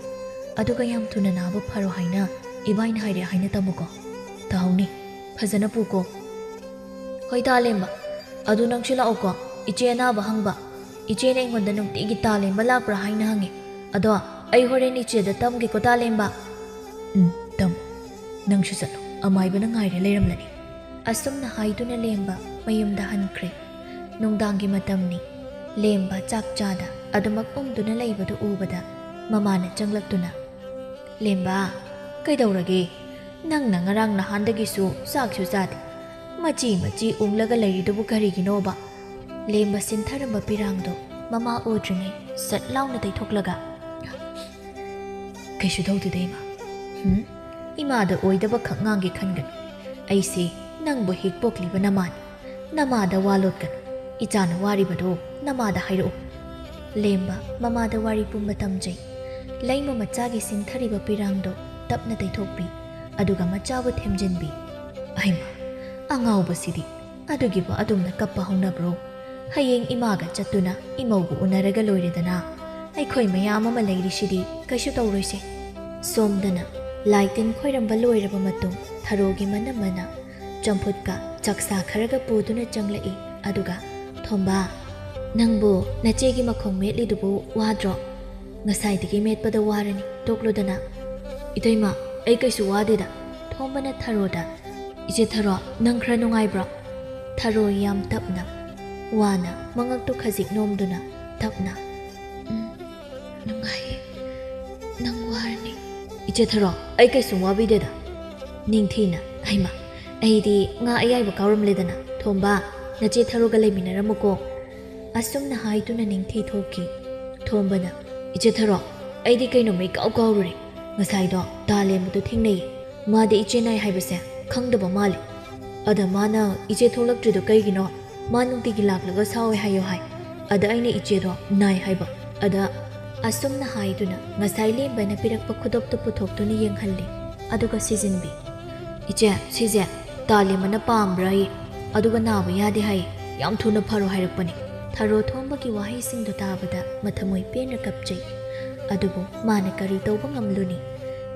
ꯑꯗꯨꯒ ꯌꯥꯝ ꯊꯨꯅ ꯅꯥꯕ ꯐꯔꯣ ꯍꯥꯏꯅ ꯏꯕꯥꯏꯅ ꯍꯥꯏꯔꯦ ꯍꯥꯏꯅ ꯇꯝꯃꯨꯀꯣ꯫ ꯇꯥꯍꯧꯅꯤ꯫ ꯐꯖꯅ ꯄꯨꯀꯣ꯫ ꯍꯣꯏ ꯇꯥꯂꯦꯝꯕ, ꯑꯗꯨ ꯅꯪꯁꯨ ꯂꯥꯛꯑꯣꯀꯣ꯫ ꯏꯆꯦ ꯑꯅꯥꯕ ꯍꯪꯕ꯫ ꯏꯆꯦꯅ ꯑꯩꯉꯣꯟꯗ ꯅꯨꯡꯇꯤꯒꯤ ꯇꯥꯂꯦꯝꯕ ꯂꯥꯛꯄ꯭ꯔꯥ ꯍꯥꯏꯅ ꯍꯪꯉꯤ꯫ ꯑꯗꯣ ꯑꯩ ꯍꯣꯔꯦꯟ ꯏꯆꯦꯗ ꯇꯝꯒꯦꯀꯣ ꯇꯥꯂꯦꯝꯕ꯫ ꯎꯝ, ꯇꯝꯃꯨ꯫ ꯅꯪꯁꯨ ꯆꯠꯂꯣ, ꯑꯃꯥꯏꯕꯅ ꯉꯥꯏꯔꯦ ꯂꯩꯔꯝꯂꯅꯤ꯫ ꯑꯁꯨꯝꯅ ꯍꯥꯏꯗꯨꯅ ꯂꯦꯝꯕ ꯃꯌꯨꯝꯗ ꯍꯟꯈ꯭ꯔꯦ꯫ ꯅꯨꯡꯗꯥꯡꯒꯤ ꯃꯇꯝꯅꯤ꯫ ꯂꯦꯝꯕ ꯆꯥꯛ ꯆꯥꯗ ꯑꯗꯨꯃꯛ ꯎꯝꯗꯨꯅ ꯂꯩꯕꯗꯨ ꯎꯕꯗ ꯃꯃꯥꯅ ꯆꯪꯂꯛꯇꯨꯅ, "ꯂꯦꯝꯕ, ꯀꯩꯗꯧꯔꯒꯦ? ꯅꯪꯅ ꯉꯔꯥꯡ ꯅꯍꯥꯟꯗꯒꯤꯁꯨ ꯆꯥꯛꯁꯨ ꯆꯥꯗꯦ꯫ ꯃꯆꯤ ꯃꯆꯤ ꯎꯪꯂꯒ ꯂꯩꯔꯤꯗꯨꯕꯨ ꯀꯔꯤꯒꯤꯅꯣꯕ?" ꯂꯦꯝꯕ ꯁꯤꯟꯊꯔꯝꯕ ꯄꯤꯔꯥꯡꯗꯣ ꯃꯃꯥ ꯎꯗ꯭ꯔꯤꯉꯩ ꯁꯠ ꯂꯥꯎꯅ ꯇꯩꯊꯣꯛꯂꯒ, "ꯀꯩꯁꯨ ꯇꯧꯗꯦꯗ, ꯏꯃꯥ꯫" "ꯍꯨꯝ? ꯏꯃꯥꯗ ꯑꯣꯏꯗꯕ ꯈꯛ ꯉꯥꯡꯒꯦ ꯈꯟꯒꯅꯨ꯫ ꯑꯩꯁꯦ ꯅꯪꯕꯨ ꯍꯦꯛ ꯄꯣꯛꯂꯤꯕ ꯅꯃꯥꯅꯤ꯫ ꯅꯃꯥꯗ ꯋꯥ ꯂꯣꯠꯀꯅꯨ꯫ ꯏꯆꯥꯅ ꯋꯥꯔꯤꯕꯗꯣ ꯅꯃꯥꯗ ꯍꯥꯏꯔꯛꯎ꯫" ꯂꯦꯝꯕ ꯃꯃꯥꯗ ꯋꯥꯔꯤ ꯄꯨꯝꯕ ꯇꯝꯖꯩ꯫ ꯂꯩꯃ ꯃꯆꯥꯒꯤ ꯁꯤꯟꯊꯔꯤꯕ ꯄꯤꯔꯥꯡꯗꯣ ꯇꯞꯅ ꯇꯩꯊꯣꯛꯄꯤ, ꯑꯗꯨꯒ ꯃꯆꯥꯕꯨ ꯊꯦꯝꯖꯤꯟꯕꯤ꯫ "ꯑꯍꯩꯃꯥ, ꯑꯉꯥꯎꯕꯁꯤꯗꯤ, ꯑꯗꯨꯒꯤꯕꯨ ꯑꯗꯨꯝꯅ ꯀꯞꯄ ꯍꯧꯅꯕ꯭ꯔꯣ? ꯍꯌꯦꯡ ꯏꯃꯥꯒ ꯆꯠꯇꯨꯅ ꯏꯃꯧꯕꯨ ꯎꯅꯔꯒ ꯂꯣꯏꯔꯦꯗꯅ꯫ ꯑꯩꯈꯣꯏ ꯃꯌꯥꯝ ꯑꯃ ꯂꯩꯔꯤꯁꯤꯗꯤ, ꯀꯩꯁꯨ ꯇꯧꯔꯣꯏꯁꯦ꯫" ꯁꯣꯝꯗꯅ ꯂꯥꯏ ꯇꯤꯟ ꯈꯣꯏꯔꯝꯕ ꯂꯣꯏꯔꯕ ꯃꯇꯨꯡ ꯊꯔꯣꯒꯤ ꯃꯅꯝ ꯃꯅꯥ ꯆꯝꯐꯨꯠꯀ ꯆꯥꯛꯁꯥ ꯈꯔꯒ ꯄꯨꯗꯨꯅ ꯆꯪꯂꯛꯏ꯫ ꯑꯗꯨꯒ, "ꯊꯣꯝꯕ, ꯅꯪꯕꯨ ꯅꯆꯦꯒꯤ ꯃꯈꯣꯡ ꯃꯦꯠꯂꯤꯗꯨꯕꯨ ꯋꯥꯗ꯭ꯔꯣ? ꯉꯁꯥꯏꯗꯒꯤ ꯃꯦꯠꯄꯗ ꯋꯥꯔꯅꯤ, ꯇꯣꯛꯂꯨꯗꯅ꯫" "ꯏꯇꯩꯃ, ꯑꯩ ꯀꯩꯁꯨ ꯋꯥꯗꯦꯗ꯫" ꯊꯣꯝꯕꯅ ꯊꯔꯣꯗ, "ꯏꯆꯦ ꯊꯔꯣ, ꯅꯪ ꯈꯔ ꯅꯨꯡꯉꯥꯏꯕ꯭ꯔꯣ?" ꯊꯔꯣ ꯌꯥꯝ ꯇꯞꯅ, ꯋꯥꯅ ꯃꯉꯛꯇꯨ ꯈꯖꯤꯛ ꯅꯣꯝꯗꯨꯅ ꯇꯞꯅ, "ꯎꯝ, ꯅꯨꯡꯉꯥꯏꯌꯦ꯫ ꯅꯪ ꯋꯥꯔꯅꯤ, "ꯏꯆꯦ ꯊꯔꯣ, ꯑꯩ ꯀꯩꯁꯨꯝ ꯋꯥꯕꯤꯗꯦꯗ꯫" ꯅꯤꯡꯊꯤꯅ, "ꯍꯩꯃꯥ, ꯑꯩꯗꯤ ꯉꯥ ꯑꯌꯥꯏꯕ ꯀꯥꯎꯔꯝꯂꯦꯗꯅ꯫ ꯊꯣꯝꯕ, ꯅꯆꯦ ꯊꯔꯣꯒ ꯂꯩꯃꯤꯟꯅꯔꯝꯃꯨꯀꯣ꯫" ꯑꯁꯨꯝꯅ ꯍꯥꯏꯗꯨꯅ ꯅꯤꯡꯊꯤ ꯊꯣꯛꯈꯤ꯫ ꯊꯣꯝꯕꯅ, "ꯏꯆꯦ ꯊꯔꯣ, ꯑꯩꯗꯤ ꯀꯩꯅꯣꯝꯃ ꯏꯀꯥꯎ ꯀꯥꯎꯔꯨꯔꯦ꯫ ꯉꯁꯥꯏꯗꯣ ꯇꯥ ꯂꯦꯝꯕꯗꯣ ꯊꯦꯡꯅꯩꯌꯦ꯫ ꯃꯥꯗꯤ ꯏꯆꯦ ꯅꯥꯏ ꯍꯥꯏꯕꯁꯦ ꯈꯪꯗꯕ ꯃꯥꯜꯂꯦ꯫ ꯑꯗ ꯃꯥꯅ ꯏꯆꯦ ꯊꯣꯛꯂꯛꯇ꯭ꯔꯤꯗꯣ ꯀꯩꯒꯤꯅꯣ? ꯃꯥ ꯅꯨꯡꯇꯤꯒꯤ ꯂꯥꯛꯂꯒ ꯁꯥꯎꯋꯦ ꯍꯥꯏꯌꯣ ꯍꯥꯏ꯫ ꯑꯗ ꯑꯩꯅ ꯏꯆꯦꯗꯣ ꯅꯥꯏ ꯍꯥꯏꯕ꯫ ꯑꯗ" ꯑꯁꯨꯝꯅ ꯍꯥꯏꯗꯨꯅ ꯉꯁꯥꯏ ꯂꯦꯝꯕꯅ ꯄꯤꯔꯛꯄ ꯈꯨꯗꯣꯞꯇꯨ ꯄꯨꯊꯣꯛꯇꯨꯅ ꯌꯦꯡꯍꯜꯂꯤ꯫ ꯑꯗꯨꯒ ꯁꯤꯖꯤꯟꯕꯤ, "ꯏꯆꯦ, ꯁꯤꯁꯦ ꯇꯥ ꯂꯦꯝꯕꯅ ꯄꯥꯝꯕ꯭ꯔꯥꯌꯦ꯫ ꯑꯗꯨꯒ ꯅꯥꯕ ꯌꯥꯗꯦ ꯍꯥꯏꯌꯦ꯫ ꯌꯥꯝ ꯊꯨꯅ ꯐꯔꯣ ꯍꯥꯏꯔꯛꯄꯅꯦ꯫" ꯊꯔꯣ ꯊꯣꯝꯕꯒꯤ ꯋꯥꯍꯩꯁꯤꯡꯗꯨ ꯇꯥꯕꯗ ꯃꯊꯃꯣꯏ ꯄꯦꯟꯅ ꯀꯞꯆꯩ꯫ ꯑꯗꯨꯕꯨ ꯃꯥꯅ ꯀꯔꯤ ꯇꯧꯕ ꯉꯝꯂꯨꯅꯤ?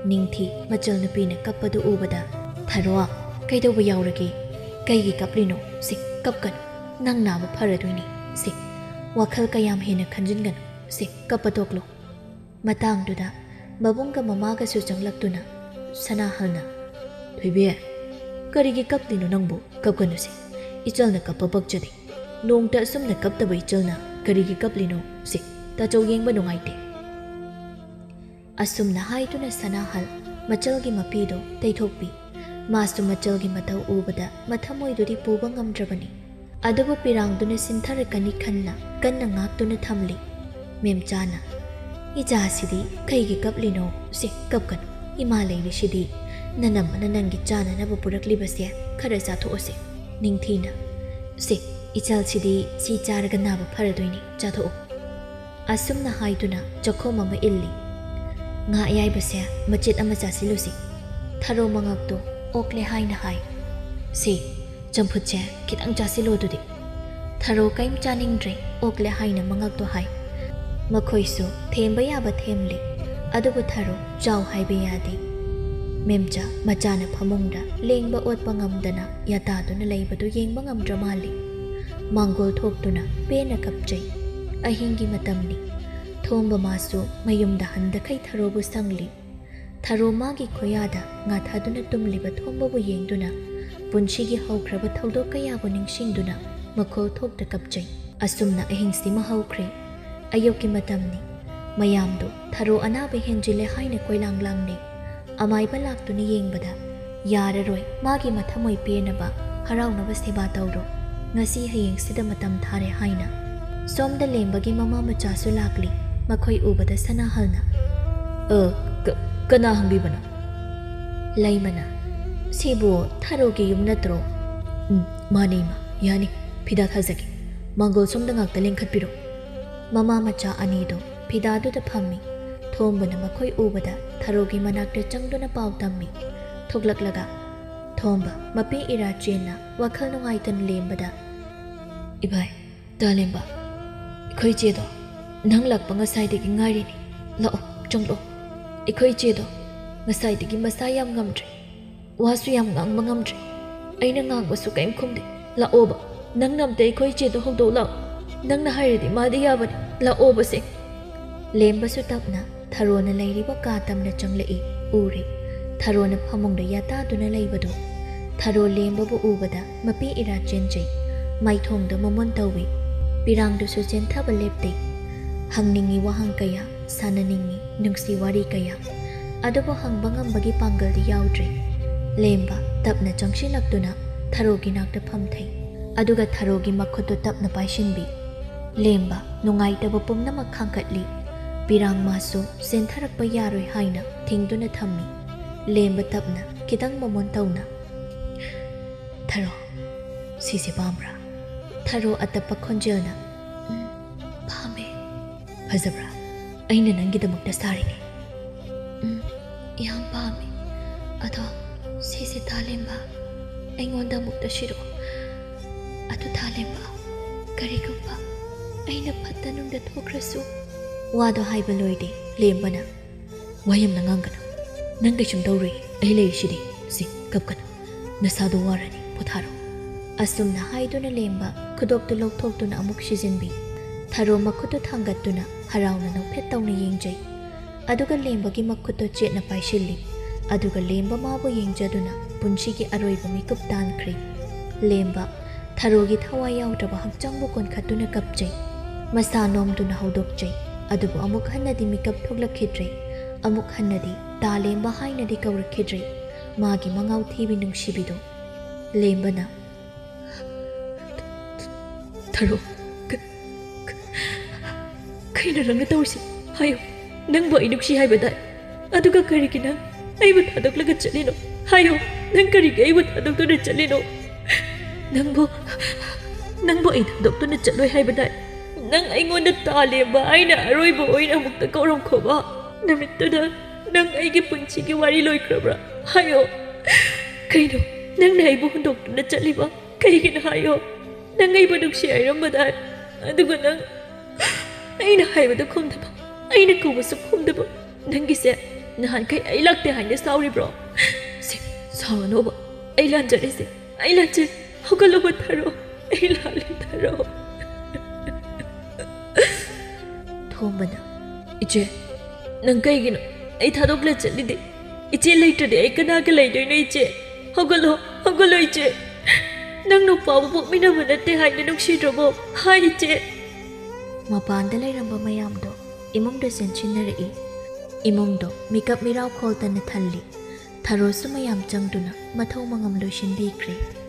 ꯅꯤꯡꯊꯤ ꯃꯆꯜ ꯅꯨꯄꯤꯅ ꯀꯞꯄꯗꯨ ꯎꯕꯗ, "ꯊꯔꯣ, ꯀꯩꯗꯧꯕ ꯌꯥꯎꯔꯒꯦ? ꯀꯩꯒꯤ ꯀꯞꯂꯤꯅꯣ? ꯁꯤ ꯀꯞꯀꯅꯨ꯫ ꯅꯪ ꯅꯥꯕ ꯐꯔꯗꯣꯏꯅꯤ꯫ ꯁꯤ ꯋꯥꯈꯜ ꯀꯌꯥꯝ ꯍꯦꯟꯅ ꯈꯟꯖꯤꯟꯒꯅꯨ꯫ ꯁꯤ ꯀꯞꯄ ꯇꯣꯛꯂꯣ꯫" ꯃꯇꯥꯡꯗꯨꯗ ꯃꯕꯨꯡꯒ ꯃꯃꯥꯒꯁꯨ ꯆꯪꯂꯛꯇꯨꯅ ꯁꯅꯥꯍꯜꯅ, "ꯊꯣꯏꯕꯤ, ꯀꯔꯤꯒꯤ ꯀꯞꯂꯤꯅꯣ ꯅꯪꯕꯨ? ꯀꯞꯀꯅꯨꯁꯦ꯫ ꯏꯆꯜꯅ ꯀꯞꯄ ꯄꯛꯆꯗꯦ꯫ ꯅꯣꯡꯇ ꯑꯁꯨꯝꯅ ꯀꯞꯇꯕ ꯏꯆꯜꯅ ꯀꯔꯤꯒꯤ ꯀꯞꯂꯤꯅꯣ? ꯁꯦ, ꯇꯥꯆꯧ ꯌꯦꯡꯕ ꯅꯨꯡꯉꯥꯏꯇꯦ꯫" ꯑꯁꯨꯝꯅ ꯍꯥꯏꯗꯨꯅ ꯁꯅꯥꯍꯜ ꯃꯆꯜꯒꯤ ꯃꯄꯤꯗꯣ ꯇꯩꯊꯣꯛꯄꯤ꯫ ꯃꯥꯁꯨ ꯃꯆꯜꯒꯤ ꯃꯇꯧ ꯎꯕꯗ ꯃꯊꯃꯣꯏꯗꯨꯗꯤ ꯄꯨꯕ ꯉꯝꯗ꯭ꯔꯕꯅꯤ꯫ ꯑꯗꯨꯕꯨ ꯄꯤꯔꯥꯡꯗꯨꯅ ꯁꯤꯟꯊꯔꯛꯀꯅꯤ ꯈꯟꯅ ꯀꯟꯅ ꯉꯥꯛꯇꯨꯅ ꯊꯝꯂꯤ꯫ ꯃꯦꯝꯆꯥꯅ, "ꯏꯆꯥꯁꯤꯗꯤ ꯀꯩꯒꯤ ꯀꯞꯂꯤꯅꯣ? ꯁꯦ, ꯀꯞꯀꯅꯨ꯫ ꯏꯃꯥ ꯂꯩꯔꯤꯁꯤꯗꯤ꯫ ꯅꯅꯝꯃꯅ ꯅꯪꯒꯤ ꯆꯥꯅꯅꯕ ꯄꯨꯔꯛꯂꯤꯕꯁꯦ ꯈꯔ ꯆꯥꯊꯣꯛꯑꯣꯁꯦ꯫" ꯅꯤꯡꯊꯤꯅ, "ꯁꯦ, ꯏꯆꯜꯁꯤꯗꯤ ꯁꯤ ꯆꯥꯔꯒ ꯅꯥꯕ ꯐꯔꯗꯣꯏꯅꯤ꯫ ꯆꯥꯊꯣꯛꯑꯣ꯫" ꯑꯁꯨꯝꯅ ꯍꯥꯏꯗꯨꯅ ꯆꯥꯛꯈꯣꯝ ꯑꯃ ꯏꯜꯂꯤ꯫ "ꯉꯥ ꯑꯌꯥꯏꯕꯁꯦ ꯃꯆꯦꯠ ꯑꯃ ꯆꯥꯁꯤꯜꯂꯨꯁꯤ꯫" ꯊꯔꯣ ꯃꯉꯛꯇꯣ ꯑꯣꯛꯂꯦ ꯍꯥꯏꯅ ꯍꯥꯏ꯫ "ꯁꯤ ꯆꯝꯐꯨꯠꯁꯦ ꯈꯤꯇꯪ ꯆꯥꯁꯤꯜꯂꯣ ꯑꯗꯨꯗꯤ꯫" ꯊꯔꯣ ꯀꯩꯝ ꯆꯥꯅꯤꯡꯗ꯭ꯔꯦ, ꯑꯣꯛꯂꯦ ꯍꯥꯏꯅ ꯃꯉꯛꯇꯣ ꯍꯥꯏ꯫ ꯃꯈꯣꯏꯁꯨ ꯊꯦꯝꯕ ꯌꯥꯕ ꯊꯦꯝꯂꯦ, ꯑꯗꯨꯕꯨ ꯊꯔꯣ ꯆꯥꯎ ꯍꯥꯏꯕ ꯌꯥꯗꯦ꯫ ꯃꯦꯝꯆꯥ ꯃꯆꯥꯅ ꯐꯃꯨꯡꯗ ꯂꯦꯡꯕ ꯑꯣꯠꯄ ꯉꯝꯗꯅ ꯌꯥꯇꯥꯗꯨꯅ ꯂꯩꯕꯗꯨ ꯌꯦꯡꯕ ꯉꯝꯗ꯭ꯔ ꯃꯥꯜꯂꯦ꯫ ꯃꯥꯡꯒꯣꯜ ꯊꯣꯛꯇꯨꯅ ꯄꯦꯟꯅ ꯀꯞꯆꯩ꯫ ꯑꯍꯤꯡꯒꯤ ꯃꯇꯝꯅꯤ꯫ ꯊꯣꯝꯕ ꯃꯥꯁꯨ ꯃꯌꯨꯝꯗ ꯍꯟꯗꯈꯩ ꯊꯔꯣꯕꯨ ꯁꯪꯂꯤ꯫ ꯊꯔꯣ ꯃꯥꯒꯤ ꯈꯣꯌꯥꯗ ꯉꯥꯊꯗꯨꯅ ꯇꯨꯝꯂꯤꯕ ꯊꯣꯝꯕꯕꯨ ꯌꯦꯡꯗꯨꯅ ꯄꯨꯟꯁꯤꯒꯤ ꯍꯧꯈ꯭ꯔꯕ ꯊꯧꯗꯣꯛ ꯀꯌꯥꯕꯨ ꯅꯤꯡꯁꯤꯡꯗꯨꯅ ꯃꯈꯣꯜ ꯊꯣꯛꯇ ꯀꯞꯆꯩ꯫ ꯑꯁꯨꯝꯅ ꯑꯍꯤꯡꯁꯤꯃ ꯍꯧꯈ꯭ꯔꯦ꯫ ꯑꯌꯨꯛꯀꯤ ꯃꯇꯝꯅꯤ꯫ ꯃꯌꯥꯝꯗꯨ ꯊꯔꯣ ꯑꯅꯥꯕ ꯍꯦꯟꯖꯤꯜꯂꯦ ꯍꯥꯏꯅ ꯀꯣꯏꯂꯥꯡ ꯂꯥꯡꯅꯩ꯫ ꯑꯃꯥꯏꯕ ꯂꯥꯛꯇꯨꯅ ꯌꯦꯡꯕꯗ, "ꯌꯥꯔꯔꯣꯏ, ꯃꯥꯒꯤ ꯃꯊꯃꯣꯏ ꯄꯦꯟꯅꯕ ꯍꯔꯥꯎꯅꯕ ꯁꯦꯕꯥ ꯇꯧꯔꯣ꯫ ꯉꯁꯤ ꯍꯌꯦꯡꯁꯤꯗ ꯃꯇꯝ ꯊꯥꯔꯦ" ꯍꯥꯏꯅ꯫ ꯁꯣꯝꯗ ꯂꯦꯝꯕꯒꯤ ꯃꯃꯥ ꯃꯆꯥꯁꯨ ꯂꯥꯛꯂꯤ꯫ ꯃꯈꯣꯏ ꯎꯕꯗ ꯁꯅꯥꯍꯜꯅ, "ꯑ, ꯀ-, ꯀꯅꯥ ꯍꯪꯕꯤꯕꯅꯣ?" ꯂꯩꯃꯅ, "ꯁꯤꯕꯨ ꯊꯔꯣꯒꯤ ꯌꯨꯝ ꯅꯠꯇ꯭ꯔꯣ?" "ꯎꯝ, ꯃꯥꯅꯦ ꯏꯃꯥ, ꯌꯥꯅꯤ꯫ ꯐꯤꯗꯥ ꯊꯥꯖꯒꯦ꯫ ꯃꯥꯡꯒꯣꯜ ꯁꯣꯝꯗ ꯉꯥꯛꯇ ꯂꯦꯡꯈꯠꯄꯤꯔꯣ꯫" ꯃꯃꯥ ꯃꯆꯥ ꯑꯅꯤꯗꯣ ꯐꯤꯗꯥꯗꯨꯗ ꯐꯝꯃꯤ꯫ ꯊꯣꯝꯕꯅ ꯃꯈꯣꯏ ꯎꯕꯗ ꯊꯔꯣꯒꯤ ꯃꯅꯥꯛꯇ ꯆꯪꯗꯨꯅ ꯄꯥꯎ ꯇꯝꯃꯤ꯫ ꯊꯣꯛꯂꯛꯂꯒ ꯊꯣꯝꯕ ꯃꯄꯤ ꯏꯔꯥ ꯆꯦꯟꯅ ꯋꯥꯈꯜ ꯅꯨꯡꯉꯥꯏꯇꯅ ꯂꯦꯝꯕꯗ, "ꯏꯚꯥꯏ, ꯇꯥꯂꯦꯝꯕ, ꯑꯩꯈꯣꯏ ꯏꯆꯦꯗꯣ ꯅꯪ ꯂꯥꯛꯄ ꯉꯁꯥꯏꯗꯒꯤ ꯉꯥꯏꯔꯤꯅꯤ꯫ ꯂꯥꯛꯑꯣ, ꯆꯪꯂꯛꯑꯣ꯫ ꯑꯩꯈꯣꯏ ꯏꯆꯦꯗꯣ ꯉꯁꯥꯏꯗꯒꯤ ꯃꯁꯥ ꯌꯥꯝ ꯉꯝꯗ꯭ꯔꯦ꯫ ꯋꯥꯁꯨ ꯌꯥꯝ ꯉꯥꯡꯕ ꯉꯝꯗ꯭ꯔꯦ꯫ ꯑꯩꯅ ꯉꯥꯡꯕꯁꯨ ꯀꯔꯤꯝ ꯈꯨꯝꯗꯦ꯫ ꯂꯥꯛꯑꯣꯕ, ꯅꯪꯅ ꯑꯝꯇ ꯑꯩꯈꯣꯏ ꯏꯆꯦꯗꯣ ꯍꯧꯗꯣꯛ ꯂꯥꯛꯑꯣ꯫ ꯅꯪꯅ ꯍꯥꯏꯔꯗꯤ ꯃꯥꯗꯤ ꯌꯥꯕꯅꯤ꯫ ꯂꯥꯛꯑꯣꯕꯁꯦ꯫" ꯂꯦꯝꯕꯁꯨ ꯇꯞꯅ ꯊꯔꯣꯅ ꯂꯩꯔꯤꯕ ꯀꯥ ꯇꯝꯅ ꯆꯪꯂꯛꯏ꯫ ꯎꯔꯦ꯫ ꯊꯔꯣꯅ ꯐꯃꯨꯡꯗ ꯌꯥꯇꯥꯗꯨꯅ ꯂꯩꯕꯗꯨ꯫ ꯊꯔꯣ ꯂꯦꯝꯕꯕꯨ ꯎꯕꯗ ꯃꯄꯤ ꯏꯔꯥ ꯆꯦꯟꯖꯩ꯫ ꯃꯥꯏꯊꯣꯡꯗ ꯃꯃꯣꯟ ꯇꯧꯏ꯫ ꯄꯤꯔꯥꯡꯗꯨꯁꯨ ꯆꯦꯟꯊꯕ ꯂꯦꯞꯇꯦ꯫ ꯍꯪꯅꯤꯡꯉꯤ ꯋꯥꯍꯪ ꯀꯌꯥ, ꯁꯥꯟꯅꯅꯤꯡꯉꯤ ꯅꯨꯡꯁꯤ ꯋꯥꯔꯤ ꯀꯌꯥ꯫ ꯑꯗꯨꯕꯨ ꯍꯪꯕ ꯉꯝꯕꯒꯤ ꯄꯥꯡꯒꯜꯗꯤ ꯌꯥꯎꯗ꯭ꯔꯦ꯫ ꯂꯦꯝꯕ ꯇꯞꯅ ꯆꯪꯁꯤꯜꯂꯛꯇꯨꯅ ꯊꯔꯣꯒꯤ ꯅꯥꯛꯇ ꯐꯝꯊꯩ꯫ ꯑꯗꯨꯒ ꯊꯔꯣꯒꯤ ꯃꯈꯨꯠꯇꯨ ꯇꯞꯅ ꯄꯥꯏꯁꯤꯟꯕꯤ꯫ ꯂꯦꯝꯕ ꯅꯨꯡꯉꯥꯏꯇꯕ ꯄꯨꯝꯅꯃꯛ ꯈꯥꯡꯀꯠꯂꯤ꯫ ꯄꯤꯔꯥꯡ ꯃꯥꯁꯨ ꯆꯦꯟꯊꯔꯛꯄ ꯌꯥꯔꯣꯏ ꯍꯥꯏꯅ ꯊꯤꯡꯗꯨꯅ ꯊꯝꯃꯤ꯫ ꯂꯦꯝꯕ ꯇꯞꯅ, ꯈꯤꯇꯪ ꯃꯃꯣꯟ ꯇꯧꯅ, "ꯊꯔꯣ, ꯁꯤꯁꯦ ꯄꯥꯝꯕ꯭ꯔꯥ?" ꯊꯔꯣ ꯑꯇꯞꯄ ꯈꯣꯟꯖꯦꯜꯅ, "ꯎꯝ, ꯄꯥꯝꯃꯦ꯫" "ꯐꯖꯕ꯭ꯔꯥ? ꯑꯩꯅ ꯅꯪꯒꯤꯗꯃꯛꯇ ꯁꯥꯔꯤꯅꯦ꯫" "ꯎꯝ, ꯌꯥꯝ ꯄꯥꯝꯃꯦ꯫ ꯑꯗꯣ ꯁꯤꯁꯦ ꯇꯥꯂꯦꯝꯕ, ꯑꯩꯉꯣꯟꯗ ꯑꯃꯨꯛꯇ ꯁꯤꯔꯛꯑꯣ꯫ ꯑꯗꯨ ꯇꯥꯂꯦꯝꯕ, ꯀꯔꯤꯒꯨꯝꯕ ꯑꯩꯅ ꯐꯠꯇ ꯅꯨꯡꯗ ꯊꯣꯛꯈ꯭ꯔꯁꯨ꯫" ꯋꯥꯗꯣ ꯍꯥꯏꯕ ꯂꯣꯏꯗꯦ ꯂꯦꯝꯕꯅ, "ꯋꯥ ꯌꯥꯝꯅ ꯉꯥꯡꯒꯅꯨ꯫ ꯅꯪ ꯀꯩꯁꯨꯝ ꯇꯧꯔꯣꯏ, ꯑꯩ ꯂꯩꯔꯤꯁꯤꯗꯤ꯫ ꯁꯤ, ꯀꯞꯀꯅꯨ꯫ ꯅꯁꯥꯗꯣ ꯋꯥꯔꯅꯤ, ꯄꯣꯊꯥꯔꯣ꯫" ꯑꯁꯨꯝꯅ ꯍꯥꯏꯗꯨꯅ ꯂꯦꯝꯕ ꯈꯨꯗꯣꯞꯇꯨ ꯂꯧꯊꯣꯛꯇꯨꯅ ꯑꯃꯨꯛ ꯁꯤꯖꯤꯟꯕꯤ꯫ ꯊꯔꯣ ꯃꯈꯨꯠꯇꯨ ꯊꯥꯡꯒꯠꯇꯨꯅ ꯍꯔꯥꯎꯅ ꯅꯣꯛꯐꯦꯠ ꯇꯧꯅ ꯌꯦꯡꯖꯩ꯫ ꯑꯗꯨꯒ ꯂꯦꯝꯕꯒꯤ ꯃꯈꯨꯠꯇꯣ ꯆꯦꯠꯅ ꯄꯥꯏꯁꯤꯜꯂꯤ꯫ ꯑꯗꯨꯒ ꯂꯦꯝꯕ ꯃꯥꯕꯨ ꯌꯦꯡꯖꯗꯨꯅ ꯄꯨꯟꯁꯤꯒꯤ ꯑꯔꯣꯏꯕ ꯃꯤꯀꯨꯞ ꯇꯥꯟꯈ꯭ꯔꯦ꯫ ꯂꯦꯝꯕ ꯊꯔꯣꯒꯤ ꯊꯋꯥꯏ ꯌꯥꯎꯗ꯭ꯔꯕ ꯍꯛꯆꯥꯡꯕꯨ ꯀꯣꯟꯈꯠꯇꯨꯅ ꯀꯞꯆꯩ꯫ ꯃꯁꯥ ꯅꯣꯝꯗꯨꯅ ꯍꯧꯗꯣꯛꯆꯩ꯫ ꯑꯗꯨꯕꯨ ꯑꯃꯨꯛ ꯍꯟꯅꯗꯤ ꯃꯤꯀꯞ ꯊꯣꯛꯂꯛꯈꯤꯗ꯭ꯔꯦ꯫ ꯑꯃꯨꯛ ꯍꯟꯅꯗꯤ ꯇꯥꯂꯦꯝꯕ ꯍꯥꯏꯅꯗꯤ ꯀꯧꯔꯛꯈꯤꯗ꯭ꯔꯦ꯫ ꯃꯥꯒꯤ ꯃꯉꯥꯎ ꯊꯤꯕꯤ ꯅꯨꯡꯁꯤꯕꯤꯗꯣ꯫ ꯂꯦꯝꯕꯅ, "ꯊꯔꯣ, ꯀ-, ꯀ-, ꯀꯩꯅꯣ ꯅꯪꯅ ꯇꯧꯔꯤꯁꯦ? ꯍꯥꯏꯌꯣ, ꯅꯪꯕꯨ ꯑꯩ ꯅꯨꯡꯁꯤ ꯍꯥꯏꯕꯗꯥꯏ? ꯑꯗꯨꯒ ꯀꯔꯤꯒꯤ ꯅꯪ ꯑꯩꯕꯨ ꯊꯥꯗꯣꯛꯂꯒ ꯆꯠꯂꯤꯅꯣ? ꯍꯥꯏꯌꯣ, ꯅꯪ ꯀꯔꯤꯒꯤ ꯑꯩꯕꯨ ꯊꯥꯗꯣꯛꯇꯨꯅ ꯆꯠꯂꯤꯅꯣ? ꯅꯪꯕꯨ, ꯅꯪꯕꯨ ꯑꯩ ꯊꯥꯗꯣꯛꯇꯨꯅ ꯆꯠꯂꯣꯏ ꯍꯥꯏꯕꯗꯥꯏ? ꯅꯪ ꯑꯩꯉꯣꯟꯗ ꯇꯥꯂꯦꯝꯕ ꯍꯥꯏꯅ ꯑꯔꯣꯏꯕ ꯑꯣꯏꯅ ꯑꯃꯨꯛꯇ ꯀꯧꯔꯝꯈꯣꯕ꯫ ꯅꯨꯃꯤꯠꯇꯨꯗ ꯅꯪ ꯑꯩꯒꯤ ꯄꯨꯟꯁꯤꯒꯤ ꯋꯥꯔꯤ ꯂꯣꯏꯈ꯭ꯔꯕ꯭ꯔꯥ? ꯍꯥꯏꯌꯣ꯫ ꯀꯩꯅꯣ ꯅꯪꯅ ꯑꯩꯕꯨ ꯍꯨꯟꯗꯣꯛꯇꯨꯅ ꯆꯠꯂꯤꯕ? ꯀꯩꯒꯤꯅꯣ ꯍꯥꯏꯌꯣ? ꯅꯪ ꯑꯩꯕꯨ ꯅꯨꯡꯁꯤ ꯍꯥꯏꯔꯝꯕꯗꯥꯏ? ꯑꯗꯨꯒ ꯅꯪ ꯑꯩꯅ ꯍꯥꯏꯕꯗ ꯈꯨꯝꯗꯕ, ꯑꯩꯅ ꯀꯧꯕꯁꯨ ꯈꯨꯝꯗꯕ꯫ ꯅꯪꯒꯤꯁꯦ ꯅꯍꯥꯟꯈꯩ ꯑꯩ ꯂꯥꯛꯇꯦ ꯍꯥꯏꯅ ꯁꯥꯎꯔꯤꯕ꯭ꯔꯣ? ꯁꯦ, ꯁꯥꯎꯔꯅꯣꯕ꯫ ꯑꯩ ꯂꯥꯟꯖꯔꯦꯁꯦ꯫ ꯑꯩ ꯂꯥꯟꯖꯔꯦ꯫ ꯍꯧꯒꯠꯂꯣꯕ ꯊꯔꯣ꯫ ꯑꯩ ꯂꯥꯜꯂꯦ ꯊꯔꯣ꯫ ꯊꯣꯝꯕꯅ, "ꯏꯆꯦ, ꯅꯪ ꯀꯩꯒꯤꯅꯣ ꯑꯩ ꯊꯥꯗꯣꯛꯂ ꯆꯠꯂꯤꯗꯤ? ꯏꯆꯦ ꯂꯩꯇ꯭ꯔꯗꯤ ꯑꯩ ꯀꯅꯥꯒ ꯂꯩꯗꯣꯏꯅꯣ ꯏꯆꯦ? ꯍꯧꯒꯠꯂꯣ, ꯍꯧꯒꯠꯂꯣ ꯏꯆꯦ꯫ ꯅꯪ ꯅꯨꯄꯥꯕꯨ ꯄꯣꯛꯃꯤꯟꯅꯕ ꯅꯠꯇꯦ ꯍꯥꯏꯅ ꯅꯨꯡꯁꯤꯗ꯭ꯔꯕꯣ? ꯍꯥꯏ ꯏꯆꯦ꯫" ꯃꯄꯥꯟꯗ ꯂꯩꯔꯝꯕ ꯃꯌꯥꯝꯗꯣ ꯏꯃꯨꯡꯗ ꯆꯦꯟꯁꯤꯟꯅꯔꯛꯏ꯫ ꯏꯃꯨꯡꯗꯣ ꯃꯤꯀꯞ ꯃꯤꯔꯥꯎꯈꯣꯜꯇꯅ ꯊꯜꯂꯤ꯫ ꯊꯔꯣꯁꯨ ꯃꯌꯥꯝ ꯆꯪꯗꯨꯅ ꯃꯊꯧ ꯃꯉꯝ ꯂꯣꯏꯁꯤꯟꯕꯤꯈ꯭ꯔꯦ꯫